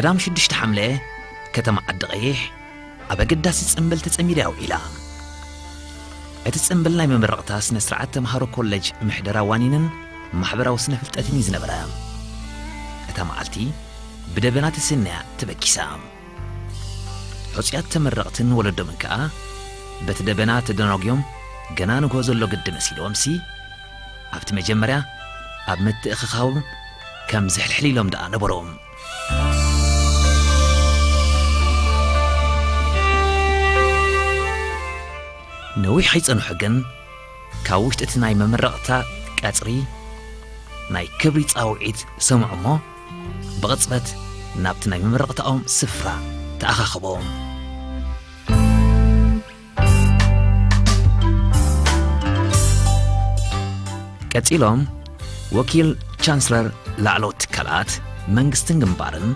ቀዳም ሽዱሽተ ሓምለ፣ ከተማ ዓዲ ቀይሕ ኣብ ኣገዳሲ ጽምብል ተጸሚዳ ውዒላ። እቲ ጽምብል ናይ መመረቕታ ስነ ስርዓት ተምሃሮ ኮለጅ ምሕደራ ዋኒንን ማሕበራዊ ስነ ፍልጠትን እዩ ዝነበረ። እታ መዓልቲ ብደበና ተሰንያ ተበጊሳ። ሕጹያት ተመረቕትን ወለዶምን ከኣ በቲ ደበና ተደናጉዮም፣ ገና ንግሆ ዘሎ ግዲ መሲልዎምሲ፣ ኣብቲ መጀመርያ ኣብ ምትእኽኻቦም ከም ዝሕልሕል ኢሎም ደኣ ነበሩ። ነዊሕ ኣይጸንሑ ግን፣ ካብ ውሽጢ እቲ ናይ መመረቕታ ቀጽሪ ናይ ክብሪ ጻውዒት ሰምዑ እሞ፣ ብቕጽበት ናብቲ ናይ መመረቕታኦም ስፍራ ተኣኻኸቡ። ቀጺሎም፣ ወኪል ቻንስለር ላዕለዎት ትካላት መንግስትን ግንባርን፣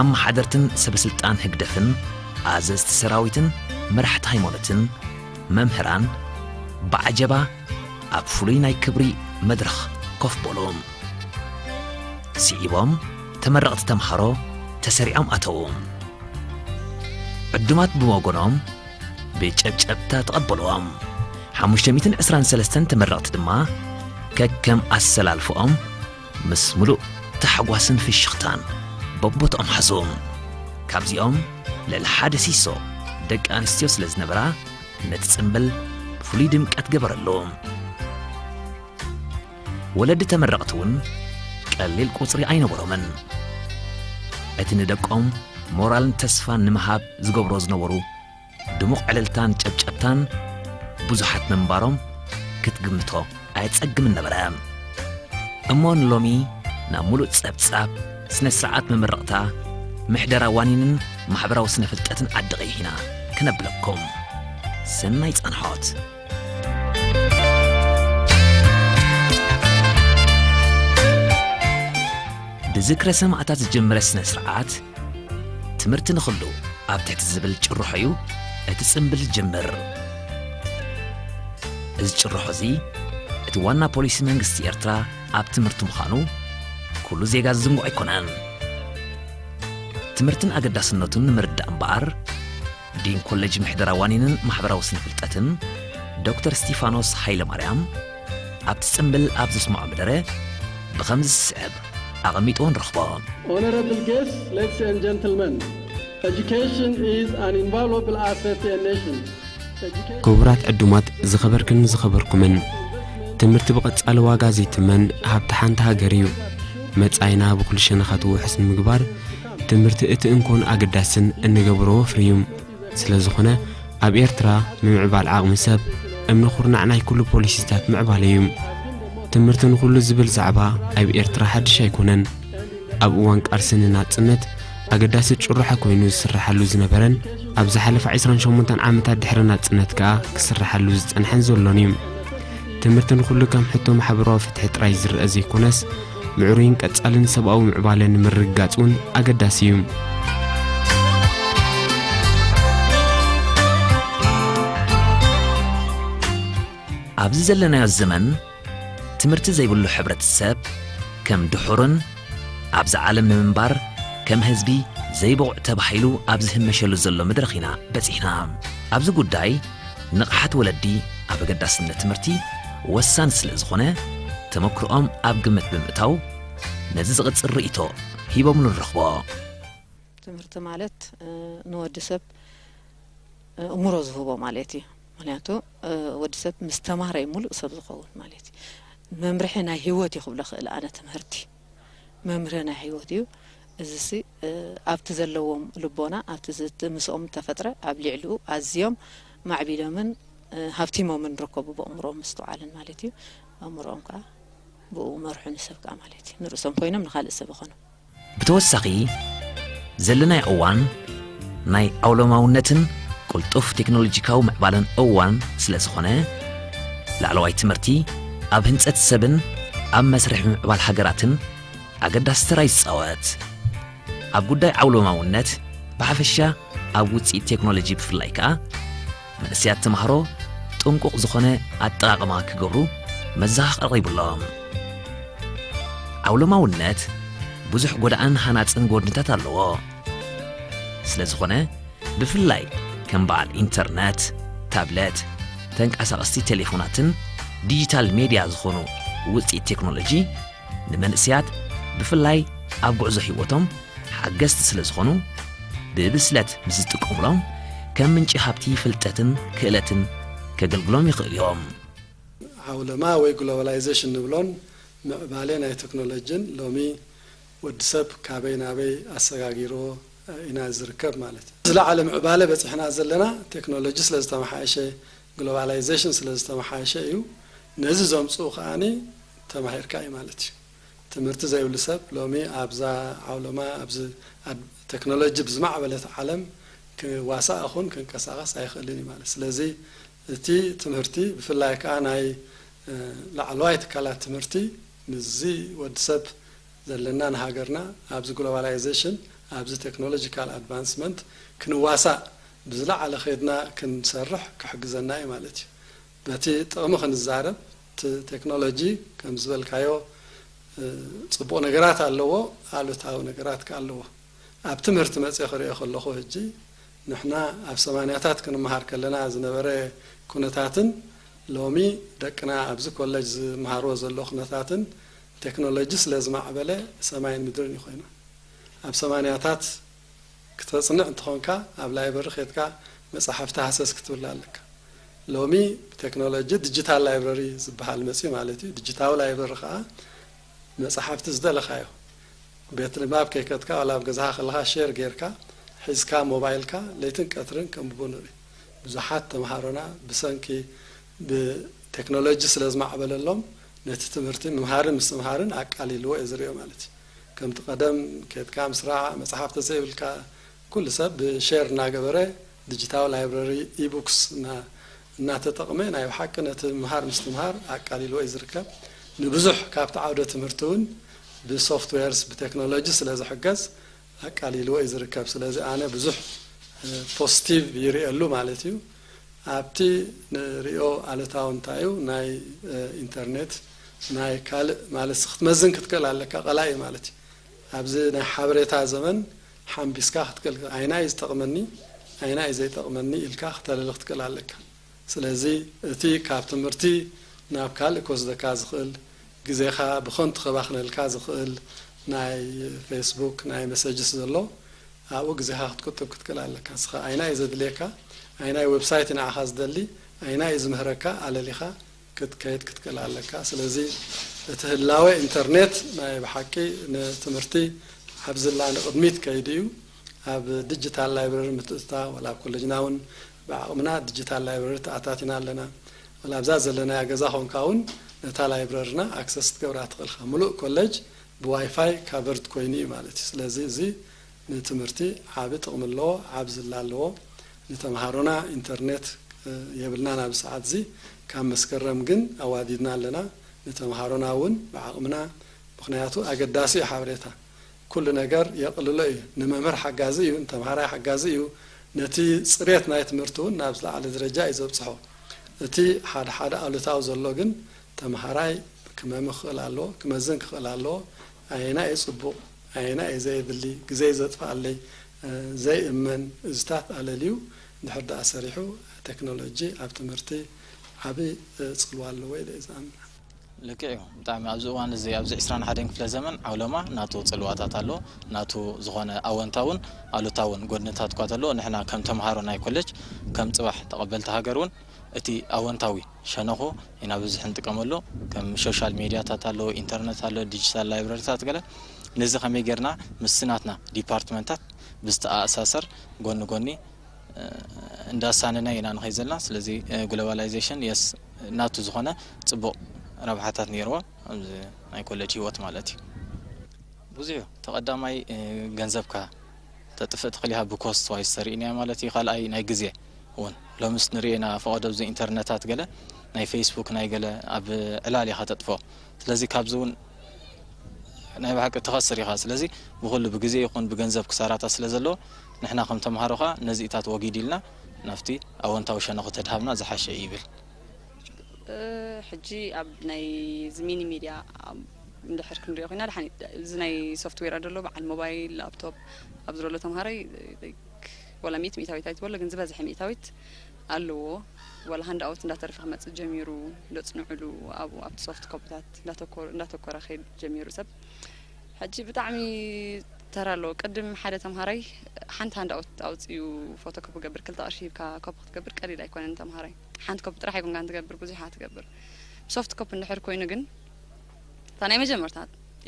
ኣመሓደርትን ሰበስልጣን ህግደፍን፣ ኣዘዝቲ ሰራዊትን መራሕቲ ሃይማኖትን መምህራን ብዓጀባ ኣብ ፍሉይ ናይ ክብሪ መድረኽ ኮፍ በሉ። ስዒቦም፣ ተመረቕቲ ተምሃሮ ተሰሪዖም ኣተዉ። ዕዱማት ብወገኖም ብጨብጨብታ ተቐበልዎም። ሓሙሽተ ሚእትን ዕስራን ሰለስተን ተመረቕቲ ድማ ከከም ኣሰላልፍኦም ምስ ምሉእ ታሕጓስን ፍሽኽታን በቦትኦም ሓዙ። ካብዚኦም ልዕሊ ሓደ ሲሶ ደቂ ኣንስትዮ ስለ ዝነበራ፣ ነቲ ጽምብል ፍሉይ ድምቀት ገበረሉ። ወለዲ ተመረቕቲ እውን ቀሊል ቁጽሪ ኣይነበሮምን። እቲ ንደቆም ሞራልን ተስፋን ንምሃብ ዝገብሮ ዝነበሩ ድሙቕ ዕልልታን ጨብጨብታን ብዙሓት ምንባሮም ክትግምቶ ኣየጸግምን ነበረ። እሞ ንሎሚ ናብ ምሉእ ጸብጻብ ስነ ስርዓት መመረቕታ ምሕደራ ዋኒንን ማሕበራዊ ስነ ፍልጠትን ዓዲ ቀይሕ ኢና ክነብለኩም። ሰናይ ጻንሖት። ብዝክረ ሰማእታት ዝጅምረ ስነ ስርዓት ትምህርቲ ንኹሉ ኣብ ትሕቲ ዝብል ጭርሖ እዩ እቲ ጽምብል ዝጅምር። እዚ ጭርሖ እዚ እቲ ዋና ፖሊሲ መንግስቲ ኤርትራ ኣብ ትምህርቲ ምዃኑ ኩሉ ዜጋ ዝዝንግዖ ኣይኮነን። ትምህርትን ኣገዳስነቱን ንምርዳእ እምበኣር፣ ዲን ኮሌጅ ምሕደራ ዋኒንን ማሕበራዊ ስነ ፍልጠትን ዶክተር ስቲፋኖስ ሃይለማርያም ኣብቲ ጽምብል ኣብ ዘስምዖ መደረ ብኸምዚ ዝስዕብ ኣቐሚጥዎ ንረኽቦ። Honorable guests, ladies and gentlemen, education is an invaluable asset to a nation. Education ክቡራት ዕዱማት፣ ዝኸበርክን ዝኸበርኩምን፣ ትምህርቲ ብቐጻሊ ዋጋ ዘይትመን ሃብቲ ሓንቲ ሃገር እዩ። መጻኢና ብኹሉ ሸነኻት ውሑስ ንምግባር፣ ትምህርቲ እቲ እንኮን ኣገዳስን እንገብሮ ወፍሪ እዩ። ስለ ዝኾነ፣ ኣብ ኤርትራ ምምዕባል ዓቕሚ ሰብ እምኒ ኩርናዕ ናይ ኩሉ ፖሊሲታት ምዕባለ እዩ። ትምህርቲ ንኹሉ ዝብል ዛዕባ ኣብ ኤርትራ ሓድሽ ኣይኮነን። ኣብ እዋን ቃልሲ ንናጽነት ኣገዳሲ ጭርሖ ኮይኑ ዝስርሓሉ ዝነበረን ኣብ ዝሓለፈ ዕስራን ሸሞንተን ዓመታት ድሕሪ ናጽነት ከኣ ክስርሓሉ ዝጸንሐን ዘሎን እዩ። ትምህርቲ ንኹሉ ከም ሕቶ ማሕበራዊ ፍትሒ ጥራይ ዝረኣ ዘይኮነስ፣ ምዕሩይን ቀጻልን ሰብኣዊ ምዕባለ ንምርግጋጽ እውን ኣገዳሲ እዩ። ኣብዚ ዘለናዮ ዘመን፣ ትምህርቲ ዘይብሉ ሕብረተሰብ ከም ድሑርን ኣብዛ ዓለም ንምንባር ከም ህዝቢ ዘይብቑዕ ተባሂሉ ኣብ ዝህመሸሉ ዘሎ መድረኽ ኢና በጺሕና። ኣብዚ ጉዳይ፣ ንቕሓት ወለዲ ኣብ ኣገዳስነት ትምህርቲ ወሳኒ ስለ ዝኾነ፣ ተመክሮኦም ኣብ ግምት ብምእታው፣ ነዚ ዝቕጽል ርእይቶ ሂቦምሉ ንረኽቦ። ትምህርቲ ማለት፣ እ፣ ንወዲ ሰብ፣ እ፣ እምሮ ዝህቦ ማለት እዩ። ምኽንያቱ፣ እ፣ ወዲ ሰብ ምስ ተማህረ እዩ ሙሉእ ሰብ ዝኸውን ማለት እዩ። መምርሒ ናይ ህይወት እዩ ክብሎ ክእል ኣነ ትምህርቲ። መምርሒ ናይ ህይወት እዩ። እዚሲ፣ እ፣ ኣብቲ ዘለዎም ልቦና፣ ኣብቲ ዝት-፣ ምስኦም ተፈጥረ፣ ኣብ ልዕሊኡ ኣዝዮም ማዕቢሎምን፣ እ፣ ሃብቲሞምን ንርከቡ ብኣእምሮኦም ምስትውዓልን ማለት እዩ። ኣእምሮኦም ከኣ ብኡ መርሑ ንሰብ ከኣ ማለት እዩ። ንርእሶም ኮይኖም ንኻልእ ሰብ ይኾኑ። ብተወሳኺ፣ ዘለናዮ እዋን ናይ ዓውሎማውነትን ቅልጡፍ ቴክኖሎጂካዊ ምዕባለን እዋን ስለ ዝኾነ፣ ላዕለዋይ ትምህርቲ ኣብ ህንጸት ሰብን ኣብ መስርሕ ምምዕባል ሃገራትን ኣገዳሲ ተራ እዩ ዝጻወት። ኣብ ጉዳይ ዓውሎማውነት ብሓፈሻ፣ ኣብ ውጽኢት ቴክኖሎጂ ብፍላይ ከኣ፣ መንእሰያት ተምሃሮ ጥንቁቕ ዝኾነ ኣጠቓቕማ ክገብሩ መዘኻኸሪ ቀሪቡሎም። ዓውሎማውነት ብዙሕ ጎዳእን ሃናጽን ጎድንታት ኣለዎ። ስለ ዝኾነ፣ ብፍላይ ከም በዓል ኢንተርነት፣ ታብለት፣ ተንቀሳቐስቲ ቴሌፎናትን ዲጂታል ሜድያ ዝኾኑ ውፅኢት ቴክኖሎጂ ንመንእሰያት ብፍላይ ኣብ ጉዕዞ ህይወቶም ሓገዝቲ ስለ ዝኾኑ፣ ብብስለት ምስ ዝጥቀሙሎም ከም ምንጪ ሃብቲ ፍልጠትን ክእለትን ከገልግሎም ይኽእሉ እዮም። ዓውለማ ወይ ግሎባላይዜሽን ንብሎን ምዕባሌ ናይ ቴክኖሎጂን ሎሚ ወዲ ሰብ ካበይ ናበይ ኣሰጋጊርዎ ኢና ዝርከብ ማለት እዩ። ዝለዓለ ምዕባለ በፂሕና ዘለና ቴክኖሎጂ ስለ ዝተመሓየሸ፣ ግሎባላይዜሽን ስለ ዝተመሓየሸ እዩ። ነዚ ዘምፅኡ ከዓኒ ተማሂርካ እዩ ማለት እዩ። ትምህርቲ ዘይብሉ ሰብ ሎሚ ኣብዛ ዓውለማ ኣብዚ ኣድ- ቴክኖሎጂ ብዝማዕበለት ዓለም ክዋሳእ ይኹን ክንቀሳቐስ ኣይኽእልን እዩ ማለት። ስለዚ እቲ ትምህርቲ ብፍላይ ከዓ ናይ እ፣ ላዕለዋይ ትካላት ትምህርቲ ምስዚ ወዲ ሰብ ዘለና ንሃገርና ኣብዚ ግሎባላይዜሽን ኣብዚ ቴክኖሎጂካል ኣድቫንስመንት ክንዋሳእ ብዝለዓለ ከይድና ክንሰርሕ ክሕግዘና እዩ ማለት እዩ። በቲ ጥቕሚ ክንዛረብ እቲ ቴክኖሎጂ ከም ዝበልካዮ እ፣ ፅቡቕ ነገራት ኣለዎ፣ ኣሉታዊ ነገራት ከ ኣለዎ። ኣብ ትምህርቲ መፅየ ክሪኦ ከለኹ ሕጂ ንሕና ኣብ ሰማንያታት ክንመሃር ከለና ዝነበረ ኩነታትን ሎሚ ደቅና ኣብዚ ኮለጅ ዝመሃርዎ ዘሎ ኩነታትን ቴክኖሎጂ ስለ ዝማዕበለ ሰማይን ምድርን እዩ ኮይኑ። ኣብ ሰማንያታት ክተፅንዕ እንተኾንካ ኣብ ላይብረሪ ከድካ መፅሓፍቲ ሃሰስ ክትብል ኣለካ። ሎሚ ብቴክኖሎጂ ዲጂታል ላይብረሪ ዝበሃል መፅዩ ማለት እዩ። ዲጂታዊ ላይብረሪ ከዓ መፅሓፍቲ ዝደለኻዮ ቤት ንባብ ከይከድካ ዋላ ኣብ ገዛኻ ከለኻ ሼር ጌርካ ሒዝካ ሞባይልካ ለይትን ቀትርን ከንብቡ ንርኢ። ብዙሓት ተምሃሮና ብሰንኪ ብቴክኖሎጂ ስለ ዝማዕበለሎም ነቲ ትምህርቲ ምምሃርን ምስትምሃርን ኣቃሊልዎ እየ ዝሪኦ ማለት እዩ። ከምቲ ቀደም ኬድካ ምስራዕ መፅሓፍ ተዘይብልካ ኩሉ ሰብ ብሼር እናገበረ ዲጂታል ላይብረሪ ኢቡክስ እናተጠቕመ ናይ ብሓቂ ነቲ ምምሃር ምስትምሃር ኣቃሊልዎ እዩ ዝርከብ። ንብዙሕ ካብቲ ዓውደ ትምህርቲ እውን ብሶፍትዌርስ ብቴክኖሎጂ ስለ ዝሕገዝ ኣቃሊልዎ እዩ ዝርከብ። ስለዚ ኣነ ብዙሕ ፖስቲቭ ይርእየሉ ማለት እዩ። ኣብቲ ንሪኦ ኣሉታዊ እንታይ እዩ ናይ ኢንተርኔት ናይ ካልእ ማለት ክትመዝን ክትክእል ኣለካ ቀላኢ ማለት እዩ። ኣብዚ ናይ ሓበሬታ ዘመን ሓምቢስካ ክትክእል ኣይናይ ዝጠቕመኒ ኣይናይ ዘይጠቕመኒ ኢልካ ክተልል ክትክእል ኣለካ። ስለዚ እቲ ካብ ትምህርቲ ናብ ካልእ ክወስደካ ዝኽእል ግዜኻ ብኸንቱ ከባኽነልካ ዝኽእል ናይ ፌስቡክ ናይ መሰጅስ ዘሎ ኣብኡ ግዜኻ ክትቁጥብ ክትክእል ኣለካ። ንስኻ ኣይናይ ዘድልየካ ኣይናይ ዌብሳይት ንዓኻ ዝደሊ ኣይናይ ዝምህረካ ኣለሊኻ ክትከይድ ክትክእል ኣለካ። ስለዚ እቲ ህላወ ኢንተርኔት ናይ ብሓቂ ንትምህርቲ ኣብ ዝላ ንቕድሚት ከይዱ እዩ። ኣብ ዲጂታል ላይብረሪ ምትእትታ ወላ ኣብ ኮለጅና እውን ብዓቕምና ዲጂታል ላይብረሪ ተኣታቲና ኣለና። ወላ ኣብዛ ዘለናያ ገዛ ኾንካ እውን ነታ ላይብረርና ኣክሰስ ክትገብራ ትኽእልካ። ሙሉእ ኮለጅ ብዋይፋይ ካቨርድ ኮይኑ እዩ ማለት እዩ። ስለዚ እዚ ንትምህርቲ ዓቢ ጥቕሚ ኣለዎ፣ ዓቢ ዝላ ኣለዎ። ንተምሃሮና ኢንተርኔት የብልናን ኣብዚ ሰዓት እዚ። ካብ መስከረም ግን ኣዋዲድና ኣለና። ንተምሃሮና እውን ብዓቕምና፣ ምኽንያቱ ኣገዳሲ እዩ ሓበሬታ። ኩሉ ነገር የቕልሎ እዩ። ንመምህር ሓጋዚ እዩ፣ ንተምሃራይ ሓጋዚ እዩ። ነቲ ፅሬት ናይ ትምህርቲ እውን ናብ ዝለዓለ ደረጃ እዩ ዘብፅሖ። እቲ ሓደ ሓደ ኣሉታዊ ዘሎ ግን ተምሃራይ ክመሚ ክኽእል ኣለዎ፣ ክመዝን ክኽእል ኣለዎ። ኣየና እዩ ፅቡቕ፣ ኣየና እዩ ዘየድሊ፣ ግዜ እዩ ዘጥፍኣለይ፣ ዘይእመን እዝታት ኣለልዩ እንድሕር ደኣ ሰሪሑ ቴክኖሎጂ ኣብ ትምህርቲ ዓቢ ፅልዋ ኣለዎ ኢለ እየ ዝኣምን። ልክዕ እዩ። ብጣዕሚ ኣብዚ እዋን እዚ ኣብዚ ዕስራን ሓደን ክፍለ ዘመን ዓውለማ ናቱ ጽልዋታት ኣሎ፣ ናቱ ዝኾነ ኣወንታውን ኣሉታውን ጎድንታት እኳ ተሎ ንሕና ከም ተምሃሮ ናይ ኮሌጅ ከም ጽባሕ ተቐበልቲ ሃገር እውን እቲ ኣወንታዊ ሸነኹ ኢና ብዝሕ ንጥቀመሉ። ከም ሶሻል ሜድያታት ኣሎ፣ ኢንተርነት ኣሎ፣ ዲጂታል ላይብረሪታት ገለ ነዚ ከመይ ጌርና ምስቲ ናትና ዲፓርትመንታት ብዝተኣሳሰር ጎኒ ጎኒ እንዳሳነና ኢና ንኸይድ ዘለና። ስለዚ ግሎባላይዜሽን የስ ናቱ ዝኾነ ጽቡቕ ረብሓታት ነይርዎ ኣብዚ ናይ ኮሌጅ ህይወት ማለት እዩ። ብዙሕ እዩ። ተቐዳማይ ገንዘብካ ተጥፍእ ትኽእል ኢኻ ብኮስት ዋይስ ተሪእናዮ ማለት እዩ። ካልኣይ ናይ ግዜ እውን ሎምስ ንሪኦ ኢና ፈቐዶ ኣብዚ ኢንተርነታት ገለ ናይ ፌስቡክ ናይ ገለ ኣብ ዕላል ኢኻ ተጥፍኦ። ስለዚ ካብዚ እውን ናይ ብሓቂ ትኸስር ኢኻ። ስለዚ ብኹሉ ብግዜ ይኹን ብገንዘብ ክሳራታት ስለ ዘለዎ ንሕና ከም ተምሃሮ ኸኣ ነዚኢታት ወጊድ ኢልና ናብቲ ኣወንታዊ ሸነኹ ተድሃብና ዝሓሸ እዩ ይብል። ሕጂ ኣብ ናይ እዚ ሚኒ ሚድያ እንድሕር ክንሪኦ ኮይና ድሓን እዚ ናይ ሶፍትዌር ኣደሎ በዓል ሞባይል ላፕቶፕ ኣብዚ ዘሎ ተምሃራይ ወላ ሚእቲ ሚእታዊት ኣይትበሎ፣ ግን ዝበዝሐ ሚእታዊት ኣለዎ። ወላ ሃንድ ኣውት እንዳተረፈ ክመጽእ ጀሚሩ፣ እንደጽንዕሉ፣ ኣብኡ ኣብቲ ሶፍት ኮፒታት እንዳተኮረ እንዳተኮረ ክኸይድ ጀሚሩ ሰብ። ሕጂ ብጣዕሚ ተራ ኣለዎ። ቅድም ሓደ ተምሃራይ ሓንቲ ሃንድ ኣውት ኣውጺኡ ፎቶ ኮፒ ክገብር፣ ክልተ ቅርሺ ሂብካ ኮፒ ክትገብር ቀሊል ኣይኮነን። ተምሃራይ ሓንቲ ኮፒ ጥራሕ ኣይኮንካን ትገብር፣ ብዙሓት ትገብር። ብሶፍት ኮፒ እንድሕር ኮይኑ ግን እታ ናይ መጀመርታ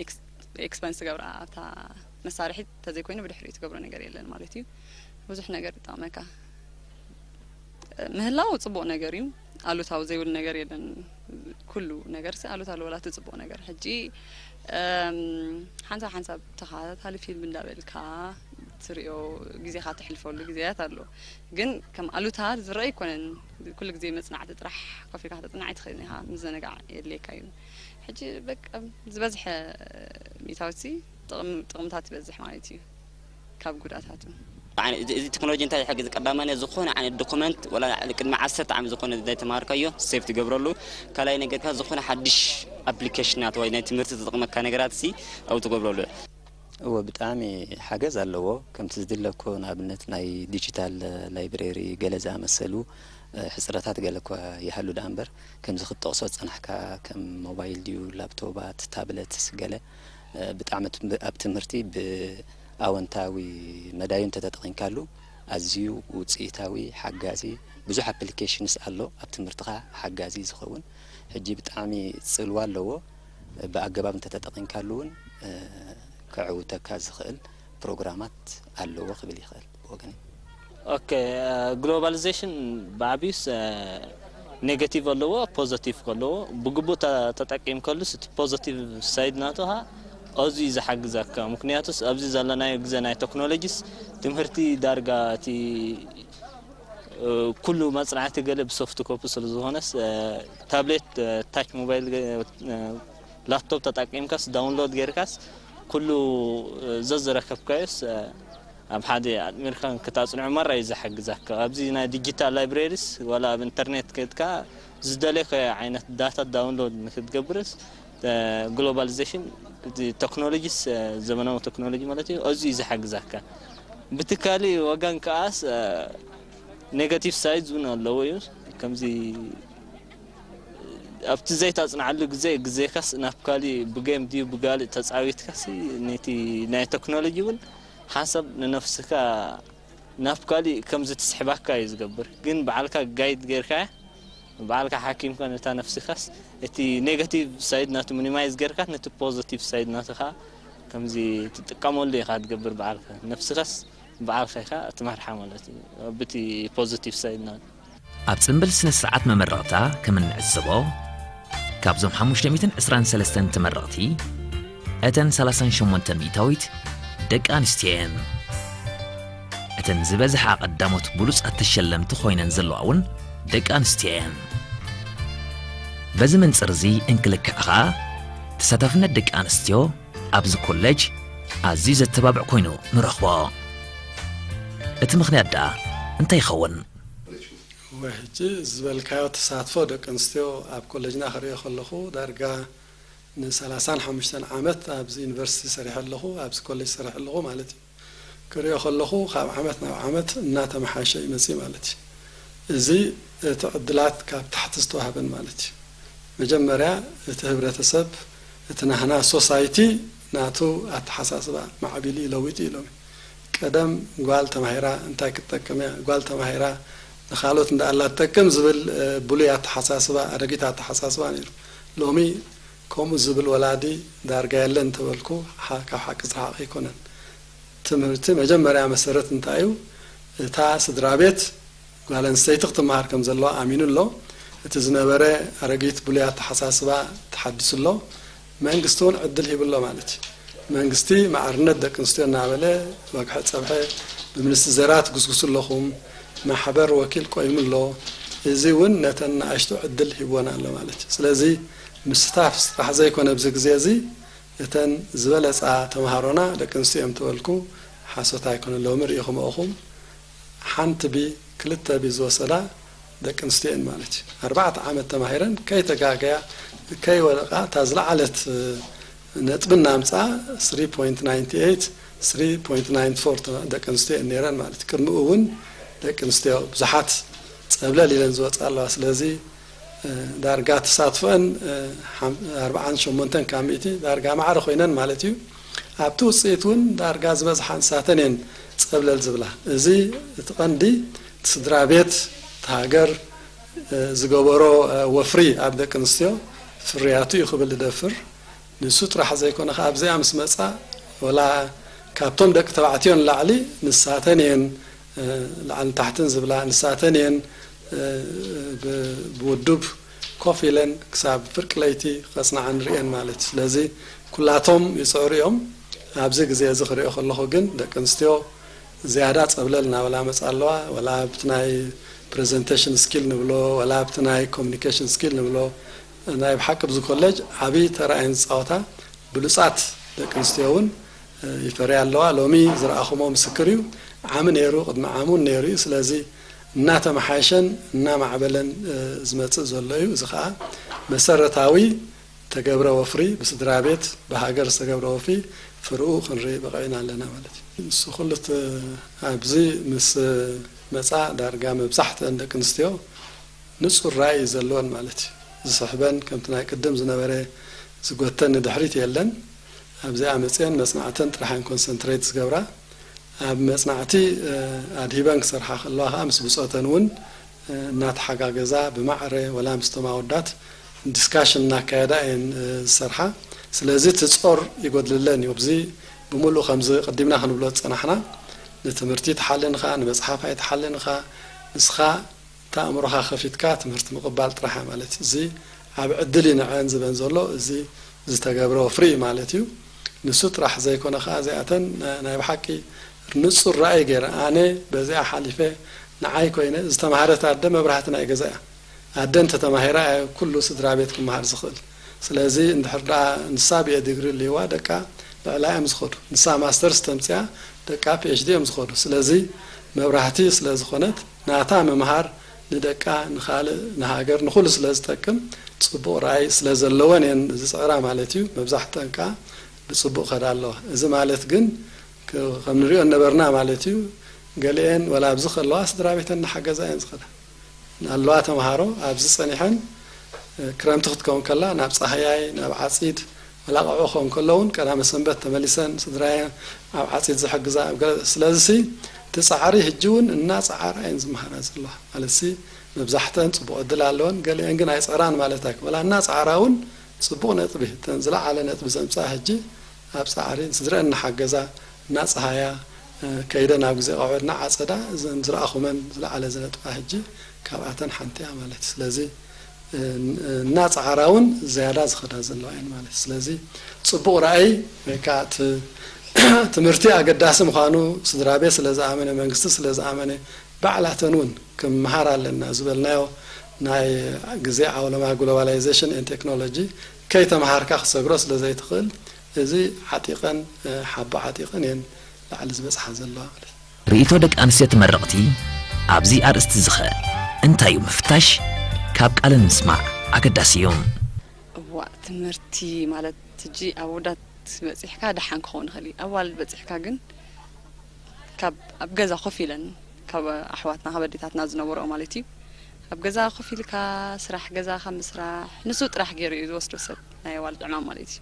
ኤክስ-፣ ኤክስፐንስ ትገብራ ኣብታ መሳርሒት ተዘይኮይኑ ብድሕሪኡ ትገብሮ ነገር የለን ማለት እዩ። ብዙሕ ነገር ይጠቕመካ። ምህላው ጽቡቕ ነገር እዩ። ኣሉታዊ ዘይብል ነገር የለን። ኩሉ ነገር ሲ ኣሉታ ኣለዎ፣ ዋላ እቲ ጽቡቕ ነገር። ሕጂ፣ እም፣ ሓንሳብ ሓንሳብ ተኸታታሊ ፊልም እንዳበልካ ትርእዮ፣ ግዜኻ ተሕልፈሉ ግዜያት ኣሎ። ግን ከም ኣሉታ ዝረአ ኣይኮነን። ኩሉ ግዜ መጽናዕቲ ጥራሕ ኮፍ ኢልካ ከተጽንዕ ኣይትኽእልን ኢኻ። ምዝንጋዕ የድልየካ እዩ። ሕጂ በቃ ዝበዝሐ ሚእታዊት ሲ ጥቕም-፣ ጥቕምታት ይበዝሕ ማለት እዩ ካብ ጉድኣታቱ። እዚ፣ እዚ ቴክኖሎጂ እንታይ ይሕግዝ? ቀዳማይ ዝኾነ ዓይነት ዶኩመንት፣ ወላ ቅድሚ ዓሰርተ ዓመት ዝኾነ ዘይተማሃርካዮ ሴቭ ትገብረሉ። ካልኣይ ነገር ከኣ ዝኾነ ሓድሽ ኣፕሊኬሽናት ወይ ናይ ትምህርቲ ዝጠቕመካ ነገራት ሲ ኣብኡ ትገብረሉ። እወ፣ ብጣዕሚ ሓገዝ ኣለዎ። ከምቲ ዝድለ እኮ ንኣብነት ናይ ዲጂታል ላይብሬሪ ገለ ዝኣመሰሉ፣ እ፣ ሕጽረታት ገለ እኳ ይሃሉ ደኣ እምበር፣ ከምዚ ክትጠቕሶ ዝጸናሕካ ከም ሞባይል ድዩ፣ ላፕቶባት፣ ታብለትስ ገለ፣ እ፣ ብጣዕሚ ትም-፣ ኣብ ትምህርቲ ብኣወንታዊ መዳዩ እንተተጠቒምካሉ ኣዝዩ ውጽኢታዊ፣ ሓጋዚ፣ ብዙሕ ኣፕሊኬሽንስ ኣሎ ኣብ ትምህርትኻ ሓጋዚ ዝኸውን። ሕጂ ብጣዕሚ ጽልዋ ኣለዎ። ብኣገባብ እንተተጠቒምካሉ እውን፣ እ፣ ከዕውተካ ዝኽእል ፕሮግራማት ኣለዎ ክብል ይኽእል ብወገነይ። ኦኬ፣ እ፣ ግሎባሊዜሽን ብዓብዩስ፣ እ፣ ኔጋቲቭ ኣለዎ፣ ፖዘቲቭ ኣለዎ። ብግቡእ ተ-፣ ተጠቂምከሉስ እቲ ፖዘቲቭ ሳይድ ናቱ ኸኣ ኣዝዩ እዩ ዝሓግዘካ። ምክንያቱስ ኣብዚ ዘለናዮ ግዜ ናይ ቴክኖሎጂስ ትምህርቲ ዳርጋ እቲ፣ እ፣ ኩሉ መጽናዕቲ ገለ ብሶፍት ኮፒ ስለ ዝኾነስ፣ እ፣ ታብሌት፣ እ፣ ታች ሞባይል ገ-፣ እ፣ ላፕቶፕ ተጠቂምካስ ዳውንሎድ ጌርካስ ኩሉ፣ እ፣ ዘዝረከብካዮስ፣ እ፣ ኣብ ሓደ ኣጥሚርካ ክታጽንዖ ማራ እዩ ዝሓግዛካ። ኣብዚ ናይ ዲጂታል ላይብሬሪስ ዋላ ኣብ ኢንተርኔት ከድካ ዝደለካዮ ዓይነት ዳታ ዳውንሎድ ንክትገብርስ፣ እ፣ ግሎባሊዜሽን፣ እቲ ቴክኖሎጂስ፣ እ፣ ዘመናዊ ቴክኖሎጂ ማለት እዩ፣ ኣዝዩ እዩ ዝሓግዛካ። ብትካሊ ወገን ከኣስ፣ እ፣ ኔጋቲቭ ሳይድ እውን ኣለዎ እዩ። ከምዚ ኣብቲ ዘይታጽንዓሉ ግዜ፣ ግዜካስ ናብ ካሊእ ብጌም ድዩ ብጋልእ ተጻዊትካሲ ነቲ ናይ ቴክኖሎጂ እውን ሓንሳብ ንነፍስካ ናብ ካሊእ ከምዚ ትስሕባካ እዩ ዝገብር። ግን በዓልካ ጋይድ ጌርካ፣ በዓልካ ሓኪምካ ነታ ነፍስኻስ እቲ ኔጋቲቭ ሳይድ ናቱ ሚኒማይዝ ጌርካ ነቲ ፖዚቲቭ ሳይድ ናቱ ኸኣ ከምዚ ትጥቀመሉ ኢኻ ትገብር በዓልካ። ነፍስኻስ በዓልኻ ኢኻ ትመርሓ ማለት እዩ። ብቲ ፖዚቲቭ ሳይድ ናቱ። ኣብ ጽምብል ስነ ስርዓት መመረቕታ ከም እንዕዘቦ፣ ካብዞም ሓሙሽተ ሚእትን ዕስራን ሰለስተን ተመረቕቲ፣ እተን ሰላሳን ሸሞንተን ሚእታዊት ደቂ ኣንስትዮ እየን። እተን ዝበዝሓ ቀዳሞት ብሉጻት ተሸለምቲ ኮይነን ዘለዋ እውን ደቂ ኣንስትዮ እየን። በዚ መንጽር እዚ እንክልክዕ ኸኣ፣ ተሳታፍነት ደቂ ኣንስትዮ ኣብዚ ኮሌጅ ኣዝዩ ዘተባብዕ ኮይኑ ንረኽቦ። እቲ ምኽንያት ደኣ እንታይ ይኸውን? ወይ ሕጂ ዝበልካዮ ተሳትፎ ደቂ ኣንስትዮ ኣብ ኮሌጅና ክሪኦ ከለኹ ዳርጋ ንሰላሳን ሓሙሽተን ዓመት ኣብዚ ዩኒቨርሲቲ ሰሪሐ ኣለኹ፣ ኣብዚ ኮሌጅ ሰሪሐ ኣለኹ ማለት እዩ። ክሪኦ ከለኹ ካብ ዓመት ናብ ዓመት እናተመሓሸ ይመጽእ ማለት እዩ። እዚ እቲ ዕድላት ካብ ታሕቲ ዝተዋህበን ማለት እዩ። መጀመርያ እቲ ህብረተሰብ፣ እቲ ናህና ሶሳይቲ ናቱ ኣተሓሳስባ ማዕቢሉ እዩ ለዊጡ ኢሎም። ቀደም ጓል ተማሂራ እንታይ ክትጠቅም እያ፣ ጓል ተማሂራ ንኻልኦት እንዳኣላ ትጠቅም ዝብል፣ እ፣ ብሉይ ኣተሓሳስባ፣ ኣረጊት ኣተሓሳስባ ነይሩ። ሎሚ ከምኡ ዝብል ወላዲ ዳርጋ የለን እንተበልኩ፣ ሓ-፣ ካብ ሓቂ ዝረሓቐ ኣይኮነን። ትምህርቲ መጀመርያ መሰረት እንታይ እዩ? እታ ስድራ ቤት ጓል ኣንስተይቲ ክትመሃር ከም ዘለዋ ኣሚኑ ኣሎ። እቲ ዝነበረ ኣረጊት ብሉይ ኣተሓሳስባ ተሓዲሱ ኣሎ። መንግስቲ እውን ዕድል ሂቡ ኣሎ ማለት እዩ። መንግስቲ ማዕርነት ደቂ ኣንስትዮ እናበለ ወግሐ ጸብሐ ብሚኒስትሪ ዘራት ጉስጉሱ ኣለኹም፣ ማሕበር ወኪል ቆይሙ ኣሎ። እዚ እውን ነተን ንኣሽቱ ዕድል ሂብወን ኣሎ ማለት እዩ። ስለዚ ምስታፍ ጥራሕ ዘይኮነ ኣብዚ ግዜ እዚ እተን ዝበለጻ ተምሃሮና ደቂ ኣንስትዮ እዮም ተበልኩ ሓሶት ኣይኮነ። ሎሚ ርኢኹምኦ ኢኹም። ሓንቲ ቢ ክልተ ቢ ዝወሰዳ ደቂ ኣንስትዮ እየን ማለት እዩ። ኣርባዕተ ዓመት ተማሂረን ከይተጋገያ ከይወደቓ እታ ዝለዓለት፣ እ፣ ነጥቢ እናምፃ three point nine eight three point nine four ደቂ ኣንስትዮ እየን ነይረን ማለት እዩ። ቅድሚኡ እውን ደቂ ኣንስትዮ ብዙሓት ፀብለል ኢለን ዝወፃ ኣለዋ። ስለዚ ዳርጋ ተሳትፎአን ኣርባዓን ሸሞንተን ካብ ሚእቲ ዳርጋ ማዕረ ኮይነን ማለት እዩ። ኣብቲ ውፅኢት እውን ዳርጋ ዝበዝሓ ንሳተን እየን ፀብለል ዝብላ። እዚ እቲ ቀንዲ ስድራ ቤት፣ እቲ ሃገር ዝገበሮ ወፍሪ ኣብ ደቂ ኣንስትዮ ፍርያቱ እዩ ክብል ዝደፍር። ንሱ ጥራሕ ዘይኮነ ከኣ ኣብዚኣ ምስ መጻ ወላ ካብቶም ደቂ ተባዕትዮ ንላዕሊ ንሳተን እየን ላዕልን ታሕትን ዝብላ፣ ንሳተን እየን ብውዱብ ኮፍ ኢለን ክሳብ ፍርቂ ለይቲ ከጽንዓ ንርእየን ማለት እዩ። ስለዚ ኩላቶም ይጽዕሩ እዮም። ኣብዚ ግዜ እዚ ክሪኦ ከለኹ ግን ደቂ ኣንስትዮ ዝያዳ ጸብለል እናበላ መጻ ኣለዋ። ወላ ኣብቲ ናይ ፕሬዘንቴሽን ስኪል ንብሎ፣ ወላ ኣብቲ ናይ ኮሚኒኬሽን ስኪል ንብሎ፣ ናይ ብሓቂ ኣብዚ ኮሌጅ ዓብዪ ተራ እየን ዝጻወታ። ብሉጻት ደቂ ኣንስትዮ እውን ይፈርያ ኣለዋ። ሎሚ ዝረኣኹሞ ምስክር እዩ። ዓሚ ነይሩ፣ ቅድሚ ዓሚ እውን ነይሩ እዩ። ስለዚ እናተመሓየሸን እናማዕበለን ዝመጽእ ዘሎ እዩ። እዚ ኸኣ መሰረታዊ ተገብረ ወፍሪ፣ ብስድራ ቤት ብሃገር ዝተገብረ ወፍሪ ፍርኡ ክንርኢ በቒዕና ኣለና ማለት እዩ። ንሱ ኩሉ እቲ ኣብዚ ምስ መጻ ዳርጋ መብዛሕትአን ደቂ ኣንስትዮ ንጹር ራእይ እዩ ዘለወን ማለት እዩ። ዝስሕበን ከምቲ ናይ ቅድም ዝነበረ ዝጎተን ንድሕሪት የለን። ኣብዚኣ መጽየን መጽናዕተን ጥራሕ እየን ኮንሰንትሬት ዝገብራ። ኣብ መጽናዕቲ ኣድሂበን ክሰርሓ ከለዋ ከዓ ምስ ብጾተን እውን እናተሓጋገዛ ብማዕረ ወላ ምስቶም ኣወዳት ዲስካሽን እናካየዳ እየን ዝሰርሓ። ስለዚ እቲ ጾር ይጎድልለን እዩ። ኣብዚ ብምሉእ ከምዚ ቀዲምና ክንብሎ ዝጸናሕና ንትምህርቲ ትሓልን ኢኻ፣ ንመጽሓፍ ኣይትሓልን ኢኻ። ንስኻ እታ ኣእምሮኻ ከፊትካ ትምህርቲ ምቕባል ጥራሕ ማለት እዩ። እዚ ኣብ ዕድል እዩ ንዐን ዝበን ዘሎ፣ እዚ ዝተገብረ ወፍሪ እዩ ማለት እዩ። ንሱ ጥራሕ ዘይኮነ ከኣ እዚኣተን ናይ ብሓቂ ንጹር ራእይ ገይረ ኣነ በዚኣ ሓሊፈ ንዓይ ኮይነ ዝተማህረት ኣደ መብራህቲ ናይ ገዛ እያ። ኣደ እንተተማሂራ እያ ኩሉ ስድራ ቤት ክመሃር ዝኽእል። ስለዚ እንድሕር ደኣ ንሳ ብኤ ዲግሪ ልይዋ ደቃ ልዕላ እዮም ዝኸዱ። ንሳ ማስተርስ ተምፅያ ደቃ ፒ ኤች ዲ እዮም ዝኸዱ። ስለዚ መብራህቲ ስለ ዝኾነት ናታ ምምሃር ንደቃ ንኻልእ ንሃገር ንኹሉ ስለ ዝጠቅም ጽቡቕ ራእይ ስለ ዘለወን እየን ዝጽዕራ ማለት እዩ። መብዛሕትአን ከኣ ብጽቡቕ ከዳ ኣለዋ። እዚ ማለት ግን ከም ንሪኦ ነበርና ማለት እዩ። ገሊአን ወላ ኣብዚ ከለዋ ስድራ ቤተን እናሓገዛ እየን ዝኸዳ። ኣለዋ ተምሃሮ ኣብዚ ጸኒሐን ክረምቲ ክትከውን ከላ ናብ ጻህያይ ናብ ዓጺድ መላቕዖ ክኸውን ከሎ እውን ቀዳመ ሰንበት ተመሊሰን ስድራየን ኣብ ዓጺድ ዝሕግዛ ኣብ ገለ ስለዚሲ እቲ ጻዕሪ ሕጂ እውን እናጸዓራ እየን ዝመሃራ ዘለዋ ማለትሲ መብዛሕተን ጽቡቕ ዕድል ኣለወን ገሊአን ግን ኣይጸዕራን ማለት ኣይኮ ወላ እናጸዓራ እውን ጽቡቕ ነጥቢ እተን ዝለዓለ ነጥቢ ዘምጽኣ ሕጂ ኣብ ጻዕሪ ስድረአን እናሓገዛ እናጸሃያ ከይደን ኣብ ግዜ ቀውዒ እናዓጸዳ እዘን ዝረኣኹመን ዝለዓለ ዝነጥባ ሕጂ ካብኣተን ሓንቲ እያ ማለት እዩ። ስለዚ እናጻዕራ እውን ዝያዳ ዝኸዳ ዘለዋ እየን ማለት እዩ። ስለዚ ጽቡቕ ራእይ ወይ ከዓ እቲ ትምህርቲ ኣገዳሲ ምዃኑ ስድራ ቤት ስለ ዝኣመነ መንግስቲ ስለ ዝኣመነ ባዕላተን እውን ክምሃር ኣለና ዝበልናዮ ናይ ግዜ ዓውለማ ግሎባላይዜሽን ኤን ቴክኖሎጂ ከይተምሃርካ ክሰግሮ ስለ ዘይትኽእል እዚ ዓጢቐን ሓቦ ዓጢቐን እየን ላዕሊ ዝበፅሓ ዘለዋ ማለት እዩ። ርእይቶ ደቂ ኣንስትዮ ተመረቕቲ ኣብዚ ኣርእስቲ ዝኸ እንታይ እዩ ምፍታሽ ካብ ቃለን ምስማዕ ኣገዳሲ እዩ። እዋእ ትምህርቲ ማለት ሕጂ ኣወዳት በፂሕካ ደሓን ክኸውን ይኽእል እዩ ኣዋልድ በፂሕካ ግን ካብ ኣብ ገዛ ኮፍ ኢለን ካብ ኣሕዋትና ካብ ኣዴታትና ዝነበረኦ ማለት እዩ ኣብ ገዛ ኮፍ ኢልካ ስራሕ ገዛ ካብ ምስራሕ ንሱ ጥራሕ ገይሩ እዩ ዝወስዶ ሰብ ናይ ኣዋልድ ዕማም ማለት እዩ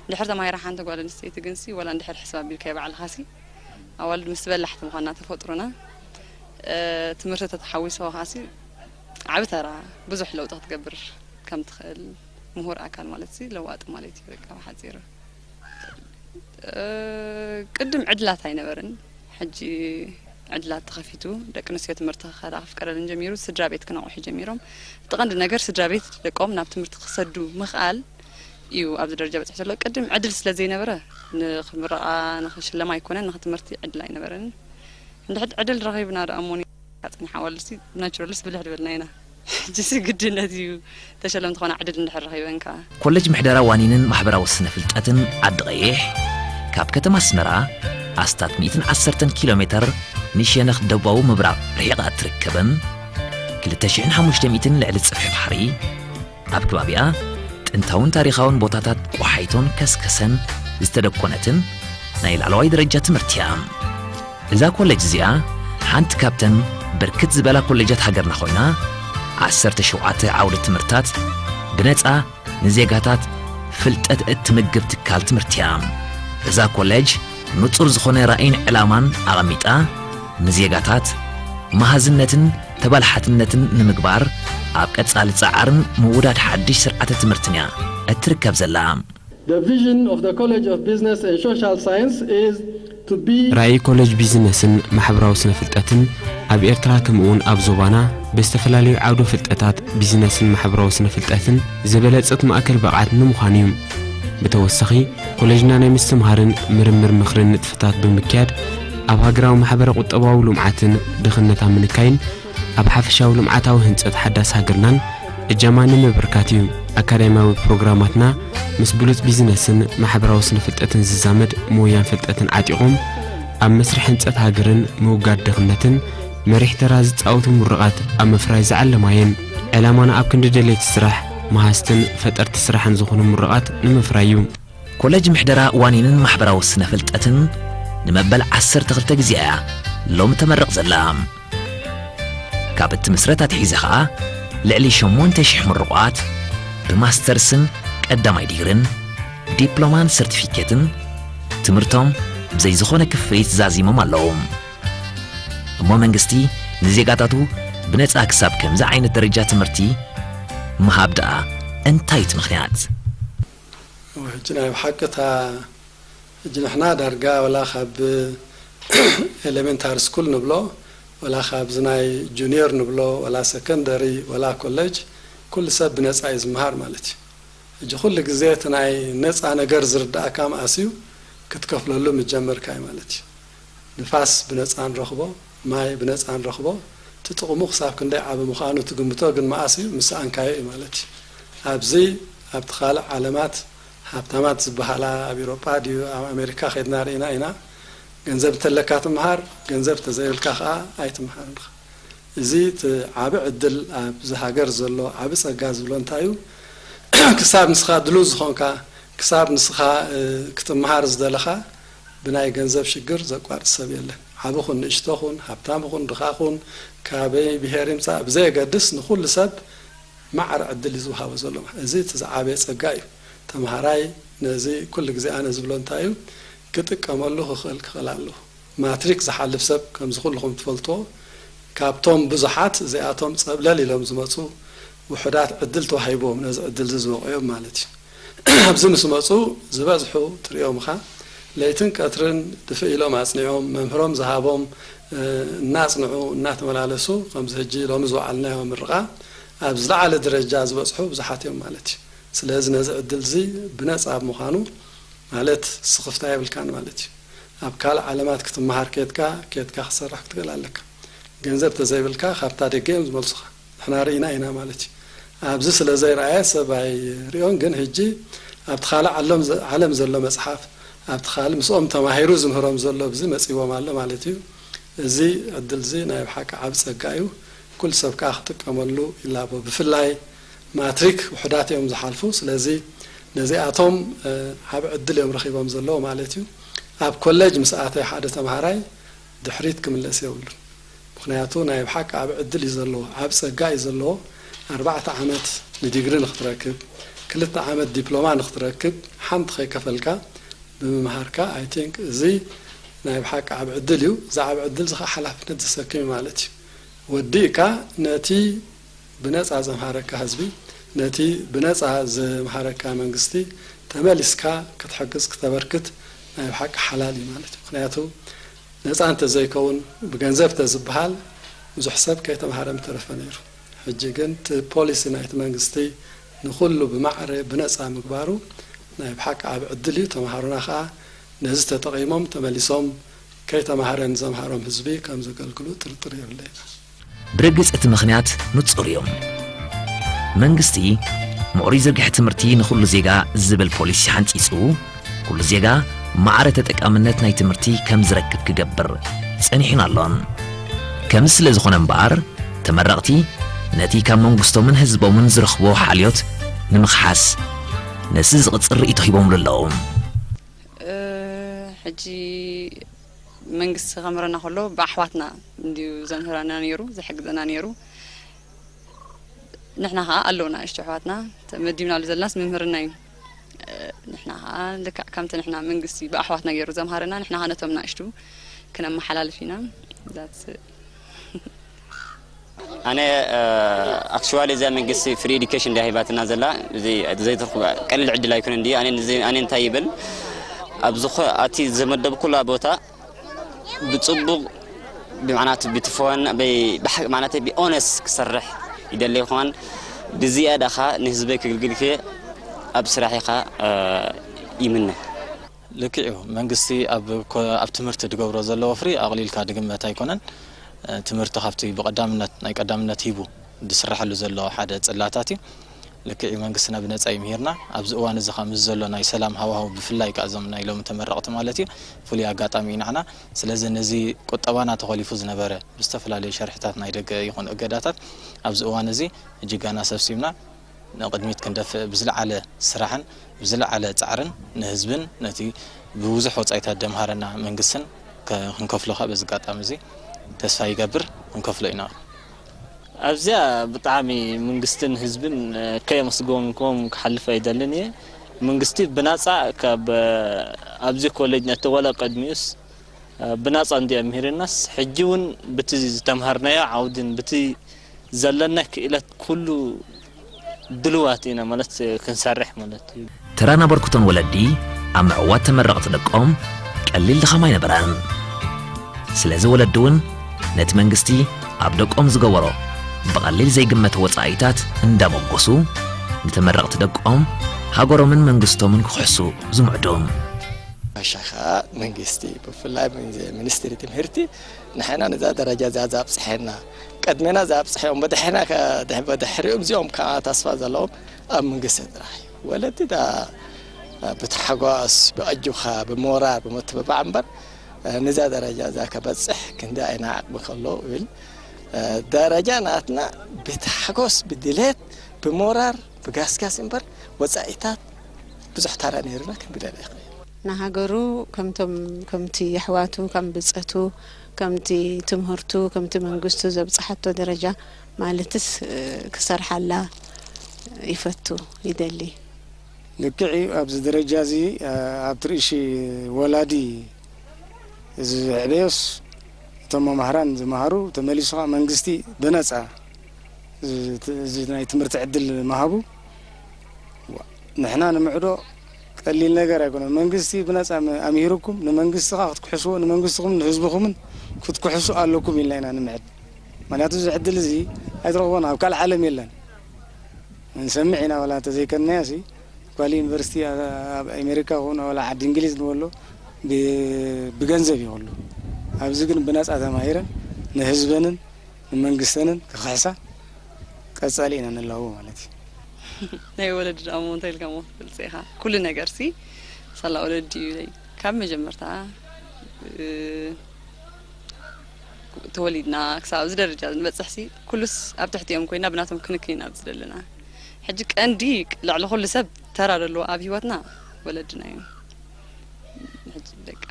እንድሕር ተማሂራ ሓንቲ ጓል ኣንስተይቲ ግንሲ ወላ እንድሕር ሕስብ ኣቢልካዮ ባዕልኻሲ ኣዋልድ ምስ በላሕቲ ምዃንና ተፈጥሮና ትምህርቲ ተተሓዊስዎ ካሲ ዓቢ ተራ ብዙሕ ለውጢ ክትገብር ከም ትኽእል ምሁር ኣካል ማለት ሲ ለዋጢ ማለት እዩ በቃ ብሓፂሩ ቅድም ዕድላት ኣይነበርን ሕጂ ዕድላት ተኸፊቱ ደቂ ኣንስትዮ ትምህርቲ ክኸዳ ክፍቀደለን ጀሚሩ ስድራ ቤት ክነቑሑ ጀሚሮም እቲ ቀንዲ ነገር ስድራ ቤት ደቆም ናብ ትምህርቲ ክሰዱ ምኽኣል እዩ ኣብዚ ደረጃ በፂሑ ዘሎ ቅድም ዕድል ስለ ዘይነበረ ንክምረቓ ንክሽለማ ኣይኮነን ንክትምህርቲ ዕድል ኣይነበረንን እንድሕድ ዕድል ረኺብና ደኣ እሞ ጸኒሓ ኣዋልድሲ ናቹራልስ ብልሕ ድበልና ኢና ሕጂሲ ግድነት እዩ ተሸለምቲ ኾነ ዕድል እንድሕር ረኺበን ከዓ ኮሌጅ ምሕደራ ዋኒንን ማሕበራዊ ስነ ፍልጠትን ዓዲ ቀይሕ ካብ ከተማ ኣስመራ ኣስታት ሚእትን ዓሰርተን ኪሎ ሜተር ንሸነኽ ደቡባዊ ምብራቕ ርሒቓ እትርከብን ክልተ ሽሕን ሓሙሽተ ሚእትን ልዕሊ ጽፍሒ ባሕሪ ኣብ ከባቢኣ ጥንታውን ታሪኻውን ቦታታት ቆሓይቶን ከስከሰን ዝተደኮነትን ናይ ላዕለዋይ ደረጃ ትምህርቲ እያ። እዛ ኮሌጅ እዚኣ ሓንቲ ካብተን ብርክት ዝበላ ኮሌጃት ሃገርና ኮይና፣ ዓሰርተ ሸውዓተ ዓውደ ትምህርታት ብነጻ ንዜጋታት ፍልጠት እትምግብ ትካል ትምህርቲ እያ። እዛ ኮሌጅ ንጹር ዝኾነ ራእይን ዕላማን ኣቐሚጣ፣ ንዜጋታት መሃዝነትን ተባላሓትነትን ንምግባር ኣብ ቀጻሊ ጻዕርን ምውዳድ ሓድሽ ስርዓተ ትምህርትን እያ እትርከብ ዘላ። The vision of the College of Business and Social Science is to be ራእይ ኮሌጅ ቢዝነስን ማሕበራዊ ስነ ፍልጠትን ኣብ ኤርትራ ከምኡውን ኣብ ዞባና ብዝተፈላለዩ ዓውደ ፍልጠታት ቢዝነስን ማሕበራዊ ስነ ፍልጠትን ዝበለጸት ማእከል ብቕዓት ንምዃን እዩ። ብተወሳኺ ኮሌጅና ናይ ምስትምሃርን ምርምር ምኽርን ንጥፈታት ብምክያድ ኣብ ሃገራዊ ማሕበረ ቁጠባዊ ልምዓትን ድኽነት ኣብ ምንካይን ኣብ ሓፈሻዊ ልምዓታዊ ህንጸት ሓዳስ ሃገርናን እጃማ ንምብርካት እዩ። ኣካዳሚያዊ ፕሮግራማትና ምስ ብሉጽ ቢዝነስን ማሕበራዊ ስነ ፍልጠትን ዝዛመድ ሞያን ፍልጠትን ዓጢቖም ኣብ መስርሕ ህንጸት ሃገርን ምውጋድ ድኽነትን መሪሕ ተራ ዝጻወቱ ምሩቓት ኣብ ምፍራይ ዝዓለማ እየን። ዕላማና ኣብ ክንዲ ደለይቲ ስራሕ፣ መሃዝትን ፈጠርቲ ስራሕን ዝኾኑ ምሩቓት ንምፍራይ እዩ። ኮሌጅ ምሕደራ ዋኒንን ማሕበራዊ ስነ ፍልጠትን ንመበል ዓሰርተ ክልተ ግዜ እያ ሎሚ ተመርቕ ዘላ። ካብ እትምስረት ኣትሒዘ ኸኣ ልዕሊ ሸሞንተ ሽሕ ምሩቓት ብማስተርስን ቀዳማይ ዲግርን ዲፕሎማን ሰርቲፊኬትን ትምህርቶም ብዘይ ዝኾነ ክፍሊት ዛዚሞም ኣለዉ። እሞ መንግስቲ ንዜጋታቱ ብነጻ ክሳብ ከምዚ ዓይነት ደረጃ ትምህርቲ ምሃብ ደኣ እንታይ እቲ ምኽንያት? ሕጂ ናይ ብሓቂ እታ ሕጂ ንሕና ዳርጋ ወላ ካብ ኤሌሜንታሪ ስኩል ንብሎ ወላ ካብዚ ናይ ጁኒየር ንብሎ ወላ ሰከንደሪ ወላ ኮሌጅ ኩሉ ሰብ ብነጻ እዩ ዝመሃር ማለት እዩ። ሕጂ ኩሉ ግዜ እቲ ናይ ነጻ ነገር ዝርዳእካ መኣስ እዩ ክትከፍለሉ ምጀመርካ እዩ ማለት እዩ። ንፋስ ብነጻ ንረኽቦ፣ ማይ ብነጻ ንረኽቦ፣ እቲ ጥቕሙ ክሳብ ክንደይ ዓቢ ምዃኑ ትግምቶ ግን መኣስ እዩ ምስ ሰኣንካዮ እዩ ማለት እዩ። ኣብዚ ኣብቲ ካልእ ዓለማት ሃብታማት ዝበሃላ ኣብ ኤውሮጳ ድዩ ኣብ ኣሜሪካ ከድና ርኢና ኢና። ገንዘብ እንተለካ ትምሃር፣ ገንዘብ እንተዘይብልካ ከኣ ኣይትምሃርን ኢኻ። እዚ እቲ ዓቢ ዕድል ኣብዚ ሃገር ዘሎ ዓቢ ጸጋ ዝብሎ እንታይ እዩ? ክሳብ ንስኻ ድሉው ዝኾንካ፣ ክሳብ ንስኻ ክትምሃር ዝደለኻ ብናይ ገንዘብ ሽግር ዘቋርጽ ሰብ የለን። ዓቢ ኹን ንእሽቶ ኹን፣ ሃብታም ኹን ድኻ ኹን፣ ካበይ ብሄር ይምጻእ ብዘየገድስ ንኹሉ ሰብ ማዕረ ዕድል እዩ ዝወሃቦ ዘሎ። እዚ እቲ ዝዓበየ ጸጋ እዩ። ተምሃራይ ነዚ ኩሉ ግዜ ኣነ ዝብሎ እንታይ እዩ ክጥቀመሉ ክኽእል ክኽእል ኣለዎ። ማትሪክ ዝሓልፍ ሰብ ከምዚ ኩልኹም ትፈልጥዎ ካብቶም ብዙሓት እዚኣቶም ጸብለል ኢሎም ዝመጹ ውሑዳት ዕድል ተዋሂብዎም ነዚ ዕድል እዚ ዝበቑዮም ማለት እዩ። ኣብዚ ምስ መጹ ዝበዝሑ ትሪኦም ኢኻ ለይትን ቀትርን ድፍእ ኢሎም ኣጽኒዖም መምህሮም ዝሃቦም እናጽንዑ እናተመላለሱ ከምዚ ሕጂ ሎሚ ዝወዓልናዮ ምርቓ ኣብ ዝለዓለ ደረጃ ዝበጽሑ ብዙሓት እዮም ማለት እዩ። ስለዚ ነዚ ዕድል እዚ ብነጻ ብምዃኑ ማለት ስኽፍታ የብልካን ማለት እዩ። ኣብ ካልእ ዓለማት ክትመሃር ኬድካ ኬድካ ክትሰርሕ ክትክእል ኣለካ። ገንዘብ ተዘይብልካ ካብታ ደገ እዮም ዝመልሱኻ። ንሕና ርኢና ኢና ማለት እዩ። ኣብዚ ስለ ዘይረኣየ ሰብ ኣይሪኦን ግን ሕጂ ኣብቲ ካልእ ዓለም ዘሎ መጽሓፍ ኣብቲ ካልእ ምስኦም ተማሂሩ ዝምህሮም ዘሎ ኣብዚ መጺዎም ኣሎ ማለት እዩ። እዚ ዕድል እዚ ናይ ብሓቂ ዓቢ ጸጋ እዩ። ኩሉ ሰብ ከኣ ክጥቀመሉ ይላቦ። ብፍላይ ማትሪክ ውሑዳት እዮም ዝሓልፉ። ስለዚ ነዚኣቶም ዓቢ ዕድል እዮም ረኺቦም ዘለዉ ማለት እዩ። ኣብ ኮሌጅ ምስ ኣተየ ሓደ ተምሃራይ ድሕሪት ክምለስ የብሉን። ምኽንያቱ ናይ ብሓቂ ዓቢ ዕድል እዩ ዘለዎ፣ ዓቢ ጸጋ እዩ ዘለዎ። ኣርባዕተ ዓመት ንዲግሪ ንኽትረክብ፣ ክልተ ዓመት ዲፕሎማ ንኽትረክብ ሓንቲ ከይከፈልካ ብምምሃርካ I think እዚ ናይ ብሓቂ ዓቢ ዕድል እዩ። እዚ ዓቢ ዕድል እዚ ከዓ ሓላፍነት ዘሰክም እዩ ማለት እዩ። ወዲእካ ነቲ ብነጻ ዘምሃረካ ህዝቢ፣ ነቲ ብነጻ ዘምሃረካ መንግስቲ ተመሊስካ ክትሕግዝ ክተበርክት ናይ ብሓቂ ሓላል እዩ ማለት እዩ። ምኽንያቱ ነጻ እንተዘይከውን ብገንዘብ ተዝበሃል ብዙሕ ሰብ ከይተምሃረ ምተረፈ ነይሩ። ሕጂ ግን እቲ ፖሊሲ ናይቲ መንግስቲ ንኹሉ ብማዕረ ብነጻ ምግባሩ ናይ ብሓቂ ዓቢ ዕድል እዩ። ተምሃሮና ከኣ ነዚ ተጠቒሞም ተመሊሶም ከይተማህረ ንዘምሃሮም ህዝቢ ከም ዘገልግሉ ጥርጥር የብለይን። ብርግጽ እቲ ምኽንያት ንጹር እዩ። መንግስቲ ምዕሩይ ዝርግሐ ትምህርቲ ንኹሉ ዜጋ ዝብል ፖሊሲ ሓንጺጹ፣ ኩሉ ዜጋ ማዕረ ተጠቃምነት ናይ ትምህርቲ ከም ዝረክብ ክገብር ጸኒሑን ኣሎን። ከምዚ ስለ ዝኾነ እምበኣር፣ ተመረቕቲ ነቲ ካብ መንግስቶምን ህዝቦምን ዝረኽብዎ ሓልዮት ንምኽሓስ ነዚ ዝቕጽር ርእይቶ ሂቦምሉ ኣለዉ። ሕጂ መንግስቲ ከምህረና ከሎ ብኣሕዋትና እንድዩ ዘምህረና ነይሩ፣ ዝሕግዘና ነይሩ። ንሕና ኸዓ ኣለዉ ንኣሽቱ ኣሕዋትና፣ ተመዲብናሉ ዘለናስ ምምህርና እዩ። ንሕና ኸዓ ልክዕ ከምቲ ንሕና መንግስቲ ብኣሕዋትና ገይሩ ዘምሃረና፣ ንሕና ኸዓ ነቶም ንኣሽቱ ክነመሓላልፍ ኢና። That's it። ኣነ ኣክቹዋሊ እዚኣ መንግስቲ ፍሪ ኤዱኬሽን እንድያ ሂባትና ዘላ። እዚ ዘይትርኩ ቀሊል ዕድል ኣይኮነን ድዩ? ኣነ ንዚ- ኣነ እንታይ ይብል፣ ኣብዚ ኸ- ኣቲ ዘመደብኩላ ቦታ ብጽቡቕ ብማዕናት ብትፈን ማዕናተ ብኦነስ ክሰርሕ ይደሊ ይኾን። ብዝያዳ ኸ ንህዝበይ ክግልግል ከ ኣብ ስራሕ ኢኻ ይምነ። ልክዕ እዩ። መንግስቲ ኣብ ኮ- ኣብ ትምህርቲ ዝገብሮ ዘሎ ወፍሪ ኣቕሊልካ ዝግመት ኣይኮነን። ትምህርቲ ካብቲ ብቐዳምነት ናይ ቀዳምነት ሂቡ ዝስራሓሉ ዘሎ ሓደ ጽላታት እዩ። ልክዕ እዩ። መንግስትና ብነጻ እዩ ምሂርና። ኣብዚ እዋን እዚ ከኣ ምስ ዘሎ ናይ ሰላም ሃዋህው ብፍላይ ከኣ እዞም ናይ ሎሚ ተመረቕቲ ማለት እዩ ፍሉይ ኣጋጣሚ እዩ ንዓና። ስለዚ ነዚ ቁጠባና ተኾሊፉ ዝነበረ ብዝተፈላለዩ ሸርሕታት ናይ ደገ ይኹን እገዳታት ኣብዚ እዋን እዚ እጅጋና ሰብሲብና ንቕድሚት ክንደፍእ ብዝለዓለ ስራሕን ብዝለዓለ ጻዕርን ንህዝብን ነቲ ብብዙሕ ወጻኢታት ደምሃረና መንግስትን ከ- ክንከፍሎ ከ በዚ ኣጋጣሚ እዚ ተስፋ ይገብር ክንከፍሎ ኢና። ኣብዚኣ ብጣዕሚ መንግስትን ህዝብን ከየመስገንኩም ክሓልፍ ኣይደልን እየ። መንግስቲ ብናጻ ካብ ኣብዚ ኮሌጅ ነቲ ወላ ቀድሚኡስ ብናጻ እንድዮ ምሂርናስ ሕጂ እውን ብቲ ዝተምሃርናዮ ዓውድን ብቲ ዘለና ክእለት ኩሉ ድልዋት ኢና ማለት ክንሰርሕ ማለት እዩ። ተራን ኣበርክቶን ወለዲ ኣብ ምዕዋት ተመረቕቲ ደቆም ቀሊል ድኻም ኣይነበረን። ስለዚ ወለዲ እውን ነቲ መንግስቲ ኣብ ደቆም ዝገበሮ ብቐሊል ዘይግመት ወጻኢታት እንዳመጎሱ ንተመረቕቲ ደቆም ሃገሮምን መንግስቶምን ክኽሕሱ ዝምዕዱ። ባሻ ከዓ መንግስቲ ብፍላይ ሚኒስትሪ ትምህርቲ ንሕና ነዛ ደረጃ እዚኣ ዛብፅሐና ቅድሜና ዛብፅሐኦም በድሕና በድሕሪኦም እዚኦም ከዓ ተስፋ ዘለዎም ኣብ መንግስቲ ጥራሕ እዩ። ወለዲ ዳ ብታሕጓስ ብኣጁኻ ብሞራር ብምትብባዕ እምበር ነዛ ደረጃ እዛ ከበፅሕ ክንዲ ኣይና ዓቕሚ ከሎ ይብል ደረጃ ናትና ብታሕጎስ ብድሌት ብሞራር ብጋስጋስ እምበር ወፃኢታት ብዙሕ ታራ ነይሩና ክንብል ኣይንኽእል። ንሃገሩ ከምቶም ከምቲ ኣሕዋቱ ከም ብፀቱ ከምቲ ትምህርቱ ከምቲ መንግስቱ ዘብፅሓቶ ደረጃ ማለትስ ክሰርሓላ ይፈቱ ይደሊ። ልክዕ እዩ። ኣብዚ ደረጃ እዚ ኣብቲ ርእሺ ወላዲ ዝዕበዮስ እቶም መማህራን ዝመሃሩ ተመሊሱ ከዓ መንግስቲ ብነፃ እዚ ናይ ትምህርቲ ዕድል ምሃቡ ንሕና ንምዕዶ ቀሊል ነገር ኣይኮነን። መንግስቲ ብነፃ ኣምሂሩኩም ንመንግስቲ ከዓ ክትክሕስዎ ንመንግስትኹምን ንህዝብኹምን ክትክሕሱ ኣለኩም ኢልና ኢና ንምዕድ። ምክንያቱ እዚ ዕድል እዚ ኣይትረኽቦን ኣብ ካልእ ዓለም የለን። ንሰምዕ ኢና ዋላ እንተዘይከድናዮ ሲ ኳሊ ዩኒቨርሲቲ ኣብ ኣሜሪካ ይኹን ዋላ ዓዲ እንግሊዝ ንበሎ ብገንዘብ ይኸሉ ኣብዚ ግን ብነፃ ተማሂረን ንህዝበንን ንመንግስተንን ክኽሕሳ ቀፃሊ ኢና ንላቦ ማለት እዩ። ናይ ወለዲ ደኣ እሞ እንታይ ኢልካ እሞ ትፈልጽ ኢኻ? ኩሉ ነገር ሲ ሳላ ወለዲ እዩ ኢለይ ካብ መጀመርታ ተወሊድና ክሳብ ኣብዚ ደረጃ ንበጽሕ ሲ ኩሉስ ኣብ ትሕቲኦም ኮይና ብናቶም ክንክን ኢና ኣብዚ ዘለና። ሕጂ ቀንዲ ልዕሊ ኩሉ ሰብ ተራ ዘለዎ ኣብ ሂወትና ወለድና እዮም። ሕጂ በቃ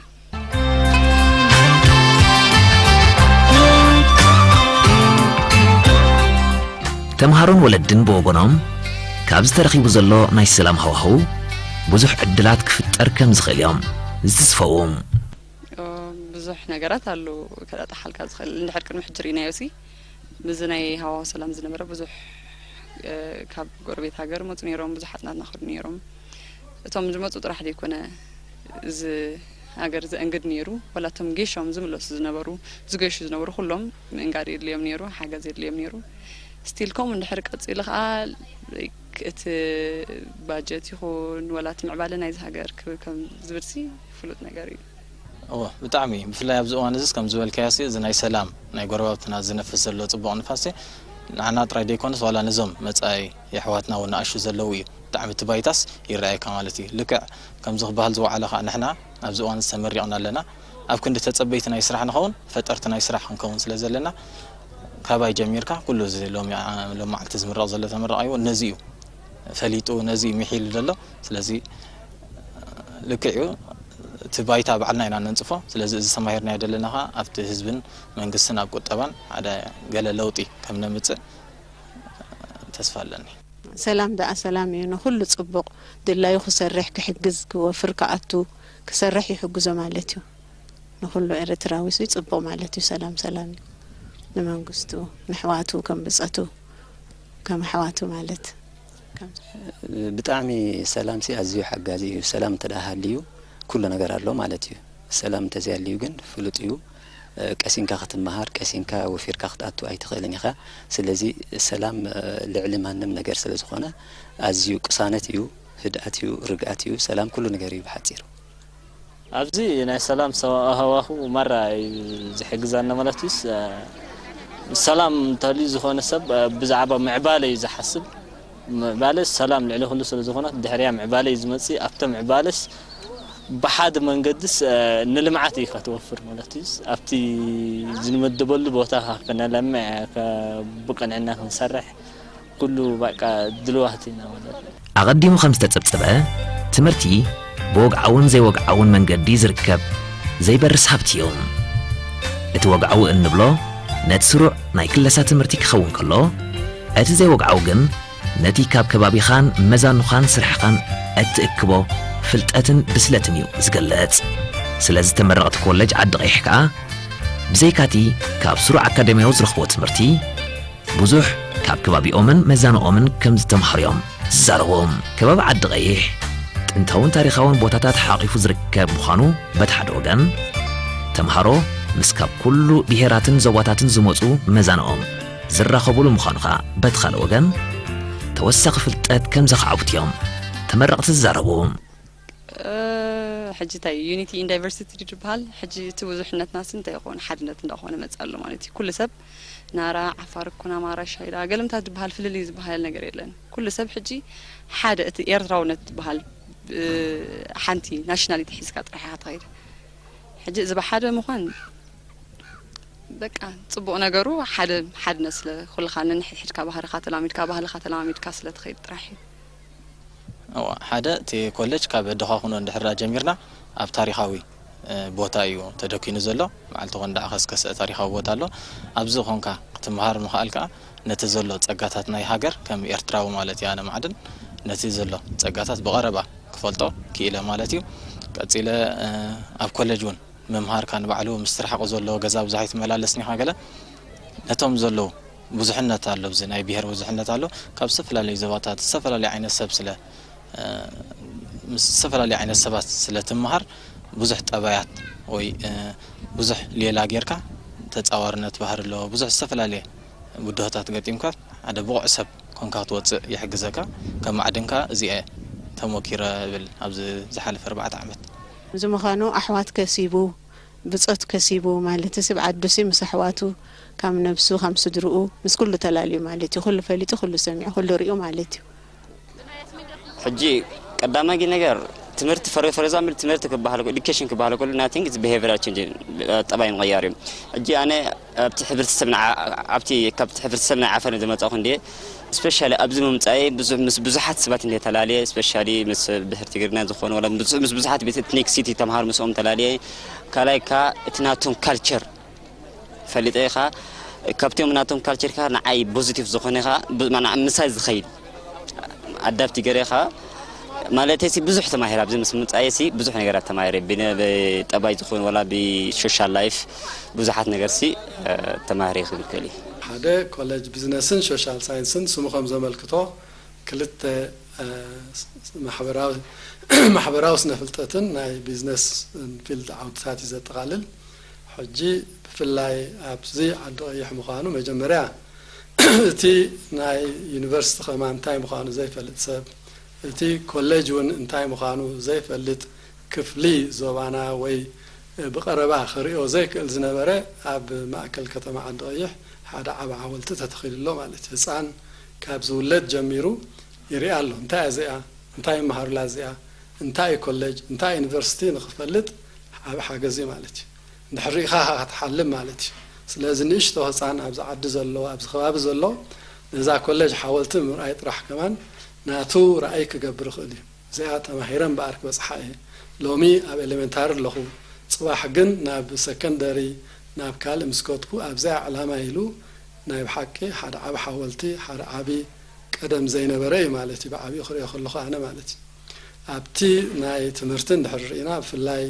ተምሃሮን ወለድን ብወገኖም ካብዚ ተረኺቡ ዘሎ ናይ ሰላም ሃዋህው ብዙሕ ዕድላት ክፍጠር ከም ዝኽእል እዮም ዝትስፈዉ። ብዙሕ ነገራት ኣሎ ከጣጥሓልካ ዝኽእል እንድሕር ቅድሚ ሕጂ ርኢናዮ ሲ ምስዚ ናይ ሃዋሁ ሰላም ዝነበረ ብዙሕ ካብ ጎረቤት ሃገር መፁ ነይሮም ብዙሓት ናትና ከዱ ነይሮም እቶም ዝመፁ ጥራሕ ዘይኮነ እዚ ሃገር ዘእንግድ ነይሩ ዋላ እቶም ጌሾም ዝምለሱ ዝነበሩ ዝገሹ ዝነበሩ ኩሎም ምእንጋድ የድልዮም ነይሩ ሓገዝ የድልዮም ነይሩ ስቲል ከምኡ እንድሕር ቀፂሉ ከዓ እቲ ባጀት ይኹን ዋላ እቲ ምዕባለ ናይዚ ሃገር ክብል ከም ዝብል ሲ ፍሉጥ ነገር እዩ። እወ ብጣዕሚ ብፍላይ ኣብዚ እዋን እዚስ ከም ዝበልካዮ ሲ እዚ ናይ ሰላም ናይ ጎረባብትና ዝነፍስ ዘሎ ፅቡቕ ንፋስ ሲ ንዓና ጥራይ ዘይኮነስ ዋላ ነዞም መፃኢ የሕዋትና እውን ንኣሹ ዘለዉ እዩ ብጣዕሚ እቲ ባይታስ ይረኣየካ ማለት እዩ ልክዕ ከምዚ ክበሃል ዝወዓለ ከዓ ንሕና ኣብዚ እዋን እዚ ተመሪቕና ኣለና ኣብ ክንዲ ተፀበይቲ ናይ ስራሕ ንኸውን ፈጠርቲ ናይ ስራሕ ክንከውን ስለ ዘለና ካባይ ጀሚርካ ኩሉ እዚ ሎሚ ዓ- ሎሚ መዓልቲ ዝምረቕ ዘሎ ተመራቓይ እውን ነዚ እዩ ፈሊጡ ነዚ እዩ ምሒሉ ዘሎ። ስለዚ ልክዕ እዩ፣ እቲ ባይታ ባዕልና ኢና ነንጽፎ። ስለዚ እዚ ተማሂርናዮ ዘለና ኸኣ ኣብቲ ህዝብን መንግስትን ኣብ ቁጠባን ሓደ ገለ ለውጢ ከም ነምጽእ ተስፋ ኣለኒ። ሰላም ደኣ ሰላም እዩ፣ ንኹሉ ጽቡቕ። ድላዩ ክሰርሕ፣ ክሕግዝ፣ ክወፍር፣ ክኣቱ፣ ክሰርሕ ይሕግዞ ማለት እዩ። ንኹሉ ኤርትራዊ ሲ ጽቡቕ ማለት እዩ። ሰላም ሰላም እዩ። ንመንግስቱ፣ ንሕዋቱ ከም ብጸቱ፣ ከም ኣሕዋቱ ማለት። ከም ብጣዕሚ ሰላም ሲ ኣዝዩ ሓጋዚ እዩ። ሰላም እንተ ደኣ ሃልዩ ኩሉ ነገር ኣሎ ማለት እዩ። ሰላም እንተዘይሃልዩ ግን ፍሉጥ እዩ። እ፣ ቀሲንካ ክትመሃር፣ ቀሲንካ ወፊርካ ክትኣቱ ኣይትኽእልን ኢኻ። ስለዚ ሰላም፣ እ፣ ልዕሊ ማንም ነገር ስለ ዝኾነ ኣዝዩ ቅሳነት እዩ፣ ህድኣት እዩ፣ ርግኣት እዩ። ሰላም ኩሉ ነገር እዩ ብሓጺሩ። ኣብዚ ናይ ሰላም ሰ-፣ ሃዋሁ ማራ እዩ ዝሕግዛና ማለት እዩስ፣ እ፣ ሰላም እንተልዩ ዝኾነ ሰብ፣ እ፣ ብዛዕባ ምዕባለ እዩ ዝሓስብ። ምዕባለ ሰላም ልዕሊ ኩሉ ስለ ዝኾነ ድሕሪያ ምዕባለ እዩ ዝመጽእ። ኣብተ ምዕባለስ ብሓደ መንገድስ፣ እ፣ ንልምዓት እዩ ከተወፍር ማለት እዩስ፣ ኣብቲ ዝንመደበሉ ቦታ ከነለምዕ፣ ከ-፣ ብቕንዕና ክንሰርሕ ኩሉ በቃ ድልዋት ኢና ማለት እዩ። ኣቐዲሙ ከም ዝተጸብጸበ፣ ትምህርቲ ብወግዓውን ዘይወግዓውን መንገዲ ዝርከብ ዘይበርስ ሃብቲ እዩ። እቲ ወግዓዊ እንብሎ ነቲ ስሩዕ ናይ ክለሳ ትምህርቲ ክኸውን ከሎ፣ እቲ ዘይወግዓዊ ግን ነቲ ካብ ከባቢኻን መዛኑኻን ስራሕኻን እትእክቦ ፍልጠትን ብስለትን እዩ ዝገልጽ። ስለዚ ተመረቕቲ ኮለጅ ዓዲ ቀይሕ ከኣ ብዘይካቲ ካብ ስሩዕ ኣካደሚያዊ ዝረኽብዎ ትምህርቲ፣ ብዙሕ ካብ ከባቢኦምን መዛንኦምን ከም ዝተምሃሩ እዮም ዝዛረቡ። ከባቢ ዓዲ ቀይሕ ጥንታውን ታሪኻውን ቦታታት ሓቒፉ ዝርከብ ምዃኑ በቲ ሓደ ወገን፣ ተምሃሮ ምስ ካብ ኩሉ ብሄራትን ዞባታትን ዝመጹ መዛንኦም ዝራኸቡሉ ምዃኑ ኸኣ በቲ ካልእ ወገን፣ ተወሳኺ ፍልጠት ከም ዘኻዕቡት እዮም ተመረቕቲ ዝዛረቡ። እ፣ ሕጂ እንታይ ዩኒቲ ኢን ዳይቨርሲቲ ድዩ ዝበሃል? ሕጂ እቲ ብዙሕነትናስ እንታይ ይኸውን? ሓድነት እንዳኾነ መጽእ ኣሎ ማለት እዩ። ኩሉ ሰብ ናራ፣ ዓፋር፣ ኩናማራ፣ ሻይዳ፣ ገለምታት ዝበሃል ፍልልይ ዝበሃል ነገር የለን። ኩሉ ሰብ ሕጂ ሓደ፣ እቲ ኤርትራውነት ዝበሃል፣ እ፣ ሓንቲ ናሽናሊቲ ሒዝካ ጥራሕ ኢኻ ትኸይድ። ሕጂ እዚ ብሓደ ምዃን በቃ ጽቡቕ ነገሩ ሓደ፣ ሓድነት ስለ ኩልኻ ነንሕድሕድካ ባህርኻ ተላሚድካ፣ ባህልኻ ተላሚድካ ስለ ትኸይድ ጥራሕ እዩ። እዋ፣ ሓደ እቲ ኮለጅ ካብ ደኻኹኖ እንድሕር ደኣ ጀሚርና ኣብ ታሪኻዊ፣ እ፣ ቦታ እዩ ተደኪኑ ዘሎ። መዓልቲ ኮን ደኣ ከስከሰ ታሪኻዊ ቦታ ኣሎ። ኣብዚ ኮንካ ክትመሃር ምኽኣል ከኣ ነቲ ዘሎ ጸጋታት ናይ ሃገር ከም ኤርትራዊ ማለት እዩ ኣነ ማዕድን ነቲ ዘሎ ጸጋታት ብቐረባ ክፈልጦ ክኢለ ማለት እዩ። ቀጺለ፣ እ፣ ኣብ ኮለጅ እውን ምምሃርካ ንባዕሉ ምስ ርሓቑ ዘለዎ ገዛ ብዙሕ ኣይትመላለስን ኢኻ ገለ። ነቶም ዘለዉ ብዙሕነት ኣሎ፣ ኣብዚ ናይ ብሄር ብዙሕነት ኣሎ። ካብ ዝተፈላለዩ ዞባታት ዝተፈላለዩ ዓይነት ሰብ ስለ፣ እ፣ ምስ ዝተፈላለዩ ዓይነት ሰባት ስለ ትመሃር ብዙሕ ጠባያት ወይ፣ እ፣ ብዙሕ ሌላ ጌርካ ተጻዋርነት ባህሪ ኣለዎ። ብዙሕ ዝተፈላለየ ብድሆታት ገጢምካ ሓደ ብቑዕ ሰብ ኮንካ ክትወጽእ ይሕግዘካ። ከም ማዕድንካ እዚኣ ተሞኪረ እብል ኣብዚ ዝሓለፈ ኣርባዕተ ዓመት። እዚ ምዃኑ ኣሕዋት ከሲቡ፣ ብጾት ከሲቡ ማለት እዚ ኣብ ዓዱሲ ምስ ኣሕዋቱ፣ ካብ ነብሱ፣ ካብ ስድርኡ፣ ምስ ኩሉ ተላልዩ ማለት እዩ። ኩሉ ፈሊጡ፣ ኩሉ ሰሚዑ፣ ኩሉ ሪኡ ማለት እዩ። ሕጂ ቀዳማጊ ነገር ትምህርቲ፣ for፣ for example ትምህርቲ ክበሃል፣ education ክበሃል ከሎ nothing is behavioral change፣ ጠባይ ምቕያር እዩ። ሕጂ ኣነ ኣብቲ ሕብረተሰብና ዓ-፣ ኣብቲ ካብቲ ሕብረተሰብና ዓፈነ ዝመጻኹ እንድየ፣ ስፔሻሊ ኣብዚ ምምጻኤ ብዙ-፣ ምስ ብዙሓት ሰባት እንድየ ተላልየ፣ ስፔሻሊ ምስ ብሕር ትግርኛ ዝኾኑ ወላ ብዙ-፣ ምስ ብዙሓት ቤት ኤትኒክሲቲ ተምሃሮ ምስኦም ተላልየ፣ ካልኣይ ከኣ እቲ ናቶም ካልቸር ፈሊጠ ኢኻ፣ ካብቲኦም ናቶም ካልቸር ከኣ ንዓይ ፖዚቲቭ ዝኾነ ኢኻ፣ ብ-፣ ማና ምሳይ ዝኸይድ ኣዳፕት ይገረ ኢኻ። ማለተይ ሲ ብዙሕ ተማሂረ፣ ኣብዚ ምስ ምምጻኤ ሲ ብዙሕ ነገራት ተማሂረ፣ ብነ-፣ ብጠባይ ዝኾን ወላ ብሶሻል ላይፍ ብዙሓት ነገር ሲ፣ እ፣ ተማሂረ ክብል ክእል እየ። ሓደ ኮሌጅ ቢዝነስን ሶሻል ሳይንስን ስሙ ከም ዘመልክቶ ክልተ፣ እ፣ ስ-፣ ስ-፣ ማሕበራዊ፣ ማሕበራዊ ስነ ፍልጠትን ናይ ቢዝነስ ፊልድ ዓውድታት እዩ ዘጠቓልል። ሕጂ ብፍላይ ኣብዚ ዓዲ ቀይሕ ምዃኑ መጀመርያ እቲ ናይ ዩኒቨርሲቲ ከማን እንታይ ምዃኑ ዘይፈልጥ ሰብ፣ እቲ ኮሌጅ እውን እንታይ ምዃኑ ዘይፈልጥ ክፍሊ ዞባና ወይ ብቐረባ ክርእዮ ዘይክእል ዝነበረ ኣብ ማእከል ከተማ ዓዲ ቀይሕ ሓደ ዓቢ ሓወልቲ ተተኺሉ ኣሎ ማለት እዩ። ህጻን ካብ ዝውለድ ጀሚሩ ይሪኣ ኣሎ። እንታይ እያ እዚኣ? እንታይ ይመሃሩላ እዚኣ? እንታይ እዩ ኮሌጅ? እንታይ ዩኒቨርሲቲ ንኽፈልጥ ዓቢ ሓገዝ እዩ ማለት እዩ። እንድሕር ርኢኻ ኢኻ ክትሓልም ማለት እዩ። ስለዚ ንእሽቶ ህጻን ኣብዚ ዓዲ ዘሎ፣ ኣብዚ ከባቢ ዘሎ ነዛ ኮሌጅ ሓወልቲ ምርኣይ ጥራሕ ከማን ናቱ ራእይ ክገብር ይኽእል እዩ። እዚኣ ተማሂረ እምበኣር ክበጽሓ እየ። ሎሚ ኣብ ኤሌመንታሪ ኣለኹ፣ ጽባሕ ግን ናብ ሰከንደሪ፣ ናብ ካልእ ምስ ከድኩ፣ ኣብዚኣ ዕላማ ኢሉ ናይ ብሓቂ ሓደ ዓቢ ሓወልቲ፣ ሓደ ዓቢ ቀደም ዘይነበረ እዩ ማለት እዩ። ብዓቢኡ ክሪኦ ከለኹ ኣነ ማለት እዩ። ኣብቲ ናይ ትምህርቲ እንድሕር ርኢና፣ ብፍላይ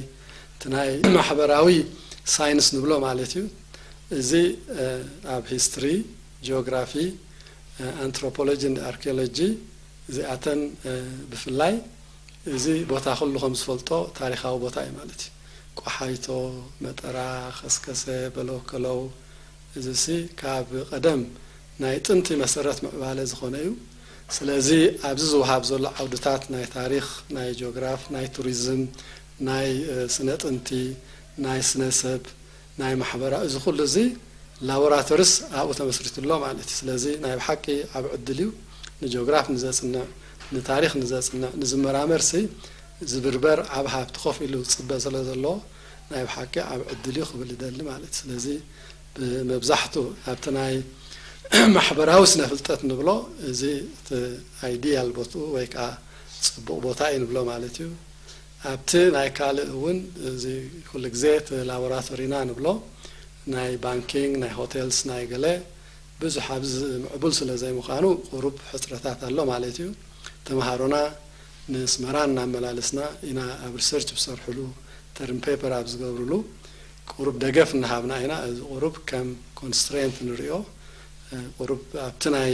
እቲ ናይ ማሕበራዊ ሳይንስ ንብሎ ማለት እዩ። እዚ ኣብ ሂስትሪ፣ ጂኦግራፊ፣ ኣንትሮፖሎጂ፣ ኣርኪኦሎጂ፣ እዚኣተን ብፍላይ እዚ ቦታ ኩሉ ከም ዝፈልጦ ታሪኻዊ ቦታ እዩ ማለት እዩ። ቆሓይቶ፣ መጠራ፣ ከስከሰ፣ በለውከለው፣ እዚ ሲ ካብ ቀደም ናይ ጥንቲ መሰረት ምዕባለ ዝኾነ እዩ። ስለዚ ኣብዚ ዝወሃብ ዘሎ ዓውድታት ናይ ታሪኽ፣ ናይ ጂኦግራፍ፣ ናይ ቱሪዝም፣ ናይ ስነ ጥንቲ፣ ናይ ስነ ሰብ፣ ናይ ማሕበራዊ፣ እዚ ኩሉ እዚ ላቦራቶሪስ ኣብኡ ተመስሪቱ ኣሎ ማለት እዩ። ስለዚ ናይ ብሓቂ ዓቢ ዕድል እዩ። ንጂኦግራፍ ንዘጽንዕ፣ ንታሪኽ ንዘጽንዕ፣ ንዝመራመር ሲ ዝብርበር ዓቢ ሃብቲ ኮፍ ኢሉ ዝጽበ ስለ ዘሎ ናይ ብሓቂ ዓቢ ዕድል እዩ ክብል ይደሊ ማለት እዩ። ስለዚ ብመብዛሕቱ ኣብቲ ናይ ማሕበራዊ ስነ ፍልጠት ንብሎ እዚ እቲ ኣይዲያል ቦትኡ ወይ ከዓ ጽቡቕ ቦታ እዩ ንብሎ ማለት እዩ። ኣብቲ ናይ ካልእ እውን እዚ ኩሉ ግዜ እቲ ላቦራቶሪና ንብሎ ናይ ባንኪንግ፣ ናይ ሆቴልስ፣ ናይ ገለ ብዙሕ ኣብዚ ምዕቡል ስለ ዘይምዃኑ ቁሩብ ሕጽረታት ኣሎ ማለት እዩ። ተምሃሮና ንስመራ እናመላለስና ኢና ኣብ ሪሰርች ብሰርሕሉ፣ ተርም ፔፐር ኣብ ዝገብርሉ ቁሩብ ደገፍ እናሃብና ኢና። እዚ ቁሩብ ከም ኮንስትሬንት ንሪኦ። ቁሩብ ኣብቲ ናይ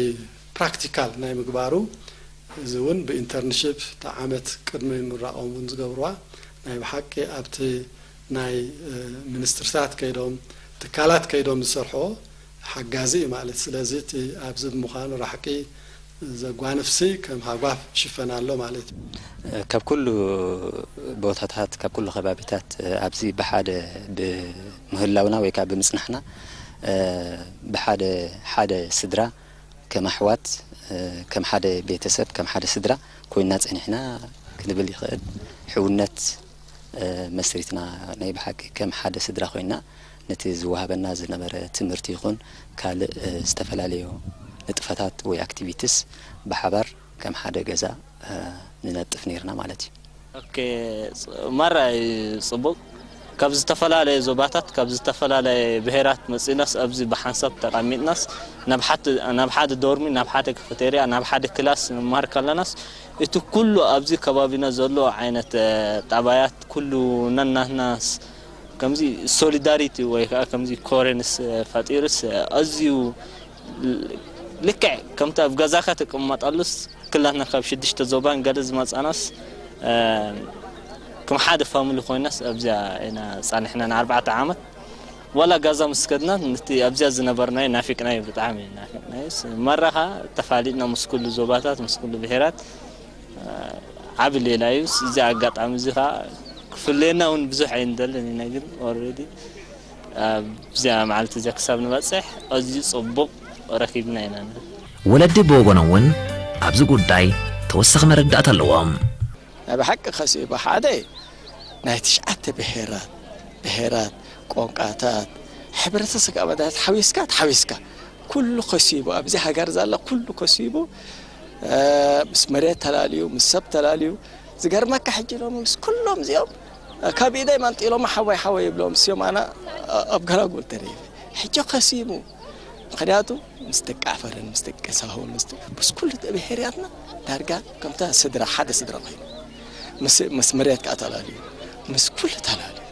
ፕራክቲካል ናይ ምግባሩ እዚ እውን ብኢንተርንሽፕ እቲ ዓመት ቅድሚ ምራቖም እውን ዝገብርዋ ናይ ብሓቂ ኣብቲ ናይ ሚኒስትርታት ከይዶም ትካላት ከይዶም ዝሰርሕኦ ሓጋዚ እዩ ማለት። ስለዚ እቲ ኣብዚ ብምዃኑ ራሕቂ ዘጓንፍሲ ከም ሃጓፍ ይሽፈን ኣሎ ማለት እዩ። ካብ ኩሉ ቦታታት ካብ ኩሉ ከባቢታት ኣብዚ ብሓደ ብምህላውና ወይ ከዓ ብምፅናሕና ብሓደ ሓደ ስድራ ከም ኣሕዋት ከም ሓደ ቤተሰብ ከም ሓደ ስድራ ኮይና ፀኒሕና ክንብል ይኽእል። ሕውነት መስሪትና ናይ ብሓቂ ከም ሓደ ስድራ ኮይና ነቲ ዝወሃበና ዝነበረ ትምህርቲ ይኹን ካልእ ዝተፈላለዩ ንጥፈታት ወይ ኣክቲቪቲስ ብሓባር ከም ሓደ ገዛ ንነጥፍ ነይርና ማለት እዩ። ኦኬ፣ ማራ እዩ ፅቡቅ። ካብ ዝተፈላለየ ዞባታት ካብ ዝተፈላለየ ብሄራት መፂናስ ኣብዚ ብሓንሳብ ተቃሚጥናስ ናብ ሓደ ዶርሚ ናብ ሓደ ካፈቴርያ ናብ ሓደ ክላስ ንመሃር ከለናስ እቲ ኩሉ ኣብዚ ከባቢና ዘሎ ዓይነት ጣባያት ኩሉ ነናህናስ ከምዚ ሶሊዳሪቲ ወይ ከዓ ከምዚ ኮሬንስ ፈጢሩስ ኣዝዩ ልክዕ ከምቲ ኣብ ገዛካ ትቅመጠሉስ ክላትና ካብ ሽዱሽተ ዞባን ገለ ዝመፃናስ ከም ሓደ ፋሚሊ ኮይናስ ኣብዚኣ ኢና ፃኒሕና ንኣርባዕተ ዓመት ዋላ ጋዛ ምስ ከድና ነቲ ኣብዚኣ ዝነበርናዮ ናፊቅናዮ ብጣዕሚ ናፊቅናዮስ መራኻ ተፋሊጥና ምስ ኩሉ ዞባታት ምስ ኩሉ ብሄራት ዓቢ ሌላ እዩ እዚ ኣጋጣሚ እዚ ከዓ ክፍለየና እውን ብዙሕ ኣይንደልን ኢና ግን ኦረዲ ኣብዚኣ መዓልቲ እዚኣ ክሳብ ንበፅሕ ኣዝዩ ፅቡቕ ረኪብና ኢና ንብል። ወለዲ ብወገኖም እውን ኣብዚ ጉዳይ ተወሳኺ መረዳእታ ኣለዎም። ናይ ብሓቂ ከሲቡ ሓደ ናይ ትሽዓተ ብሄራት ብሄራት ቋንቋታት ሕብረተሰብ ካብ መዳያት ሓዊስካ ተሓዊስካ ኩሉ ከሲቡ ኣብዚ ሃገር ዘላ ኩሉ ከሲቡ ምስ መሬት ተላልዩ ምስ ሰብ ተላልዩ ዝገርመካ ሕጂ ሎሚ ምስ ኩሎም እዚኦም ካብ ኢደይ መንጢሎም ሓወይ ሓወይ ይብሎም እስዮም ኣና ኣብ ገላጉል ተሪፈ ሕጂ ከሲቡ ምኽንያቱ ምስ ደቂ ዓፈርን ምስ ደቂ ሳሆን ምስ ምስ ኩሉ ብሄርያትና ዳርጋ ከምታ ስድራ ሓደ ስድራ ኮይኑ ምስ ምስ መሬት ከዓ ተላልዩ ምስ ኩሉ ተላልዩ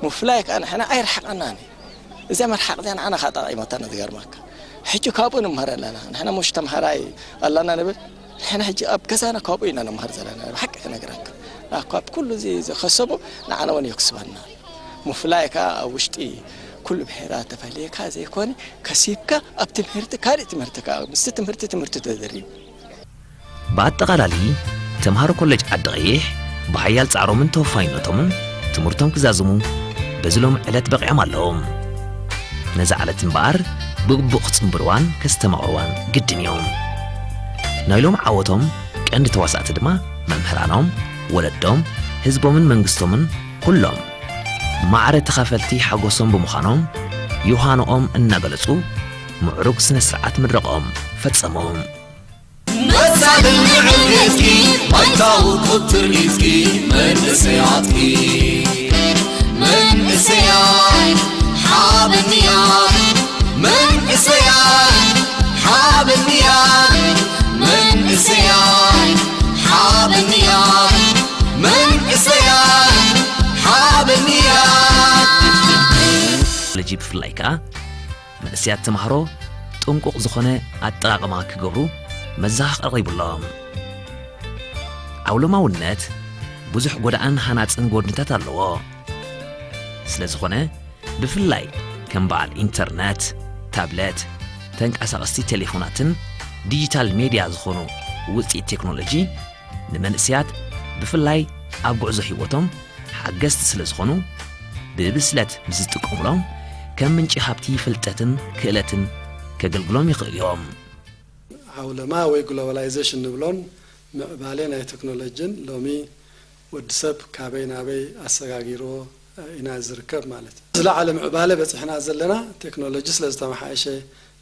ምፍላይ ከዓ ንሕና ኣይረሓቐናን እዩ እዚኣ መርሓቕ እዚኣ ንዓና ከዓ ጠቒማታና ዝገርመካ ሕጂ ካብኡ ንምህር ኣለና ንሕና ሙሽ ተምሃራይ ኣለና ንብል ንሕና ሕጂ ኣብ ገዛና ካብኡ ኢና ንምህር ዘለና ብሓቂ ክነግረካ ካብ ኩሉ እዚ ዝኸሰቡ ንዓና እውን የክስበና ምፍላይ ከዓ ኣብ ውሽጢ ኩሉ ብሄራት ተፈልየካ ዘይኮነ ከሲብካ ኣብ ትምህርቲ ካልእ ትምህርቲ ከዓ ምስቲ ትምህርቲ ትምህርቲ ተደሪቡ ብኣጠቓላሊ ተምሃሮ ኮሌጅ ዓዲ ቐይሕ ብሓያል ጻዕሮምን ተወፋይነቶምን ትምህርቶም ክዛዝሙ በዚ ሎሚ ዕለት በቒዖም ኣለዉ። ነዛ ዕለት እምበኣር ብግቡእ ክጽንብርዋን ከስተማቕርዋን ግድን እዩ። ናይ ሎሚ ዓወቶም ቀንዲ ተዋሳእቲ ድማ መምህራኖም፣ ወለዶም፣ ህዝቦምን መንግስቶምን ኩሎም ማዕረ ተኻፈልቲ ሓጎሶም ብምዃኖም ዮሃንኦም እናገለጹ ምዕሩግ ስነ ስርዓት ምረቐኦም ፈጸሙ። መሳይ ልምዕል ጌጽኪ ባይታዊ ቁጥር ሒዝኪ መንእሰያትኪ መንእሰያት ሓበንያ መንእሰያት ሓበንያ መንእሰያት ሓበንያ መንእሰያት ሓበንያ ልጂ ብፍላይ ከኣ መንእሰያት ተምሃሮ ጥንቁቕ ዝኾነ ኣጠቓቕማ ክገብሩ መዘኻኸሪ ቀሪቡሎም። ዓውሎማውነት ብዙሕ ጎዳእን ሃናጽን ጎድንታት ኣለዎ። ስለ ዝኾነ ብፍላይ ከም በዓል ኢንተርነት፣ ታብለት፣ ተንቀሳቐስቲ ቴሌፎናትን ዲጂታል ሜድያ ዝኾኑ ውፅኢት ቴክኖሎጂ ንመንእሰያት ብፍላይ ኣብ ጉዕዞ ህይወቶም ሓገዝቲ ስለ ዝኾኑ ብብስለት ምስ ዝጥቀሙሎም ከም ምንጪ ሃብቲ ፍልጠትን ክእለትን ከገልግሎም ይኽእል እዮም። ዓውለማ ወይ ግሎባላይዜሽን ንብሎን ምዕባሌ ናይ ቴክኖሎጂን ሎሚ ወዲ ሰብ ካበይ ናበይ ኣሰጋጊርዎ ኢና ዝርከብ ማለት እዩ። ዝለዓለ ምዕባለ በፂሕና ዘለና ቴክኖሎጂ ስለ ዝተመሓየሸ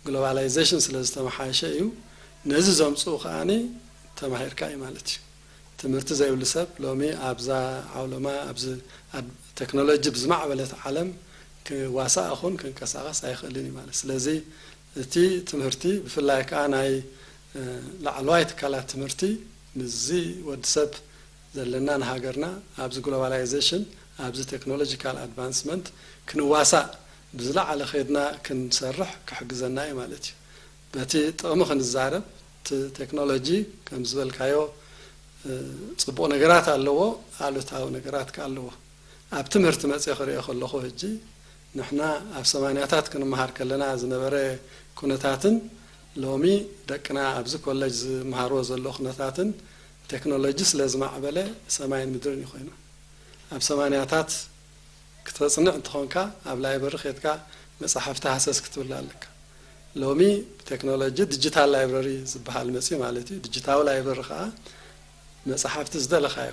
ግሎባላይዜሽን ስለ ዝተመሓየሸ እዩ። ነዚ ዘምፅኡ ከዓኒ ተማሂርካ እዩ ማለት እዩ። ትምህርቲ ዘይብሉ ሰብ ሎሚ ኣብዛ ዓውለማ ኣብዚ ቴክኖሎጂ ብዝማዕበለት ዓለም ክዋሳእ ይኹን ክንቀሳቐስ ኣይኽእልን እዩ ማለት ስለዚ እቲ ትምህርቲ ብፍላይ ከዓ ናይ ላዕለዋይ ትካላት ትምህርቲ ምስዚ ወዲ ሰብ ዘለና ንሃገርና ኣብዚ ግሎባላይዜሽን ኣብዚ ቴክኖሎጂካል ኣድቫንስመንት ክንዋሳእ ብዝለዓለ ከይድና ክንሰርሕ ክሕግዘና እዩ ማለት እዩ። በቲ ጥቕሚ ክንዛረብ እቲ ቴክኖሎጂ ከም ዝበልካዮ ፅቡቕ ነገራት ኣለዎ፣ ኣሉታዊ ነገራት ከ ኣለዎ። ኣብ ትምህርቲ መፅየ ክሪኦ ከለኹ ሕጂ ንሕና ኣብ ሰማንያታት ክንመሃር ከለና ዝነበረ ኩነታትን ሎሚ ደቅና ኣብዚ ኮለጅ ዝመሃርዎ ዘሎ ኩነታትን ቴክኖሎጂ ስለ ዝማዕበለ ሰማይን ምድርን እዩ ኮይኑ። ኣብ ሰማንያታት ክተፅንዕ እንተኾንካ ኣብ ላይበሪ ኬድካ መፅሓፍቲ ሃሰስ ክትብል ኣለካ። ሎሚ ብቴክኖሎጂ ዲጂታል ላይብረሪ ዝበሃል መፅዩ ማለት እዩ። ዲጂታዊ ላይብረሪ ከዓ መፅሓፍቲ ዝደለኻዮ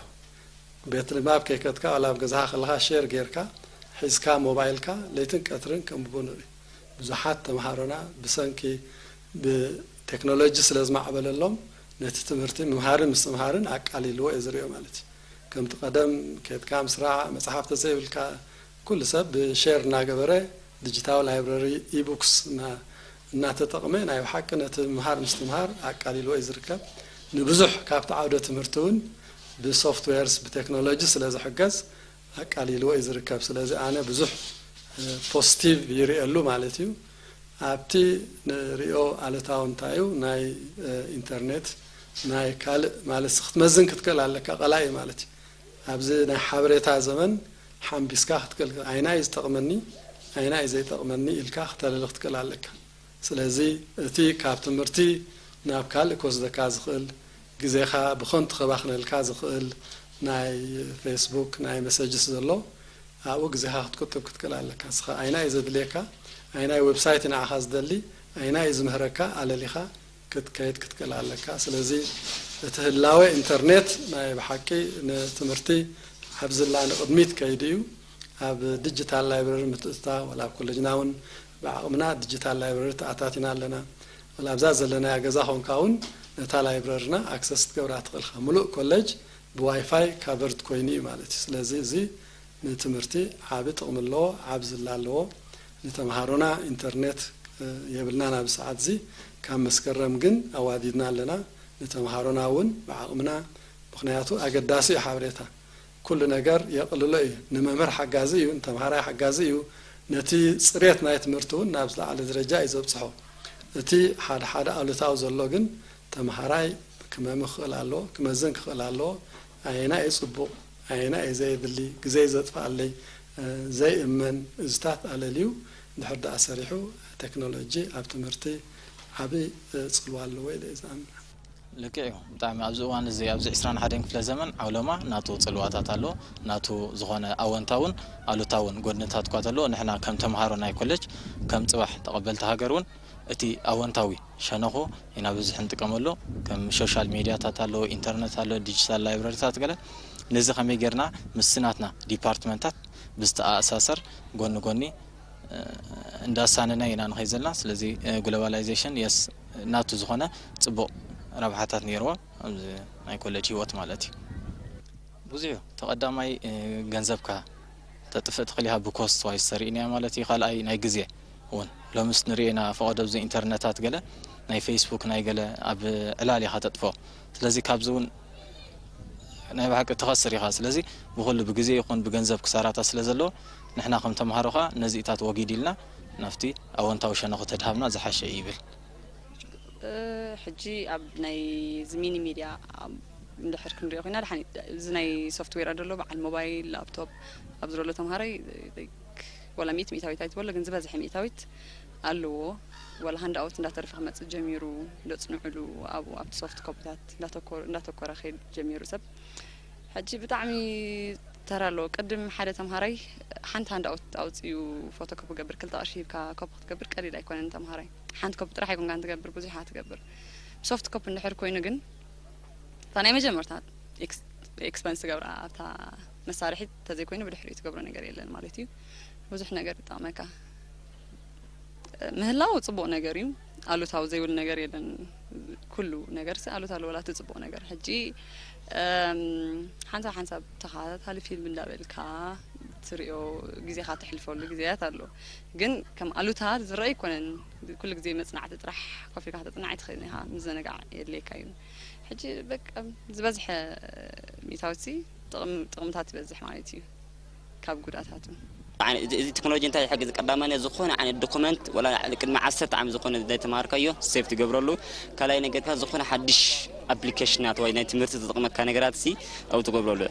ቤት ንባብ ከይከድካ ዋላ ኣብ ገዛኻ ከለኻ ሼር ጌርካ ሒዝካ ሞባይልካ ለይትን ቀትርን ከንብቡ ንርኢ። ብዙሓት ተምሃሮና ብሰንኪ ብቴክኖሎጂ ስለ ዝማዕበለሎም ነቲ ትምህርቲ ምምሃርን ምስትምሃርን ኣቃሊልዎ እየ ዝሪኦ ማለት እዩ። ከምቲ ቀደም ኬድካ ምስራዕ መፅሓፍ ተዘይብልካ ኩሉ ሰብ ብሼር እናገበረ ዲጂታል ላይብረሪ ኢቡክስ እናተጠቕመ ናይ ብሓቂ ነቲ ምምሃር ምስትምሃር ኣቃሊልዎ እዩ ዝርከብ። ንብዙሕ ካብቲ ዓውደ ትምህርቲ እውን ብሶፍትዌርስ ብቴክኖሎጂ ስለ ዝሕገዝ ኣቃሊልዎ እዩ ዝርከብ። ስለዚ ኣነ ብዙሕ ፖስቲቭ ይርእየሉ ማለት እዩ። ኣብቲ ንሪኦ ኣሉታዊ እንታይ እዩ ናይ ኢንተርኔት ናይ ካልእ ማለት ክትመዝን ክትክእል ኣለካ ቀላኢ ማለት እዩ። ኣብዚ ናይ ሓበሬታ ዘመን ሓምቢስካ ክትክእል ኣይና እዩ ዝጠቕመኒ ኣይና እዩ ዘይጠቕመኒ ኢልካ ክተልሊ ክትክእል ኣለካ። ስለዚ እቲ ካብ ትምህርቲ ናብ ካልእ ክወስደካ ዝኽእል ግዜኻ ብኸንቱ ከባኽነልካ ዝኽእል ናይ ፌስቡክ ናይ መሰጅስ ዘሎ ኣብኡ ግዜኻ ክትቁጥብ ክትክእል ኣለካ። እስኻ ኣይና እዩ ዘድልየካ ኣይናይ ዌብሳይት ንዓኻ ዝደሊ ኣይና እዩ ዝምህረካ ኣለሊኻ ክትከይድ ክትክእል ኣለካ። ስለዚ እቲ ህላወ ኢንተርኔት ናይ ብሓቂ ንትምህርቲ ኣብ ዝላ ንቕድሚት ከይዱ እዩ። ኣብ ዲጂታል ላይብረሪ ምትእትታ ወላ ኣብ ኮሌጅና እውን ብዓቕምና ዲጂታል ላይብረሪ ተኣታቲና ኣለና። ወላ ኣብዛ ዘለናያ ገዛ ኮንካ እውን ነታ ላይብረርና ኣክሰስ ክትገብራ ትኽእልካ። ሙሉእ ኮሌጅ ብዋይፋይ ካቨርድ ኮይኑ እዩ ማለት እዩ። ስለዚ እዚ ንትምህርቲ ዓቢ ጥቕሚ ኣለዎ፣ ዓቢ ዝላ ኣለዎ። ንተምሃሮና ኢንተርኔት የብልናን ኣብዚ ሰዓት እዚ። ካብ መስከረም ግን ኣዋዲድና ኣለና። ንተምሃሮና እውን ብዓቕምና፣ ምኽንያቱ ኣገዳሲ እዩ ሓበሬታ። ኩሉ ነገር የቕልሎ እዩ። ንመምህር ሓጋዚ እዩ፣ ንተምሃራይ ሓጋዚ እዩ። ነቲ ፅሬት ናይ ትምህርቲ እውን ናብ ዝለዓለ ደረጃ እዩ ዘብፅሖ። እቲ ሓደ ሓደ ኣሉታዊ ዘሎ ግን ተምሃራይ ክመሚ ክኽእል ኣለዎ፣ ክመዝን ክኽእል ኣለዎ። ኣየና እዩ ፅቡቕ፣ ኣየና እዩ ዘየድሊ፣ ግዜ እዩ ዘጥፍኣለይ፣ ዘይእመን እዝታት ኣለልዩ እንድሕር ደኣ ሰሪሑ ቴክኖሎጂ ኣብ ትምህርቲ ዓብዪ ፅልዋ ኣለዎ ኢለ እየ ዝኣምን። ልክዕ እዩ። ብጣዕሚ ኣብዚ እዋን እዚ ኣብዚ ዕስራን ሓደን ክፍለ ዘመን ዓውሎማ ናቱ ጽልዋታት ኣለዎ። ናቱ ዝኾነ ኣወንታውን ኣሉታውን ጎድንታት እኳ ተለዎ ንሕና ከም ተምሃሮ ናይ ኮሌጅ ከም ጽባሕ ተቐበልቲ ሃገር እውን እቲ ኣወንታዊ ሸነኹ ኢና ብዝሕ ንጥቀመሉ። ከም ሶሻል ሜድያታት ኣሎ፣ ኢንተርነት ኣሎ፣ ዲጂታል ላይብረሪታት ገለ ነዚ ከመይ ጌርና ምስቲ ናትና ዲፓርትመንታት ብዝተኣሳሰር ጎኒ ጎኒ እንዳሳነና ኢና ንኸይድ ዘለና። ስለዚ ግሎባላይዜሽን የስ ናቱ ዝኾነ ጽቡቕ ረብሓታት ነይርዎ ኣብዚ ናይ ኮሌጅ ህይወት ማለት እዩ። ብዙሕ እዩ። ተቐዳማይ ገንዘብካ ተጥፍእ ትኽእል ኢኻ ብኮስት ዋይዝ ተሪእናያ ማለት እዩ። ካልኣይ ናይ ግዜ እውን ሎምስ ንሪኦ ኢና ፈቐዶ ኣብዚ ኢንተርነታት ገለ ናይ ፌስቡክ ናይ ገለ ኣብ ዕላል ኢኻ ተጥፍኦ። ስለዚ ካብዚ እውን ናይ ብሓቂ ትኸስር ኢኻ። ስለዚ ብኹሉ ብግዜ ይኹን ብገንዘብ ክሳራታት ስለ ዘለዎ ንሕና ከም ተምሃሮ ኸኣ ነዚኢታት ወጊድ ኢልና ናብቲ ኣወንታዊ ሸነኹ ተድሃብና ዝሓሸ እዩ ይብል። ሕጂ ኣብ ናይ እዚ ሚኒ ሚድያ እንድሕር ክንሪኦ ኮይና ድሓን እዚ ናይ ሶፍትዌር ኣደሎ በዓል ሞባይል ላፕቶፕ ኣብዚ ዘሎ ተምሃራይ ወላ ሚእቲ ሚእታዊት ኣይትበሎ ግን ዝበዝሐ ሚእታዊት ኣለዎ። ወላ ሃንድ ኣውት እንዳተረፈ ክመፅእ ጀሚሩ፣ እንደፅንዕሉ ኣብኡ ኣብቲ ሶፍት ኮፒታት እንዳተኮረ ከይድ ጀሚሩ ሰብ። ሕጂ ብጣዕሚ ተራ ኣለዎ። ቅድም ሓደ ተምሃራይ ሓንቲ ሃንድ ኣውት ኣውፅኡ ፎቶ ኮፒ ክገብር ክልተ ቅርሺ ሂብካ ኮፒ ክትገብር ቀሊል ኣይኮነን። ተምሃራይ ሓንቲ ኮፒ ጥራሕ ኣይኮንካን ትገብር፣ ብዙሕ ኢኻ ትገብር። ብሶፍት ኮፒ እንድሕር ኮይኑ ግን እታ ናይ መጀመርታ ኤክስፐንስ ትገብራ ኣብታ መሳርሒት ተዘይኮይኑ ብድሕሪኡ ትገብሮ ነገር የለን ማለት እዩ። ብዙሕ ነገር ይጠቕመካ። ምህላው ፅቡቕ ነገር እዩ። ኣሉታዊ ዘይብል ነገር የለን። ኩሉ ነገር ሲ ኣሉታ ኣለዎ ላቲ ፅቡቕ ነገር። ሕጂ ሓንሳብ ሓንሳብ ተኸታታሊ ፊልም እንዳበልካ ትሪኦ ግዜኻ ተሕልፈሉ ግዜያት ኣሎ። ግን ከም ኣሉታ ዝረአ ኣይኮነን። ኩሉ ግዜ መፅናዕቲ ጥራሕ ኮፍ ኢልካ ከተፅናዕ ኣይትኽእልን ኢኻ። ምዝንጋዕ የድልየካ እዩ። ሕጂ በቃ ዝበዝሐ ሚእታዊት ሲ ጥቕምታት ይበዝሕ ማለት እዩ ካብ ጉድኣታቱ። እዚ ቴክኖሎጂ እንታይ ይሕግዝ? ቀዳማይ ዝኾነ ዓይነት ዶኩመንት ወላ ቅድሚ ዓሰርተ ዓመት ዝኾነ ዘይተማሃርካዮ ሴቭ ትገብረሉ። ካልኣይ ነገር ከኣ ዝኾነ ሓድሽ ኣፕሊኬሽናት ወይ ናይ ትምህርቲ ዝጠቕመካ ነገራት ሲ ኣብኡ ትገብረሉ።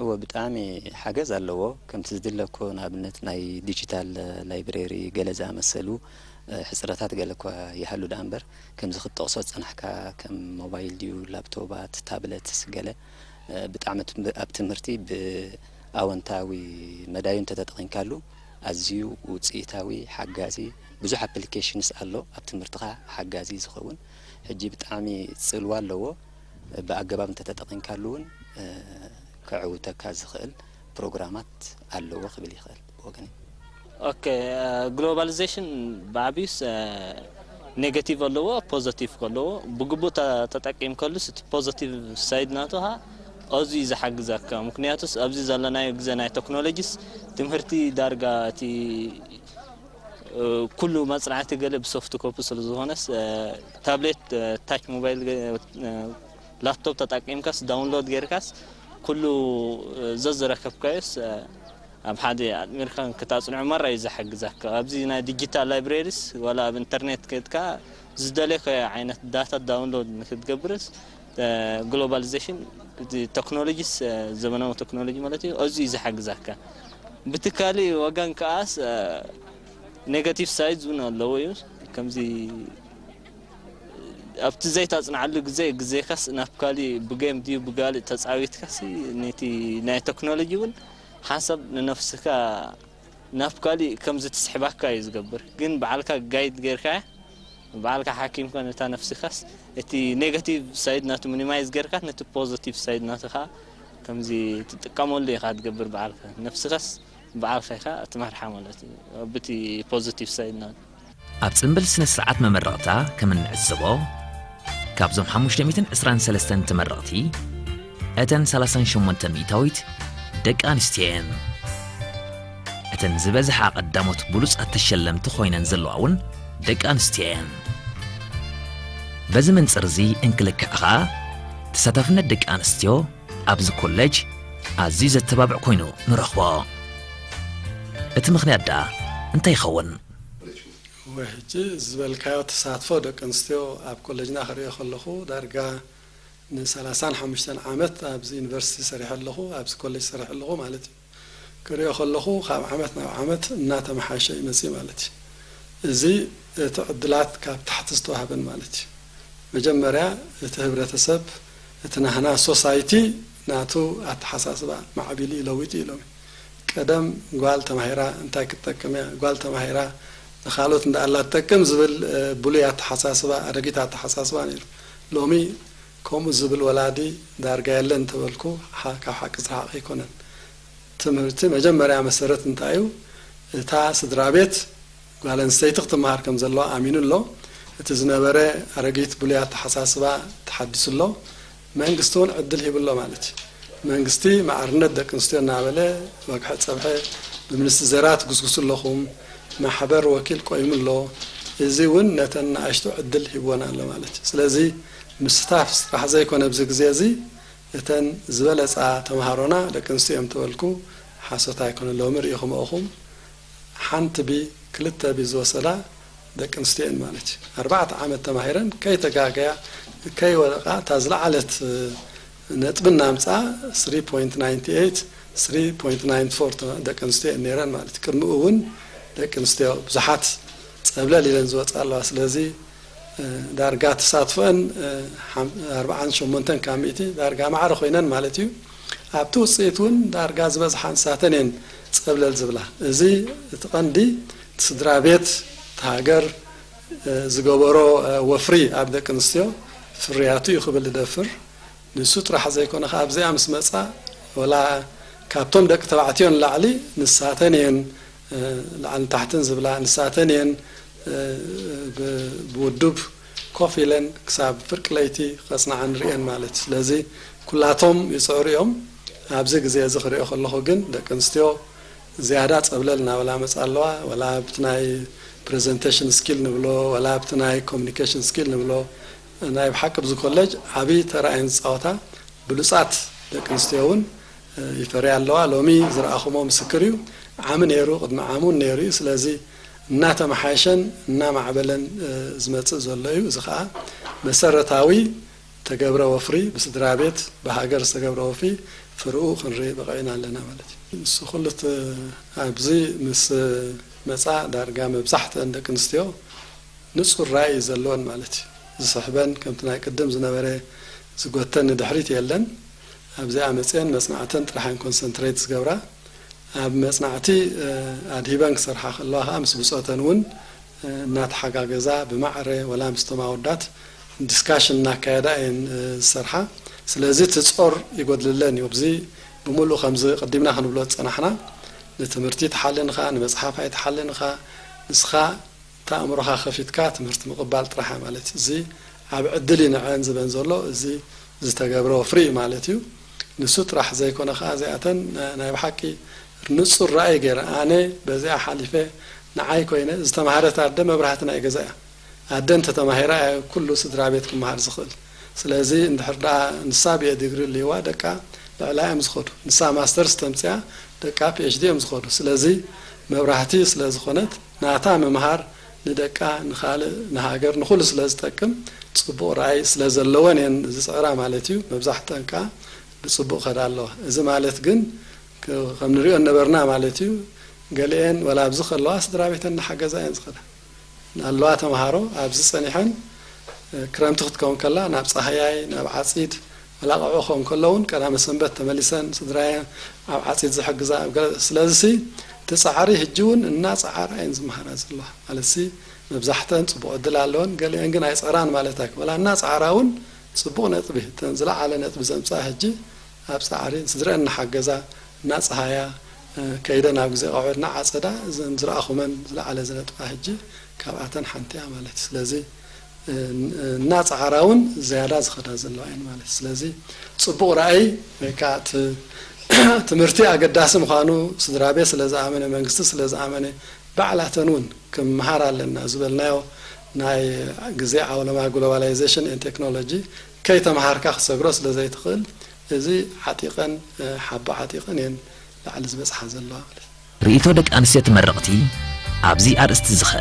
እወ ብጣዕሚ ሓገዝ ኣለዎ። ከምቲ ዝድለ እኮ ንኣብነት ናይ ዲጂታል ላይብሬሪ ገለ ዝኣመሰሉ ሕፅረታት ገለ እኳ ይሃሉ ደኣ እምበር ከምዚ ክትጠቕሶ ዝፀናሕካ ከም ሞባይል ድዩ ላፕቶባት ታብለትስ ገለ ብጣዕሚ ኣብ ትምህርቲ ብኣወንታዊ መዳዩ እንተተጠቒምካሉ ኣዝዩ ውፅኢታዊ ሓጋዚ ብዙሕ ኣፕሊኬሽንስ ኣሎ ኣብ ትምህርትኻ ሓጋዚ ዝኸውን ሕጂ ብጣዕሚ ፅልዋ ኣለዎ ብኣገባብ እንተተጠቒምካሉ እውን ከዕውተካ ዝኽእል ፕሮግራማት ኣለዎ ክብል ይኽእል ብወገነይ። ኦኬ ግሎባሊዜሽን ብዓብዩስ ኔጋቲቭ ኣለዎ ፖዘቲቭ ኣለዎ። ብግቡእ ተጠቂምከሉስ እቲ ፖዘቲቭ ሳይድ ናቱ ኸዓ ኣዝዩ እዩ ዝሓግዘካ። ምክንያቱስ ኣብዚ ዘለናዮ ግዘ ናይ ቴክኖሎጂስ ትምህርቲ ዳርጋ እቲ ኩሉ መፅናዕቲ ገለ ብሶፍት ኮፒ ስለ ዝኾነስ ታብሌት ታች ሞባይል ላፕቶፕ ተጠቂምካስ ዳውንሎድ ጌርካስ ኩሉ ዘዝረከብካዮስ ኣብ ሓደ ኣጥሚርካ ክታፅንዖ መራ እዩ ዝሓግዘካ። ኣብዚ ናይ ዲጂታል ላይብሬሪስ ዋላ ኣብ ኢንተርኔት ከድካ ዝደለካዮ ዓይነት ዳታ ዳውንሎድ ንክትገብርስ ግሎባሊዜሽን ቴክኖሎጂስ ዘመናዊ ቴክኖሎጂ ማለት እዩ ኣዝዩ እዩ ዝሓግዘካ። ብትካሊ ወገን ከኣስ ኔጋቲቭ ሳይድ እውን ኣለዎ እዩ ከምዚ ኣብቲ ዘይታፅንዓሉ ግዜ ግዜካስ ናብ ካሊእ ብጌም ድዩ ብጋሊእ ተፃዊትካሲ ነቲ ናይ ቴክኖሎጂ እውን ሓንሳብ ንነፍስካ ናብ ካሊእ ከምዚ ትስሕባካ እዩ ዝገብር ግን በዓልካ ጋይድ ጌርካ በዓልካ ሓኪምካ ነታ ነፍስካስ እቲ ኔጋቲቭ ሳይድ ናቱ ሚኒማይዝ ጌርካ ነቲ ፖዘቲቭ ሳይድ ናቱ ከዓ ከምዚ ትጥቀመሉ ኢካ ትገብር በዓልካ ነፍስካስ በዓልካ ኢካ ትመርሓ ማለት እዩ ብቲ ፖዘቲቭ ሳይድ ናቱ ኣብ ጽምብል ስነ ስርዓት መመረቕታ ከም እንዕዘቦ ካብዞም ሓሙሽተ ሚእትን ዕስራን ሰለስተን ተመረቕቲ እተን ሰላሳን ሸሞንተን ሚእታዊት ደቂ ኣንስትዮ እየን። እተን ዝበዝሓ ቀዳሞት ብሉጻት ተሸለምቲ ኮይነን ዘለዋ እውን ደቂ ኣንስትዮ እየን። በዚ መንጽር እዚ እንክልክዕ ኸኣ ተሳታፍነት ደቂ ኣንስትዮ ኣብዚ ኮሌጅ ኣዝዩ ዘተባብዕ ኮይኑ ንረኽቦ። እቲ ምኽንያት ደኣ እንታይ ይኸውን? ወይ ሕጂ ዝበልካዮ ተሳትፎ ደቂ ኣንስትዮ ኣብ ኮሌጅና ክሪኦ ከለኹ ዳርጋ ንሰላሳን ሓሙሽተን ዓመት ኣብዚ ዩኒቨርሲቲ ሰሪሐ ኣለኹ፣ ኣብዚ ኮሌጅ ሰሪሐ ኣለኹ ማለት እዩ። ክሪኦ ከለኹ ካብ ዓመት ናብ ዓመት እናተመሓሸ እዩ መፅእ ማለት እዩ። እዚ እቲ ዕድላት ካብ ታሕቲ ዝተዋህበን ማለት እዩ። መጀመርያ እቲ ህብረተሰብ እቲ ናህና ሶሳይቲ ናቱ ኣተሓሳስባ ማዕቢሉ እዩ ለዊጡ እዩ ሎሚ። ቀደም ጓል ተማሂራ እንታይ ክትጠቅም እያ፣ ጓል ተማሂራ ንኻልኦት እንዳኣላ ትጠቅም ዝብል ብሉይ ኣተሓሳስባ፣ ኣረጊት ኣተሓሳስባ ነይሩ። ሎሚ ከምኡ ዝብል ወላዲ ዳርጋ የለን እንተበልኩ ካብ ሓቂ ዝረሓቐ ኣይኮነን። ትምህርቲ መጀመርያ መሰረት እንታይ እዩ? እታ ስድራ ቤት ጓል ኣንስተይቲ ክትመሃር ከም ዘለዋ ኣሚኑ ኣሎ። እቲ ዝነበረ ኣረጊት ብሉይ ኣተሓሳስባ ተሓዲሱ ኣሎ። መንግስቲ እውን ዕድል ሂቡ ኣሎ ማለት እዩ። መንግስቲ ማዕርነት ደቂ ኣንስትዮ እናበለ ወግሐ ጸብሐ ብሚኒስትራት ጉስጉሱ ኣለኹም፣ ማሕበር ወኪል ቆይሙ ኣሎ። እዚ እውን ነተን ንኣሽቱ ዕድል ሂብወን ኣሎ ማለት እዩ። ስለዚ ምስታፍ ጥራሕ ዘይኮነ ኣብዚ ግዜ እዚ እተን ዝበለጻ ተምሃሮና ደቂ ኣንስትዮ እዮም ተበልኩ ሓሶት ኣይኮነ። ሎሚ ርኢኹምኦ ኢኹም። ሓንቲ ቢ ክልተ ቢ ዝወሰዳ ደቂ ኣንስትዮ እየን ማለት እዩ። ኣርባዕተ ዓመት ተማሂረን ከይተጋገያ ከይወደቓ እታ ዝለዓለት ነጥቢ እናምፅኣ ስሪ ፖይንት ናይንቲ ኤይት ስሪ ፖይንት ናይንቲ ፎር ደቂ ኣንስትዮ እየን ነይረን ማለት እዩ። ቅድሚኡ እውን ደቂ ኣንስትዮ ብዙሓት ፀብለል ኢለን ዝወፃ ኣለዋ። ስለዚ ዳርጋ ተሳትፎአን ኣርብዓን ሸሞንተን ካብ ሚእቲ ዳርጋ ማዕረ ኮይነን ማለት እዩ። ኣብቲ ውፅኢት እውን ዳርጋ ዝበዝሓ ንሳተን እየን ፀብለል ዝብላ። እዚ እቲ ቀንዲ እቲ ስድራ ቤት እቲ ሃገር ዝገበሮ ወፍሪ ኣብ ደቂ ኣንስትዮ ፍርያቱ እዩ ክብል ዝደፍር። ንሱ ጥራሕ ዘይኮነ ከኣ ኣብዚኣ ምስ መጻ ወላ ካብቶም ደቂ ተባዕትዮ ንላዕሊ ንሳተን እየን ላዕልን ታሕትን ዝብላ፣ ንሳተን እየን ብውዱብ ኮፍ ኢለን ክሳብ ፍርቂ ለይቲ ከጽንዓ ንርእየን ማለት እዩ። ስለዚ ኩላቶም ይጽዕሩ እዮም። ኣብዚ ግዜ እዚ ክሪኦ ከለኹ ግን ደቂ ኣንስትዮ ዝያዳ ጸብለል እናበላ መጻ ኣለዋ። ወላ ኣብቲ ናይ ፕሬዘንቴሽን ስኪል ንብሎ፣ ወላ ኣብቲ ናይ ኮሚኒኬሽን ስኪል ንብሎ፣ ናይ ብሓቂ ኣብዚ ኮሌጅ ዓብዪ ተራ እየን ዝጻወታ። ብሉጻት ደቂ ኣንስትዮ እውን ይፈርያ ኣለዋ። ሎሚ ዝረኣኹሞ ምስክር እዩ። ዓሚ ነይሩ፣ ቅድሚ ዓሚ እውን ነይሩ እዩ። ስለዚ እናተመሓየሸን እናማዕበለን ዝመጽእ ዘሎ እዩ። እዚ ኸኣ መሰረታዊ ተገብረ ወፍሪ ብስድራ ቤት፣ ብሃገር ዝተገብረ ወፍሪ ፍርኡ ክንርኢ በቒዕና ኣለና ማለት እዩ። ንሱ ኩሉ እቲ ኣብዚ ምስ መጻ ዳርጋ መብዛሕትአን ደቂ ኣንስትዮ ንጹር ራእይ ዘለወን ማለት እዩ። ዝስሕበን ከምቲ ናይ ቅድም ዝነበረ ዝጎተን ንድሕሪት የለን። ኣብዚኣ መጽየን መጽናዕተን ጥራሕ እየን ኮንሰንትሬት ዝገብራ። ኣብ መጽናዕቲ ኣድሂበን ክሰርሓ ከለዋ ከኣ ምስ ብጾተን እውን እናተሓጋገዛ ብማዕረ ወላ ምስቶም ኣወዳት ዲስካሽን እናካየዳ እየን ዝሰርሓ። ስለዚ እቲ ጾር ይጎድልለን እዩ። ኣብዚ ብምሉእ ከምዚ ቀዲምና ክንብሎ ዝጸናሕና ንትምህርቲ ትሓልን ኢኻ፣ ንመጽሓፍ ኣይትሓልን ኢኻ። ንስኻ እቲ ኣእምሮኻ ከፊትካ ትምህርቲ ምቕባል ጥራሕ ማለት እዩ። እዚ ዓቢ ዕድል እዩ ንዐን ዝበን ዘሎ። እዚ ዝተገብረ ወፍሪ እዩ ማለት እዩ። ንሱ ጥራሕ ዘይኮነ ከኣ እዚኣተን ናይ ብሓቂ ንጹር ራእይ ገይረ ኣነ በዚኣ ሓሊፈ ንዓይ ኮይነ ዝተማህረት ኣደ መብራህቲ ናይ ገዛ እያ። ኣደ እንተተማሂራ እያ ኩሉ ስድራ ቤት ክመሃር ዝኽእል። ስለዚ እንድሕር ደኣ ንሳ ብኤ ዲግሪ ልይዋ ደቃ ልዕላ እዮም ዝኸዱ። ንሳ ማስተርስ ተምፅያ ደቃ ፒኤችዲ እዮም ዝኸዱ። ስለዚ መብራህቲ ስለ ዝኾነት ናታ ምምሃር ንደቃ ንኻልእ ንሃገር ንኹሉ ስለ ዝጠቅም ፅቡቕ ራእይ ስለ ዘለወን እየን ዝፅዕራ ማለት እዩ። መብዛሕትአን ከዓ ብፅቡቕ ከዳ ኣለዋ። እዚ ማለት ግን ከም ንሪኦ ነበርና ማለት እዩ። ገሊኤን ወላ ኣብዚ ከለዋ ስድራ ቤተን እናሓገዛ እየን ዝኸዳ። ኣለዋ ተምሃሮ ኣብዚ ጸኒሐን ክረምቲ ክትከውን ከላ ናብ ጻህያይ ናብ ዓጺድ መላቕዖ ክኸውን ከሎ እውን ቀዳመ ሰንበት ተመሊሰን ስድራየን ኣብ ዓጺድ ዝሕግዛ ኣብ ገለ ስለዚ እቲ ጻዕሪ ሕጂ እውን እናጸዓራ እየን ዝመሃራ ዘለዋ ማለት ሲ መብዛሕተን ጽቡቕ ዕድል ኣለወን ገሊአን ግን ኣይጸራን ማለት ኣይኮ ወላ እናጸዓራ እውን ጽቡቕ ነጥቢ እተን ዝለዓለ ነጥቢ ዘምጽኣ ሕጂ ኣብ ጻዕሪ ስድረን እናሓገዛ እናጸሃያ ከይደን ኣብ ግዜ ቀውዒ እናዓጸዳ እዘን ዝረኣኹመን ዝለዓለ ዝነጥባ ሕጂ ካብኣተን ሓንቲ እያ ማለት እዩ። ስለዚ እናጸዓራ እውን ዝያዳ ዝኸዳ ዘለዋ እየን ማለት እዩ። ስለዚ ጽቡቕ ራእይ ወይ ከዓ እቲ ትምህርቲ ኣገዳሲ ምዃኑ ስድራ ቤት ስለ ዝኣመነ መንግስቲ ስለ ዝኣመነ ባዕላተን እውን ክምሃር ኣለና ዝበልናዮ ናይ ግዜ ዓውለማ ግሎባላይዜሽን ን ቴክኖሎጂ ከይተምሃርካ ክሰግሮ ስለ ዘይትኽእል እዚ ዓጢቐን ሓቦ ዓጢቐን እየን ላዕሊ ዝበፅሓ ዘለዋ ማለት እዩ። ርእይቶ ደቂ ኣንስትዮ ተመረቕቲ ኣብዚ ኣርእስቲ ዝኸ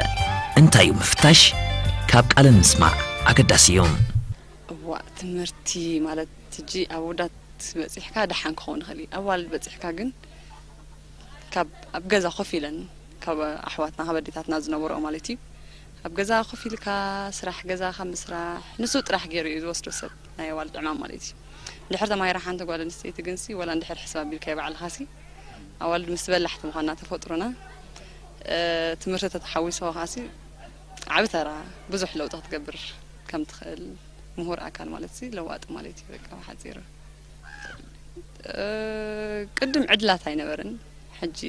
እንታይ እዩ ምፍታሽ ካብ ቃለን ምስማዕ ኣገዳሲ እዩ። እዋእ ትምህርቲ ማለት ሕጂ ኣብ ኣወዳት በፂሕካ ደሓን ክኸውን ይኽእል እዩ። ኣዋልድ በፂሕካ ግን ካብ ኣብ ገዛ ኮፍ ኢለን ካብ ኣሕዋትና ካብ ኣዴታትና ዝነበርኦ ማለት እዩ ኣብ ገዛ ኮፍ ኢልካ ስራሕ ገዛ ካብ ምስራሕ ንሱ ጥራሕ ገይሩ እዩ ዝወስዶ ሰብ ናይ ኣዋልድ ዕማም ማለት እዩ። እንድሕር ተማሂራ ሓንቲ ጓል ኣንስተይቲ ግንሲ ወላ እንድሕር ሕስብ ኣቢልካዮ ባዕልኻሲ ኣዋልድ ምስ በላሕቲ ምዃንና ተፈጥሮና ትምህርቲ ተተሓዊስዎ ኻሲ ዓቢ ተራ ብዙሕ ለውጢ ክትገብር ከም ትኽእል ምሁር ኣካል ማለት ሲ ለዋጢ ማለት እዩ በቃ ብሓፂሩ። ቅድም ዕድላት ኣይነበርን ሕጂ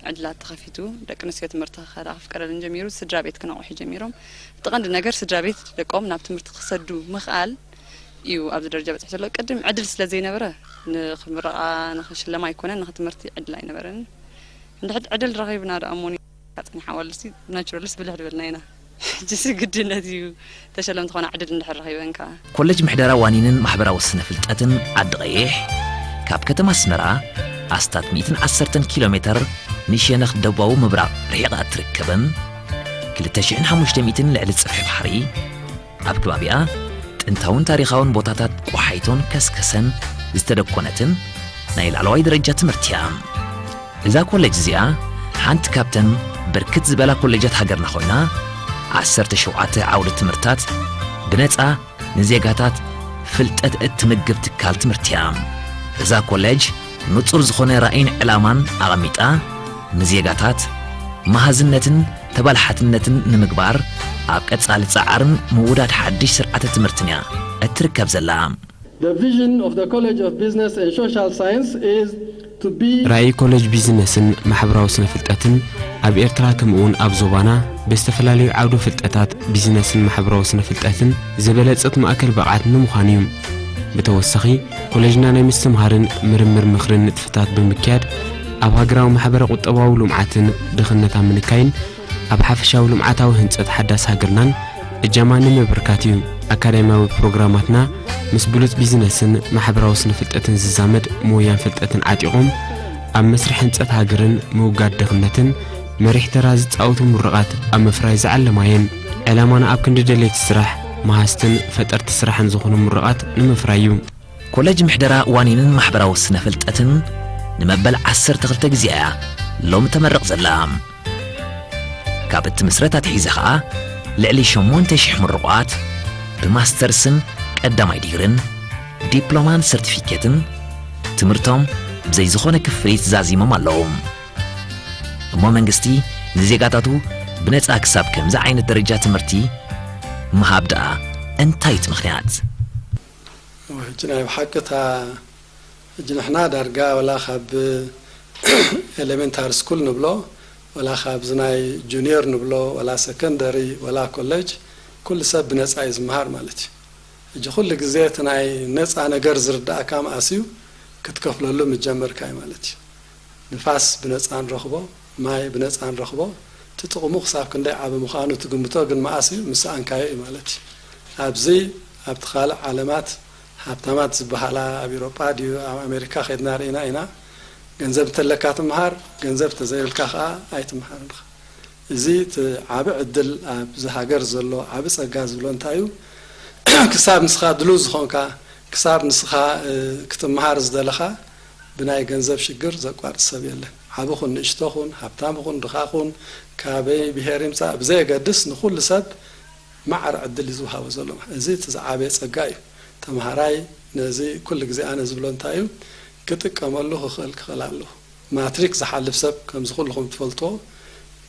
ዕድላት ተኸፊቱ፣ ደቂ ኣንስትዮ ትምህርቲ ክኸዳ ክፍቀደለን ጀሚሩ፣ ስድራ ቤት ክነቕሑ ጀሚሮም። እቲ ቀንዲ ነገር ስድራ ቤት ደቆም ናብ ትምህርቲ ክሰዱ ምኽኣል እዩ ኣብዚ ደረጃ በፂሑ ዘሎ። ቅድም ዕድል ስለ ዘይነበረ ንኽምረቓ ንኽሽለማ ኣይኮነን፣ ንኽትምህርቲ ዕድል ኣይነበረን። እንድሕድ ዕድል ረኺብና ደኣ እሞኒ ጸኒሓ ዋልሲ ናቹራልስ ብልሕ ድበልና ኢና። ሕጂሲ ግድነት እዩ፣ ተሸለምቲ ኾና ዕድል እንድሕር ረኺበን ከኣ። ኮሌጅ ምሕደራ ዋኒንን ማሕበራዊ ስነ ፍልጠትን ዓዲ ቀይሕ ካብ ከተማ ኣስመራ ኣስታት ሚእትን ዓሰርተን ኪሎ ሜትር ንሸነኽ ደቡባዊ ምብራቕ ርሒቓ እትርከብን ክልተ ሽሕን ሓሙሽተ ሚእትን ልዕሊ ጽፍሒ ባሕሪ ኣብ ከባቢኣ ጥንታውን ታሪኻውን ቦታታት ቆሓይቶን ከስከሰን ዝተደኮነትን ናይ ላዕለዋይ ደረጃ ትምህርቲ እያ። እዛ ኮሌጅ እዚኣ ሓንቲ ካብተን ብርክት ዝበላ ኮሌጃት ሃገርና ኮይና፣ ዓሰርተ ሸውዓተ ዓውዲ ትምህርታት ብነጻ ንዜጋታት ፍልጠት እትምግብ ትካል ትምህርቲ እያ። እዛ ኮሌጅ ንጹር ዝኾነ ራእይን ዕላማን ኣቐሚጣ፣ ንዜጋታት መሃዝነትን ተባላሓትነትን ንምግባር ኣብ ቀጻሊ ጻዕርን ምውዳድ ሓድሽ ስርዓተ ትምህርትን እያ እትርከብ ዘላ። The vision of the College of Business and Social Science is to be ራእይ ኮሌጅ ቢዝነስን ማሕበራዊ ስነ ፍልጠትን ኣብ ኤርትራ ከምኡውን ኣብ ዞባና ብዝተፈላለዩ ዓውዲ ፍልጠታት ቢዝነስን ማሕበራዊ ስነ ፍልጠትን ዝበለጸት ማእከል ብቕዓት ንምዃን እዩ። ብተወሳኺ ኮሌጅና ናይ ምስትምሃርን ምርምር ምኽርን ንጥፈታት ብምክያድ ኣብ ሃገራዊ ማሕበረ ቁጠባዊ ልምዓትን ድኽነት ኣብ ምንካይን ኣብ ሓፈሻዊ ልምዓታዊ ህንጸት ሓዳስ ሃገርናን እጃማ ንምብርካት እዩ። ኣካዳሚያዊ ፕሮግራማትና ምስ ብሉጽ ቢዝነስን ማሕበራዊ ስነ ፍልጠትን ዝዛመድ ሞያን ፍልጠትን ዓጢቖም ኣብ መስርሕ ህንጸት ሃገርን ምውጋድ ድኽነትን መሪሕ ተራ ዝጻወቱ ምሩቓት ኣብ ምፍራይ ዝዓለማ እየን። ዕላማና ኣብ ክንዲ ደለይቲ ስራሕ፣ መሃዝትን ፈጠርቲ ስራሕን ዝኾኑ ምሩቓት ንምፍራይ እዩ። ኮሌጅ ምሕደራ ዋኒንን ማሕበራዊ ስነ ፍልጠትን ንመበል ዓሰርተ ክልተ ግዜ እያ ሎሚ ተመርቕ ዘላ። ካብ እትምስረት ኣትሒዘ ኸኣ ልዕሊ ሸሞንተ ሽሕ ምሩቓት ብማስተርስን ቀዳማይ ዲግርን ዲፕሎማን ሰርቲፊኬትን ትምህርቶም ብዘይ ዝኾነ ክፍሊት ዛዚሞም ኣለዉ። እሞ መንግስቲ ንዜጋታቱ ብነጻ ክሳብ ከምዚ ዓይነት ደረጃ ትምህርቲ ምሃብ ደኣ እንታይ እቲ ምኽንያት? ሕጂ ናይ ብሓቂ እታ ሕጂ ንሕና ዳርጋ ወላ ካብ ኤሌመንታሪ ስኩል ንብሎ ወላ ካብዚ ናይ ጁኒየር ንብሎ ወላ ሰከንደሪ ወላ ኮሌጅ ኩሉ ሰብ ብነጻ እዩ ዝመሃር ማለት እዩ። ሕጂ ኩሉ ግዜ እቲ ናይ ነጻ ነገር ዝርዳእካ መኣስ እዩ ክትከፍለሉ ምጀመርካ እዩ ማለት እዩ። ንፋስ ብነጻ ንረኽቦ፣ ማይ ብነጻ ንረኽቦ፣ እቲ ጥቕሙ ክሳብ ክንደይ ዓቢ ምዃኑ ትግምቶ ግን መኣስ እዩ ምስ ሰኣንካዮ እዩ ማለት እዩ። ኣብዚ ኣብቲ ካልእ ዓለማት ሃብታማት ዝበሃላ ኣብ ኤውሮጳ ድዩ ኣብ ኣሜሪካ ከድና ርኢና ኢና። ገንዘብ እንተለካ ትምሃር፣ ገንዘብ እንተዘይብልካ ከኣ ኣይትምሃርን ኢኻ። እዚ እቲ ዓቢ ዕድል ኣብዚ ሃገር ዘሎ ዓቢ ጸጋ ዝብሎ እንታይ እዩ? ክሳብ ንስኻ ድሉው ዝኾንካ፣ ክሳብ ንስኻ ክትምሃር ዝደለኻ ብናይ ገንዘብ ሽግር ዘቋርጽ ሰብ የለን። ዓቢ ኹን ንእሽቶ ኹን፣ ሃብታም ኹን ድኻ ኹን፣ ካበይ ብሄር ይምጻእ ብዘየገድስ ንኹሉ ሰብ ማዕረ ዕድል እዩ ዝወሃቦ ዘሎ። እዚ እቲ ዝዓበየ ጸጋ እዩ። ተምሃራይ ነዚ ኩሉ ግዜ ኣነ ዝብሎ እንታይ እዩ፣ ክጥቀመሉ ክኽእል ክኽእል ኣለዎ። ማትሪክ ዝሓልፍ ሰብ ከምዚ ኩልኹም ትፈልጥዎ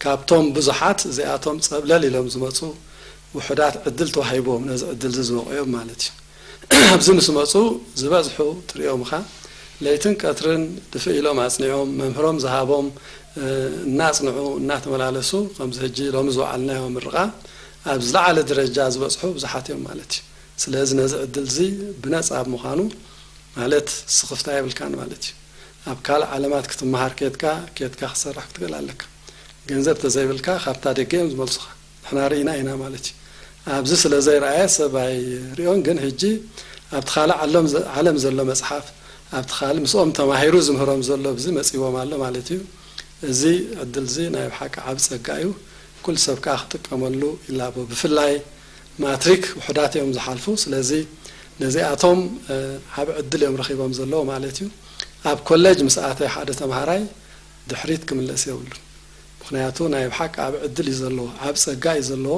ካብቶም ብዙሓት እዚኣቶም ጸብለል ኢሎም ዝመጹ ውሑዳት ዕድል ተዋሂብዎም ነዚ ዕድል እዚ ዝበቑ እዮም ማለት እዩ። ኣብዚ ምስ መጹ ዝበዝሑ ትሪኦም ኢኻ ለይትን ቀትርን ድፍእ ኢሎም ኣጽኒዖም መምህሮም ዝሃቦም እናጽንዑ እናተመላለሱ ከምዚ ሕጂ ሎሚ ዝወዓልናዮ ምርቓ ኣብ ዝለዓለ ደረጃ ዝበጽሑ ብዙሓት እዮም ማለት እዩ። ስለዚ ነዚ ዕድል እዚ ብነጻ ብምዃኑ ማለት ስኽፍታ የብልካን ማለት እዩ። ኣብ ካልእ ዓለማት ክትመሃር ኬድካ ኬድካ ክትሰርሕ ክትክእል ኣለካ። ገንዘብ ተዘይብልካ ካብታ ደገ እዮም ዝመልሱኻ። ንሕና ርኢና ኢና ማለት እዩ። ኣብዚ ስለ ዘይረኣየ ሰብ ኣይሪኦን ግን ሕጂ ኣብቲ ካልእ ዓለም ዓለም ዘሎ መጽሓፍ ኣብቲ ካልእ ምስኦም ተማሂሩ ዝምህሮም ዘሎ ኣብዚ መጺዎም ኣሎ ማለት እዩ። እዚ ዕድል እዚ ናይ ብሓቂ ዓቢ ጸጋ እዩ። ኩሉ ሰብ ከኣ ክጥቀመሉ ይላቦ። ብፍላይ ማትሪክ ውሑዳት እዮም ዝሓልፉ። ስለዚ ነዚኣቶም ዓቢ ዕድል እዮም ረኺቦም ዘለዉ ማለት እዩ። ኣብ ኮሌጅ ምስ ኣተየ ሓደ ተምሃራይ ድሕሪት ክምለስ የብሉን። ምኽንያቱ ናይ ብሓቂ ዓቢ ዕድል እዩ ዘለዎ፣ ዓቢ ጸጋ እዩ ዘለዎ።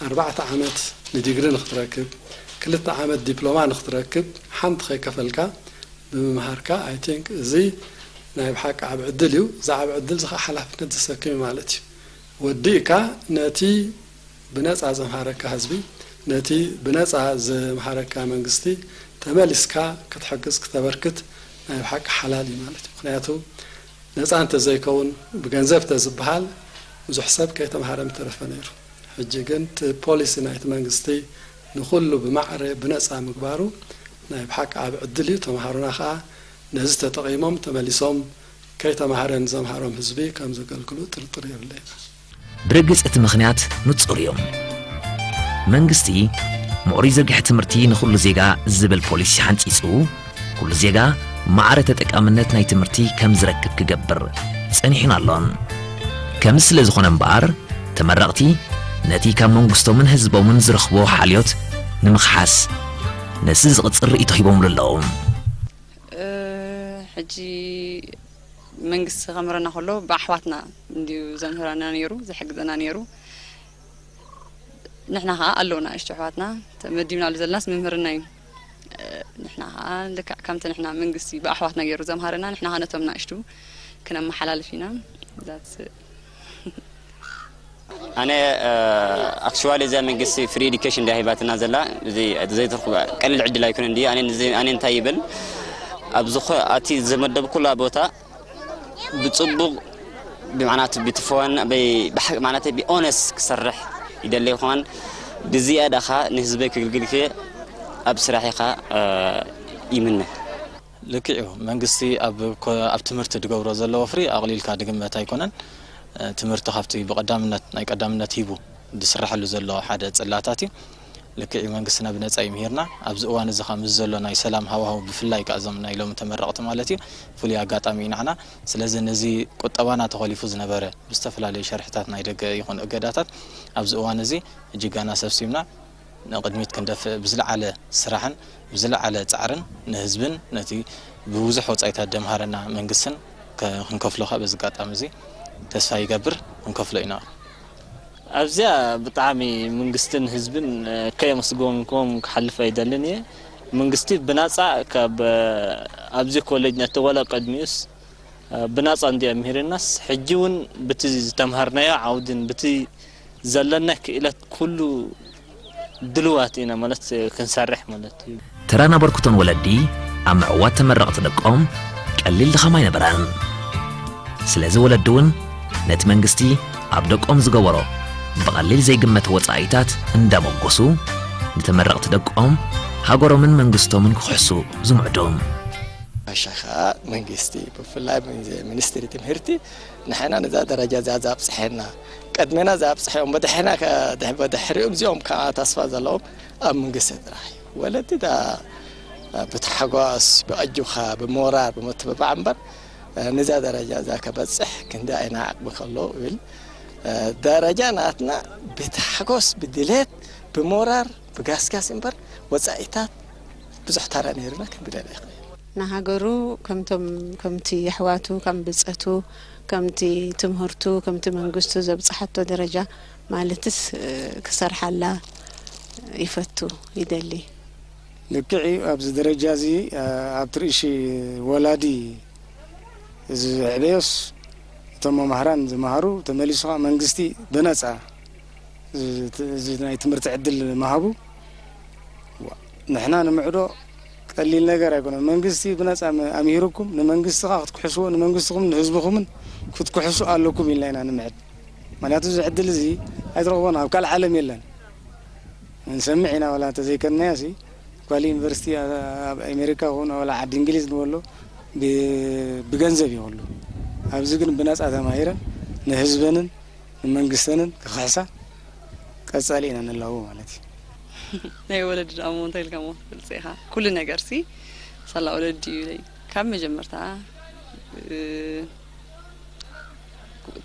ኣርባዕተ ዓመት ንዲግሪ ንኽትረክብ፣ ክልተ ዓመት ዲፕሎማ ንኽትረክብ ሓንቲ ከይከፈልካ ብምምሃርካ I think እዚ ናይ ብሓቂ ዓቢ ዕድል እዩ። እዚ ዓቢ ዕድል እዚ ከዓ ሓላፍነት ዘሰክም እዩ ማለት እዩ። ወዲእካ ነቲ ብነጻ ዘምሃረካ ህዝቢ፣ ነቲ ብነጻ ዘምሃረካ መንግስቲ ተመሊስካ ክትሕግዝ ክተበርክት ናይ ብሓቂ ሓላል እዩ ማለት እዩ። ምኽንያቱ ነጻ እንተዘይከውን፣ ብገንዘብ ተዝበሃል ብዙሕ ሰብ ከይተምሃረ ምተረፈ ነይሩ። ሕጂ ግን እቲ ፖሊሲ ናይቲ መንግስቲ ንኹሉ ብማዕረ ብነጻ ምግባሩ ናይ ብሓቂ ዓቢ ዕድል እዩ። ተምሃሮና ከኣ ነዚ ተጠቒሞም ተመሊሶም ከይተምሃረ ንዘምሃሮም ህዝቢ ከም ዘገልግሉ ጥርጥር የብለይን። ብርግጽ እቲ ምኽንያት ንጹር እዩ። መንግስቲ ምዕሩይ ዝርግሐ ትምህርቲ ንኹሉ ዜጋ ዝብል ፖሊሲ ሓንጺጹ፣ ኩሉ ዜጋ ማዕረ ተጠቃምነት ናይ ትምህርቲ ከም ዝረክብ ክገብር ጸኒሑን ኣሎን። ከምዚ ስለ ዝኾነ እምበኣር፣ ተመረቕቲ ነቲ ካብ መንግስቶምን ህዝቦምን ዝረኽብዎ ሓልዮት ንምኽሓስ ነዚ ዝቕጽር ርእይቶ ሂቦምሉ ኣለዉ። እ፣ ሕጂ መንግስቲ ከምህረና ከሎ ብኣሕዋትና እንድዩ ዘምህረና ነይሩ፣ ዝሕግዘና ነይሩ። ንሕና ኸዓ ኣለዉ ንኣሽቱ ኣሕዋትና፣ ተመዲብናሉ ዘለናስ ምምህርና እዩ። እ፣ ንሕና ኸዓ ልክዕ ከምቲ ንሕና መንግስቲ ብኣሕዋትና ገይሩ ዘምሃረና፣ ንሕና ኸዓ ነቶም ንኣሽቱ ክነመሓላልፍ ኢና። That's it። ኣነ ኣክቹዋሊ እዛ መንግስቲ ፍሪ ኤዱኬሽን እንድያ ሂባትና ዘላ፣ እዚ ዘይትርኩ ቀሊል ዕድል ኣይኮነን ድዩ? ኣነ ንዚ-፣ ኣነ እንታይ ይብል፣ ኣብ ዝኾ-፣ ኣቲ ዝመደብኩላ ቦታ ብጽቡቕ ብማዕናት ብትፈዋን ብሓቂ ማዕናት ብኦነስ ክሰርሕ ይደሊ ይኾን። ብዝያዳ ኸኣ ንህዝበይ ክግልግል ክየ ኣብ ስራሕኻ ይምነ። ልክዕ እዩ። መንግስቲ ኣብ ኮ-፣ ኣብ ትምህርቲ ድገብሮ ዘሎ ወፍሪ ኣቕሊልካ ድግመት ኣይኮነን። ትምህርቲ ካብቲ ብቐዳምነት፣ ናይ ቀዳምነት ሂቡ ድስረሐሉ ዘሎ ሓደ ጽላታት እዩ። ልክዕ እዩ፣ መንግስትና ብነጻ እዩ ምሂርና። ኣብዚ እዋን እዚ ኸኣ ምስ ዘሎ ናይ ሰላም ሃዋህው ብፍላይ ከኣ እዞም ናይ ሎሚ ተመረቕቲ ማለት እዩ፣ ፍሉይ ኣጋጣሚ እዩ ንዓና። ስለዚ ነዚ ቁጠባና ተኾሊፉ ዝነበረ ብዝተፈላለዩ ሸርሕታት ናይ ደገ ይኹን እገዳታት ኣብዚ እዋን እዚ እጅጋና ሰብሲብና ንቕድሚት ክንደፍእ ብዝለዓለ ስራሕን ብዝለዓለ ጻዕርን ንህዝብን ነቲ ብብዙሕ ወጻኢታት ደምሃረና መንግስትን ከ-፣ ክንከፍሎ ከኣ በዚ ኣጋጣሚ እዚ ተስፋ ይገብር፣ ክንከፍሎ ኢና። ኣብዚኣ ብጣዕሚ መንግስትን ህዝብን ከየመስገንኩም ክሓልፍ ኣይደልን እየ። መንግስቲ ብናጻ ካብ ኣብዚ ኮሌጅ ነቲ ወላ ቀድሚኡስ ብናጻ እንድዮ ምሂርናስ፣ ሕጂ እውን ብቲ ዝተምሃርናዮ ዓውድን ብቲ ዘለና ክእለት ኩሉ ድልዋት ኢና ማለት ክንሰርሕ ማለት እዩ። ተራን ኣበርክቶን ወለዲ ኣብ ምዕዋት ተመረቕቲ ደቆም ቀሊል ድኻም ኣይነበረን። ስለዚ ወለዲ እውን ነቲ መንግስቲ ኣብ ደቆም ዝገበሮ ብቐሊል ዘይግመት ወጻኢታት እንዳሞገሱ፣ ንተመረቕቲ ደቆም ሃገሮምን መንግስቶምን ክኽሕሱ ዝምዕዱ። ባሻ ኸኣ መንግስቲ ብፍላይ ሚኒስትሪ ትምህርቲ ንሕና ነዛ ደረጃ እዛ ዘብጽሐና፣ ቅድሜና ዘብጽሐ እዮም፣ ብድሕና ከ-፣ ድሕ-፣ ብድሕሪኦም እዚኦም ከኣ ተስፋ ዘለዎም ኣብ መንግስቲ ጥራሕ እዩ። ወለዲ ዳ ብታሕጓስ፣ ብኣጆኻ፣ ብሞራል፣ ብምትብባዕ እምበር ነዛ ደረጃ እዛ ከበጽሕ ክንዲ ኣይና ዓቕሚ ከሎ ይብል። ደረጃ ናትና ብታሕጎስ፣ ብድሌት፣ ብሞራር፣ ብጋስጋስ እምበር ወጻኢታት ብዙሕ ተራ ነይሩና ክንብል ኣይንኽእል። ንሃገሩ ከምቶም ከምቲ ኣሕዋቱ ከም ብጸቱ ከምቲ ትምህርቱ ከምቲ መንግስቱ ዘብጽሓቶ ደረጃ ማለትስ ክሰርሓላ ይፈቱ ይደሊ። ልክዕ እዩ። ኣብዚ ደረጃ እዚ ኣብቲ ርእሺ ወላዲ ዝዕበዮስ እቶም መማህራን ዝመሃሩ ተመሊሱ ከዓ መንግስቲ ብነፃ እዚ ናይ ትምህርቲ ዕድል ምሃቡ ንሕና ንምዕዶ ቀሊል ነገር ኣይኮነን። መንግስቲ ብነፃ ኣምሂሩኩም ንመንግስቲ ከዓ ክትክሕስዎ ንመንግስትኹምን ንህዝብኹምን ክትክሕሱ ኣለኩም ኢልና ኢና ንምዕድ። ምክንያቱ እዚ ዕድል እዚ ኣይትረኽቦን፣ ኣብ ካልእ ዓለም የለን። ንሰምዕ ኢና ዋላ እንተዘይከድናዮ ሲ ኳሊ ዩኒቨርሲቲ ኣብ ኣሜሪካ ይኹን ዋላ ዓዲ እንግሊዝ ንበሎ ብገንዘብ ይኸሉ። ኣብዚ ግን ብነፃ ተማሂረን ንህዝበንን ንመንግስተንን ክኽሕሳ ቀፃሊ ኢና ንላቦ ማለት እዩ። ናይ ወለዲ ደኣ እሞ እንታይ ኢልካ እሞ ትገልፆ ኢኻ? ኩሉ ነገር ሲ ሳላ ወለዲ እዩ ኢለይ ካብ መጀመርታ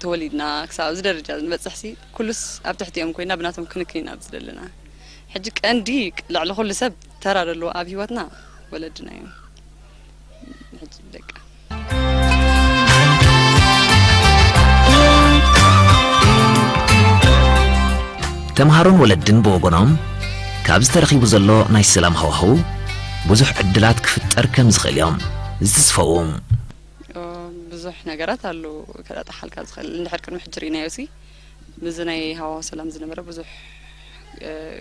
ተወሊድና ክሳብ ኣብዚ ደረጃ ንበፅሕ ሲ ኩሉስ ኣብ ትሕቲኦም ኮይና ብናቶም ክንክን ኢና ኣብዚ ዘለና። ሕጂ ቀንዲ ልዕሊ ኩሉ ሰብ ተራ ዘለዎ ኣብ ሂወትና ወለድና እዮም። ሕጂ ደቃ ተምሃሮን ወለድን ብወገኖም ካብዚ ተረኺቡ ዘሎ ናይ ሰላም ሃዋህው ብዙሕ ዕድላት ክፍጠር ከም ዝኽእል እዮም ዝትስፈው። ብዙሕ ነገራት ኣሎ ከጣጥሓልካ ዝኽእል እንድሕር ቅድሚ ሕጂ ርኢናዮ ሲ ምስዚ ናይ ሃዋሁ ሰላም ዝነበረ ብዙሕ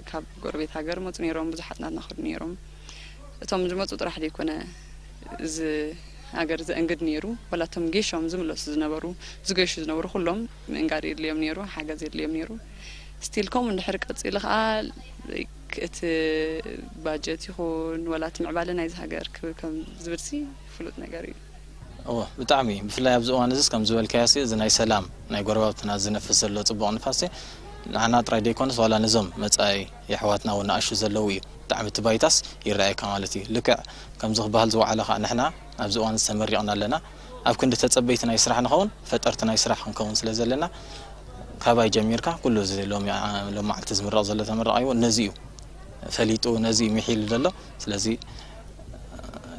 ካብ ጎረቤት ሃገር መፁ ነይሮም ብዙሓት ናትና ከዱ ነይሮም እቶም ዝመፁ ጥራሕ ዘይኮነ እዚ ሃገር ዘእንግድ ነይሩ። ዋላ እቶም ጌሾም ዝምለሱ ዝነበሩ፣ ዝገሹ ዝነበሩ ኩሎም ምእንጋድ የድልዮም ነይሩ፣ ሓገዝ የድልዮም ነይሩ። ስቲል ከምኡ እንድሕር ቀጺሉ ከኣ፣ ላይክ፣ እቲ ባጀት ይኹን ዋላ እቲ ምዕባለ ናይዚ ሃገር ክብል ከም ዝብልሲ ፍሉጥ ነገር እዩ። እወ፣ ብጣዕሚ። ብፍላይ ኣብዚ እዋን እዚስ ከም ዝበልካዮሲ፣ እዚ ናይ ሰላም፣ ናይ ጎረባብትና ዝነፍስ ዘሎ ጽቡቕ ንፋስሲ፣ ንዓና ጥራይ ደይኮነስ፣ ዋላ ነዞም መጻኢ የሕዋትና እውን ንኣሹ ዘለዉ እዩ። ብጣዕሚ እቲ ባይታስ ይረኣየካ ማለት እዩ። ልክዕ ከምዚ ክበሃል ዝወዓለ ኸኣ፣ ንሕና ኣብዚ እዋን ተመሪቕና ኣለና። ኣብ ክንዲ ተጸበይቲ ናይ ስራሕ ንኸውን፣ ፈጠርቲ ናይ ስራሕ ክንከውን ስለ ዘለና፣ ካባይ ጀሚርካ ኩሉ እዚ ሎሚ፣ ሎሚ መዓልቲ ዝምረቕ ዘሎ ተመራቓይ እውን ነዚ እዩ ፈሊጡ፣ ነዚ እዩ ምሒሉ ዘሎ። ስለዚ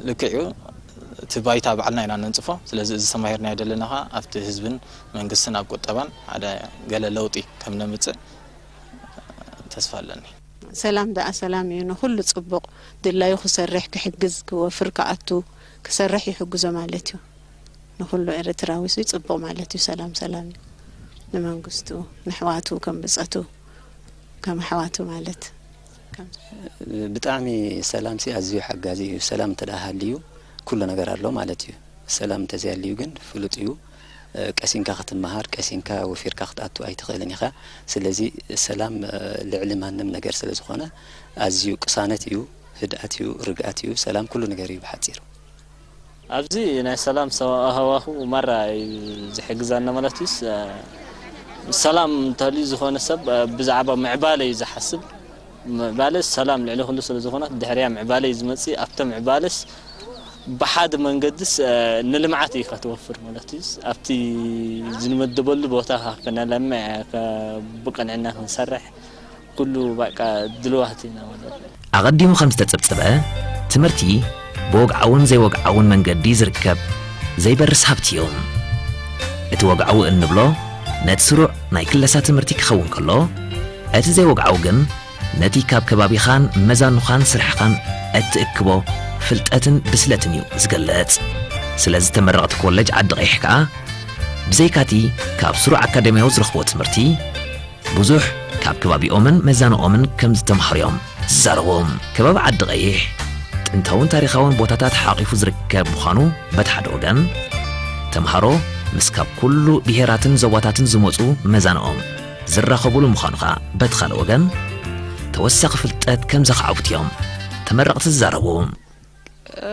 ልክዕ እዩ፣ እቲ ባይታ ባዕልና ኢና ነንጽፎ። ስለዚ እዚ ተማሂርናዮ ዘለና ኸኣ ኣብቲ ህዝብን መንግስትን ኣብ ቁጠባን ሓደ ገለ ለውጢ ከም ነምጽእ ተስፋ ኣለኒ። ሰላም ደኣ ሰላም እዩ፣ ንኹሉ ጽቡቕ። ድላዩ ክሰርሕ፣ ክሕግዝ፣ ክወፍር፣ ክኣቱ፣ ክሰርሕ ይሕግዞ ማለት እዩ። ንኹሉ ኤርትራዊ ሲ ጽቡቕ ማለት እዩ። ሰላም ሰላም እዩ። ንመንግስቱ፣ ንሕዋቱ ከም ብጸቱ፣ ከም ኣሕዋቱ ማለት። ከም ብጣዕሚ ሰላም ሲ ኣዝዩ ሓጋዚ እዩ። ሰላም እንተ ደኣ ሃልዩ ኩሉ ነገር ኣሎ ማለት እዩ። ሰላም እንተዘይሃልዩ ግን ፍሉጥ እዩ። እ፣ ቀሲንካ ክትመሃር፣ ቀሲንካ ወፊርካ ክትኣቱ ኣይትኽእልን ኢኻ። ስለዚ ሰላም፣ እ፣ ልዕሊ ማንም ነገር ስለ ዝኾነ ኣዝዩ ቅሳነት እዩ፣ ህድኣት እዩ፣ ርግኣት እዩ። ሰላም ኩሉ ነገር እዩ ብሓጺሩ። ኣብዚ ናይ ሰላም ሰ-፣ ሃዋሁ ማራ እዩ ዝሕግዛና ማለት እዩስ፣ እ፣ ሰላም እንተልዩ ዝኾነ ሰብ፣ እ፣ ብዛዕባ ምዕባለ እዩ ዝሓስብ። ምዕባለ ሰላም ልዕሊ ኩሉ ስለ ዝኾነት፣ ድሕሪያ ምዕባለ እዩ ዝመጽእ። ኣብተ ምዕባለስ ብሓደ መንገድስ፣ እ፣ ንልምዓት እዩ ከትወፍር ማለት እዩስ፣ ኣብቲ ዝንመደበሉ ቦታ ከነለምዕ፣ ከ-፣ ብቕንዕና ክንሰርሕ ኩሉ በቃ ድልዋት ኢና ማለት እዩ። ኣቐዲሙ ከም ዝተጸብጸበ፣ ትምህርቲ ብወግዓውን ዘይወግዓውን መንገዲ ዝርከብ ዘይበርስ ሃብቲ እዩ። እቲ ወግዓዊ እንብሎ ነቲ ስሩዕ ናይ ክለሳ ትምህርቲ ክኸውን ከሎ፣ እቲ ዘይወግዓዊ ግን ነቲ ካብ ከባቢኻን መዛኑኻን ስራሕኻን እትእክቦ ፍልጠትን ብስለትን እዩ ዝገልጽ። ስለዚ ተመረቕቲ ኮለጅ ዓዲ ቀይሕ ከኣ ብዘይካቲ ካብ ስሩዕ ኣካደምያዊ ዝረኽብዎ ትምህርቲ፣ ብዙሕ ካብ ከባቢኦምን መዛንኦምን ከም ዝተምሃሩ እዮም ዝዛረቡ። ከባቢ ዓዲ ቀይሕ ጥንታውን ታሪኻውን ቦታታት ሓቒፉ ዝርከብ ምዃኑ በቲ ሓደ ወገን፣ ተምሃሮ ምስ ካብ ኩሉ ብሄራትን ዞባታትን ዝመጹ መዛንኦም ዝራኸቡሉ ምዃኑ ኸኣ በቲ ካልእ ወገን ተወሳኺ ፍልጠት ከም ዘኻዕቡት እዮም ተመረቕቲ ዝዛረቡ። እ፣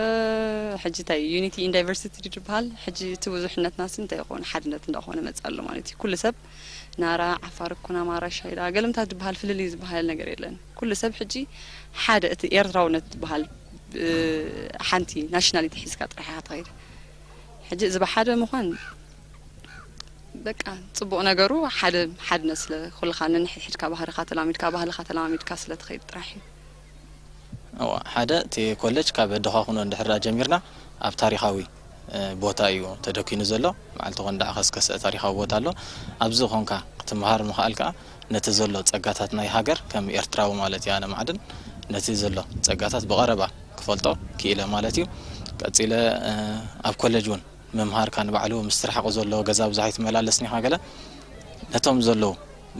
ሕጂ እንታይ ዩኒቲ ኢን ዳይቨርሲቲ ድዩ ዝበሃል? ሕጂ እቲ ብዙሕነትናስ እንታይ ይኸውን? ሓድነት እንዳኾነ መጽእ ኣሎ ማለት እዩ። ኩሉ ሰብ ናራ፣ ዓፋር፣ ኩናማ፣ ራሻይዳ፣ ገለምታት ዝበሃል ፍልልይ ዝበሃል ነገር የለን። ኩሉ ሰብ ሕጂ ሓደ፣ እቲ ኤርትራውነት ዝበሃል፣ እ፣ ሓንቲ ናሽናሊቲ ሒዝካ ጥራሕ ኢኻ ትኸይድ። ሕጂ እዚ ብሓደ ምዃን በቃ ጽቡቕ ነገሩ ሓደ፣ ሓድነት ስለ ኩልኻ ነንሕድሕድካ ባህርኻ ተላሚድካ፣ ባህልኻ ተላማሚድካ ስለ ትኸይድ ጥራሕ እዩ። እዋ፣ ሓደ እቲ ኮለጅ ካብ ደዃኹኖ እንድሕር ደኣ ጀሚርና ኣብ ታሪኻዊ፣ እ፣ ቦታ እዩ ተደኪኑ ዘሎ። መዓልቲ ኮን ደኣ ከስከሰ ታሪኻዊ ቦታ ኣሎ። ኣብዚ ኾንካ ክትመሃር ምኽኣል ከኣ ነቲ ዘሎ ጸጋታት ናይ ሃገር ከም ኤርትራዊ ማለት እያ ኣነ ማዕድን ነቲ ዘሎ ጸጋታት ብቐረባ ክፈልጦ ክኢለ ማለት እዩ። ቀጺለ፣ እ፣ ኣብ ኮለጅ እውን ምምሃርካ ንባዕሉ ምስ ትርሓቑ ዘሎ ገዛ ብዙሕ ኣይትመላለስን ኢኻ ገለ። ነቶም ዘለዉ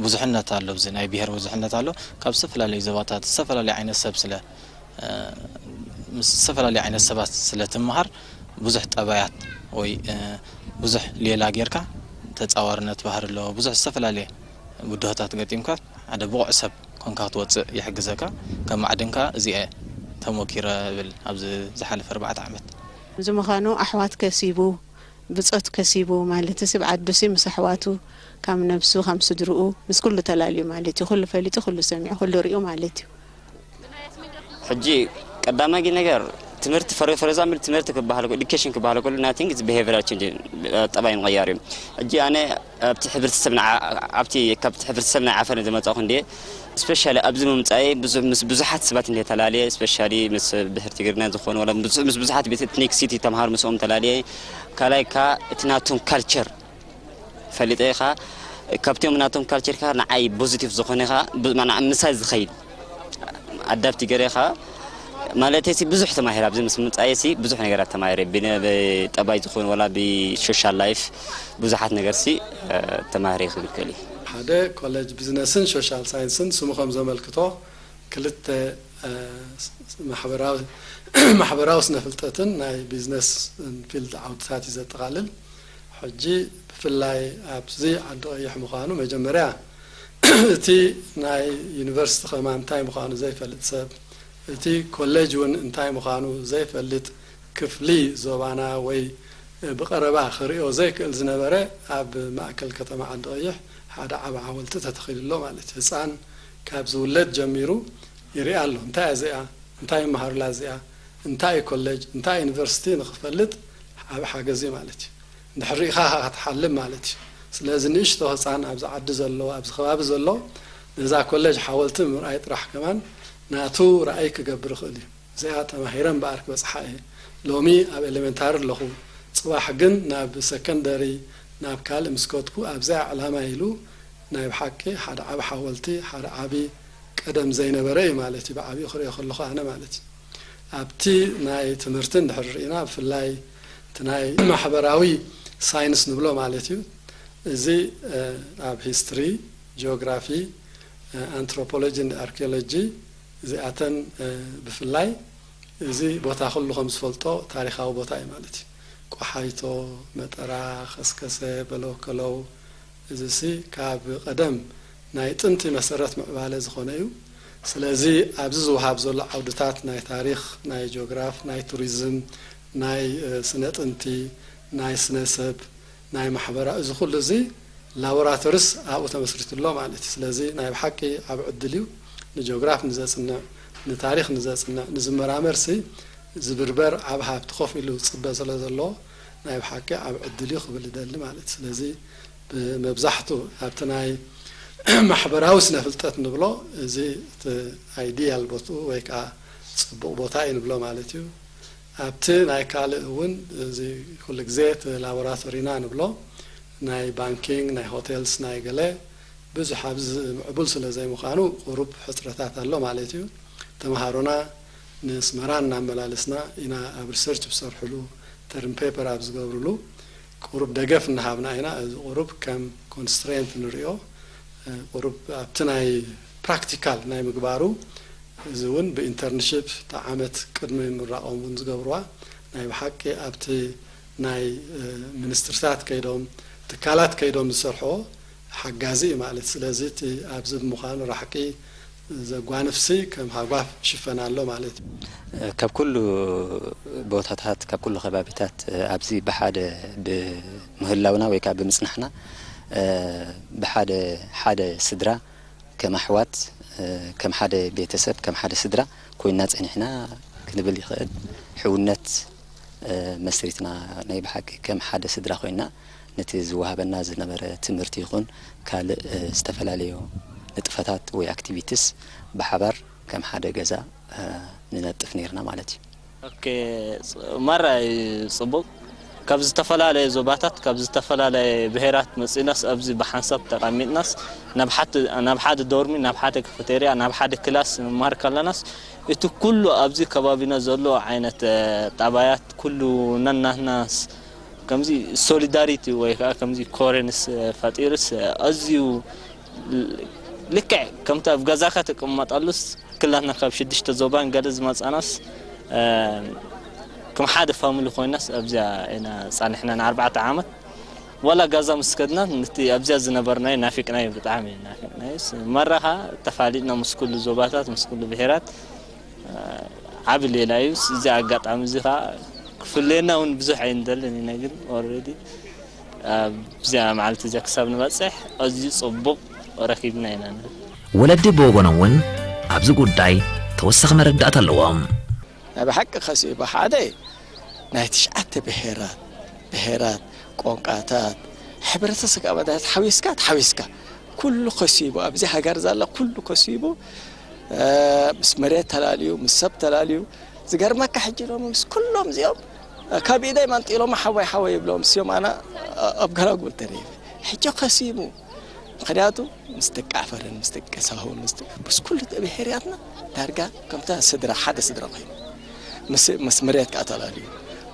ብዙሕነት ኣሎ፣ ኣብዚ ናይ ብሄር ብዙሕነት ኣሎ። ካብ ዝተፈላለዩ ዞባታት ዝተፈላለዩ ዓይነት ሰብ ስለ፣ እ፣ ምስ ዝተፈላለዩ ዓይነት ሰባት ስለ ትመሃር ብዙሕ ጠባያት ወይ፣ እ፣ ብዙሕ ሌላ ጌርካ ተጻዋርነት ባህሪ ኣሎ። ብዙሕ ዝተፈላለየ ብድሆታት ገጢምካ ሓደ ብቑዕ ሰብ ኮንካ ክትወጽእ ይሕግዘካ። ከም ማዕድን ከኣ እዚኣ ተሞኪረ እብል ኣብዚ ዝሓለፈ ኣርባዕተ ዓመት። እዚ ምዃኑ ኣሕዋት ከሲቡ፣ ብጾት ከሲቡ ማለት እዚ ኣብ ዓዱሲ ምስ ኣሕዋቱ፣ ካብ ነብሱ፣ ካብ ስድርኡ፣ ምስ ኩሉ ተላልዩ ማለት እዩ። ኩሉ ፈሊጡ፣ ኩሉ ሰሚዑ፣ ኩሉ ሪኡ ማለት እዩ። ሕጂ ቀዳማጊ ነገር ትምህርቲ ፈረ-፣ ፈረዛሚ ትምህርቲ ክበሃል ከሎ፣ ኤዱኬሽን ክበሃል ከሎ፣ ናቲንግ ኢዝ ቢሄቪራል ቼንጅ፣ ጠባይ ምቕያር እዩ። ሕጂ ኣነ ኣብቲ ሕብረተሰብና፣ ኣብቲ፣ ካብቲ ሕብረተሰብና ዓፈር ዝመጻኹ እንድየ፣ ስፔሻሊ ኣብዚ ምምጻኤ ብዙ-፣ ምስ ብዙሓት ሰባት እንድየ ተላልየ፣ ስፔሻሊ ምስ ብሄር ትግርኛ ዝኾኑ፣ ወላ ብዙ-፣ ምስ ብዙሓት ቤት ኤትኒክሲቲ ተምሃሮ ምስኦም ተላልየ፣ ካልኣይ ከኣ እቲ ናቶም ካልቸር ፈሊጠ ኢኻ፣ ካብቲኦም ናቶም ካልቸር ከኣ ንዓይ ፖዚቲቭ ዝኾነ ኢኻ፣ ብ-፣ ማና ምሳይ ዝኸይድ ኣዳፕት ገይረ ኢኻ፣ ማለተይሲ ብዙሕ ተማሂረ፣ ኣብዚ ምስ ምምጻኤሲ ብዙሕ ነገራት ተማሂረ፣ ብነ-፣ ብጠባይ ዝኾን ወላ ብሶሻል ላይፍ ብዙሓት ነገርሲ፣ እ፣ ተማሂረ ክብል ክእል እየ። ሓደ ኮሌጅ ቢዝነስን ሶሻል ሳይንስን ስሙ ከም ዘመልክቶ ክልተ፣ እ፣ ስ-፣ ስ-፣ ማሕበራዊ፣ ማሕበራዊ ስነ ፍልጠትን ናይ ቢዝነስ ፊልድ ዓውድታት እዩ ዘጠቓልል። ሕጂ ብፍላይ ኣብዚ ዓዲ ቀይሕ ምዃኑ መጀመርያ እቲ ናይ ዩኒቨርሲቲ ከማን እንታይ ምዃኑ ዘይፈልጥ ሰብ፣ እቲ ኮሌጅ እውን እንታይ ምዃኑ ዘይፈልጥ ክፍሊ ዞባና ወይ ብቐረባ ክርእዮ ዘይክእል ዝነበረ ኣብ ማእከል ከተማ ዓዲ ቀይሕ ሓደ ዓቢ ሓወልቲ ተተኺሉ ኣሎ ማለት እዩ። ህፃን ካብ ዝውለድ ጀሚሩ ይሪኣ ኣሎ። እንታይ እያ እዚኣ? እንታይ ይመሃሩላ እዚኣ? እንታይ እዩ ኮሌጅ? እንታይ ዩኒቨርሲቲ ንኽፈልጥ ዓቢ ሓገዝ እዩ ማለት እዩ። እንድሕር ርኢኻ ኢኻ ክትሓልም ማለት እዩ። ስለዚ ንእሽቶ ህፃን ኣብዚ ዓዲ ዘሎ፣ ኣብዚ ከባቢ ዘሎ ነዛ ኮሌጅ ሓወልቲ ምርኣይ ጥራሕ ከማን ናቱ ራእይ ክገብር ይኽእል እዩ። እዚኣ ተማሂረ እምበኣር ክበፅሓ እየ። ሎሚ ኣብ ኤሌመንታሪ ኣለኹ፣ ፅባሕ ግን ናብ ሰከንደሪ ናብ ካልእ ምስ ከድኩ ኣብዚኣ ዕላማ ኢሉ ናይ ብሓቂ ሓደ ዓቢ ሓወልቲ፣ ሓደ ዓቢ ቀደም ዘይነበረ እዩ ማለት እዩ። ብዓቢኡ ክሪኦ ከለኹ ኣነ ማለት እዩ። ኣብቲ ናይ ትምህርቲ እንድሕር ርኢና ብፍላይ እቲ ናይ ማሕበራዊ ሳይንስ ንብሎ ማለት እዩ። እዚ ኣብ ሂስትሪ፣ ጂኦግራፊ፣ ኣንትሮፖሎጂ፣ ኣርኪኦሎጂ እዚኣተን ብፍላይ እዚ ቦታ ኩሉ ከም ዝፈልጦ ታሪኻዊ ቦታ እዩ ማለት እዩ። ቆሓይቶ፣ መጠራ፣ ከስከሰ፣ በለውከለው፣ እዚ ሲ ካብ ቀደም ናይ ጥንቲ መሰረት ምዕባለ ዝኾነ እዩ። ስለዚ ኣብዚ ዝወሃብ ዘሎ ዓውድታት ናይ ታሪኽ፣ ናይ ጂኦግራፍ፣ ናይ ቱሪዝም፣ ናይ ስነ ጥንቲ፣ ናይ ስነ ሰብ፣ ናይ ማሕበራ፣ እዚ ኩሉ እዚ ላቦራቶሪስ ኣብኡ ተመስሪቱ ኣሎ ማለት እዩ። ስለዚ ናይ ብሓቂ ዓብ ዕድል እዩ። ንጂኦግራፍ ንዘጽንዕ፣ ንታሪኽ ንዘጽንዕ፣ ንዝመራመር ሲ ዝብርበር ዓብ ሃብቲ ኮፍ ኢሉ ዝጽበ ስለ ዘሎ ናይ ብሓቂ ዓብ ዕድል እዩ ክብል ይደሊ ማለት እዩ። ስለዚ ብመብዛሕቱ ኣብቲ ናይ ማሕበራዊ ስነ ፍልጠት ንብሎ እዚ እቲ ኣይዲያል ቦትኡ ወይ ከዓ ጽቡቕ ቦታ እዩ ንብሎ ማለት እዩ። ኣብቲ ናይ ካልእ እውን እዚ ኩሉ ግዜ እቲ ላቦራቶሪና ንብሎ ናይ ባንኪንግ፣ ናይ ሆቴልስ፣ ናይ ገለ ብዙሕ ኣብዚ ምዕቡል ስለ ዘይምዃኑ ቁሩብ ሕጽረታት ኣሎ ማለት እዩ። ተምሃሮና ንስመራ እናመላለስና ኢና ኣብ ሪሰርች ብሰርሕሉ፣ ተርም ፔፐር ኣብ ዝገብርሉ ቁሩብ ደገፍ እናሃብና ኢና። እዚ ቁሩብ ከም ኮንስትሬንት ንሪኦ። ቁሩብ ኣብቲ ናይ ፕራክቲካል ናይ ምግባሩ እዚ እውን ብኢንተርንሽፕ እቲ ዓመት ቅድሚ ምራቖም እውን ዝገብርዋ ናይ ብሓቂ ኣብቲ ናይ ሚኒስትርታት ከይዶም ትካላት ከይዶም ዝሰርሕዎ ሓጋዚ እዩ ማለት። ስለዚ እቲ ኣብዚ ብምዃኑ ራሕቂ ዘጓንፍሲ ከም ሃጓፍ ይሽፈን ኣሎ ማለት እዩ። ካብ ኩሉ ቦታታት ካብ ኩሉ ከባቢታት ኣብዚ ብሓደ ብምህላውና ወይ ከዓ ብምፅናሕና ብሓደ ሓደ ስድራ ከም ኣሕዋት ከም ሓደ ቤተሰብ ከም ሓደ ስድራ ኮይና ፀኒሕና ክንብል ይኽእል። ሕውነት መስሪትና ናይ ብሓቂ ከም ሓደ ስድራ ኮይና ነቲ ዝወሃበና ዝነበረ ትምህርቲ ይኹን ካልእ ዝተፈላለዩ ንጥፈታት ወይ ኣክቲቪቲስ ብሓባር ከም ሓደ ገዛ ንነጥፍ ነይርና ማለት እዩ። ኦኬ፣ ማራ እዩ ፅቡቅ። ካብ ዝተፈላለየ ዞባታት ካብ ዝተፈላለየ ብሄራት መፂናስ ኣብዚ ብሓንሳብ ተቃሚጥናስ ናብ ሓደ ዶርሚ ናብ ሓደ ካፈቴርያ ናብ ሓደ ክላስ ንመሃር ከለናስ እቲ ኩሉ ኣብዚ ከባቢና ዘሎ ዓይነት ጣባያት ኩሉ ነናህናስ ከምዚ ሶሊዳሪቲ ወይ ከዓ ከምዚ ኮሬንስ ፈጢሩስ ኣዝዩ ልክዕ ከምቲ ኣብ ገዛካ ትቅመጠሉስ ክላትና ካብ ሽዱሽተ ዞባን ገለ ዝመፃናስ ከም ሓደ ፋሚሊ ኮይናስ ኣብዚኣ ኢና ፃኒሕና ንኣርባዕተ ዓመት ዋላ ጋዛ ምስ ከድና ነቲ ኣብዚኣ ዝነበርናዮ ናፊቅናዮ ብጣዕሚ ናፊቅናዮስ መራኻ ተፋሊጥና ምስ ኩሉ ዞባታት ምስ ኩሉ ብሄራት ዓቢ ሌላ እዩ እዚ ኣጋጣሚ እዚ ከዓ ክፍለየና እውን ብዙሕ ኣይንደልን ኢና ግን ኦረዲ ኣብዚኣ መዓልቲ እዚኣ ክሳብ ንበፅሕ ኣዝዩ ፅቡቕ ረኺብና ኢና ንብል። ወለዲ ብወገኖም እውን ኣብዚ ጉዳይ ተወሳኺ መረዳእታ ኣለዎም። ናይ ብሓቂ ከሲቡ ሓደ ናይ ትሽዓተ ብሄራት ብሄራት ቆንቃታት ሕብረተሰብ ኣባላት ሓዊስካ ተሓዊስካ ኩሉ ከሲቡ ኣብዚ ሃገር ዘላ ኩሉ ከሲቡ ምስ መሬት ተላልዩ ምስ ሰብ ተላልዩ ዝገርመካ ሕጂ ሎሚ ምስ ኩሎም እዚኦም ካብ ኢደይ መንጢሎሞ ሓወይ ሓወይ ይብሎም እስዮም ኣነ ኣብ ገላጉል ተሪፈ ሕጂ ከሲቡ ምኽንያቱ ምስ ደቂ ዓፈርን ምስ ደቂ ሳሆን ምስ ምስ ኩሉ ብሄርያትና ዳርጋ ከምታ ስድራ ሓደ ስድራ ኮይኑ ምስ ምስ መሬት ከዓ ተላልዩ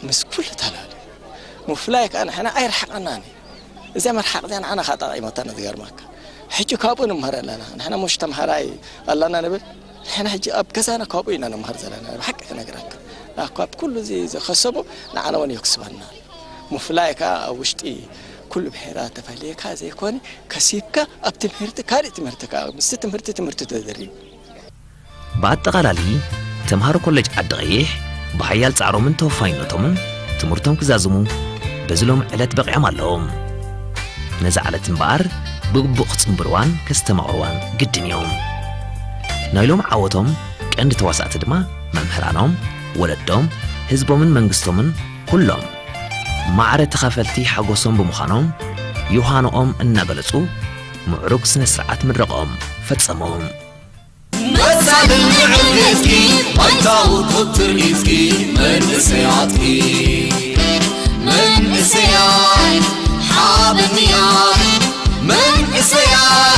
ምስ ኩሉ ተላልዩ ምፍላይ ከዓ ንሕና ኣይርሓቐናን እዩ እዚኣ መርሓቕ እዚኣ ንዓና ከዓ ጠቒማታና ዝገርመካ ሕጂ ካብኡ ንምህር ኣለና ንሕና ሙሽ ተምሃራይ ኣለና ንብል ንሕና ሕጂ ኣብ ገዛና ካብኡ ኢና ንምህር ዘለና ብሓቂ ክነግረካ ካብ ኩሉ እዚ ዝኸሰቡ ንዓና እውን የክስበና። ምፍላይ ከዓ ኣብ ውሽጢ ኩሉ ብሔራት ተፈልየካ ዘይኮነ፣ ከሲብካ ኣብ ትምህርቲ፣ ካልእ ትምህርቲ ከዓ፣ ምስቲ ትምህርቲ ትምህርቲ ተደሪቡ። ብኣጠቓላሊ ተምሃሮ ኮሌጅ ዓዲ ቐይሕ ብሓያል ጻዕሮምን ተወፋይነቶምን ትምህርቶም ክዛዝሙ በዚ ሎም ዕለት በቒዖም ኣለዉ። ነዛ ዕለት እምበኣር ብግቡእ ክጽንብርዋን ከስተማቕርዋን ግድን እዮም። ናይ ሎም ዓወቶም ቀንዲ ተዋሳእቲ ድማ መምህራኖም፣ ወለዶም፣ ህዝቦምን መንግስቶምን ኩሎም ማዕረ ተኻፈልቲ ሓጎሶም ብምዃኖም ዮሃንኦም እናገለጹ ምዕሩግ ስነ ስርዓት ምረቐኦም ፈጸሞም። መሳልን ምዕብልትኪ ባይታዊ ቁጥር ኢዝኪ መንእሰያትኪ መንእሰያት ሓበንያ መንእሰያት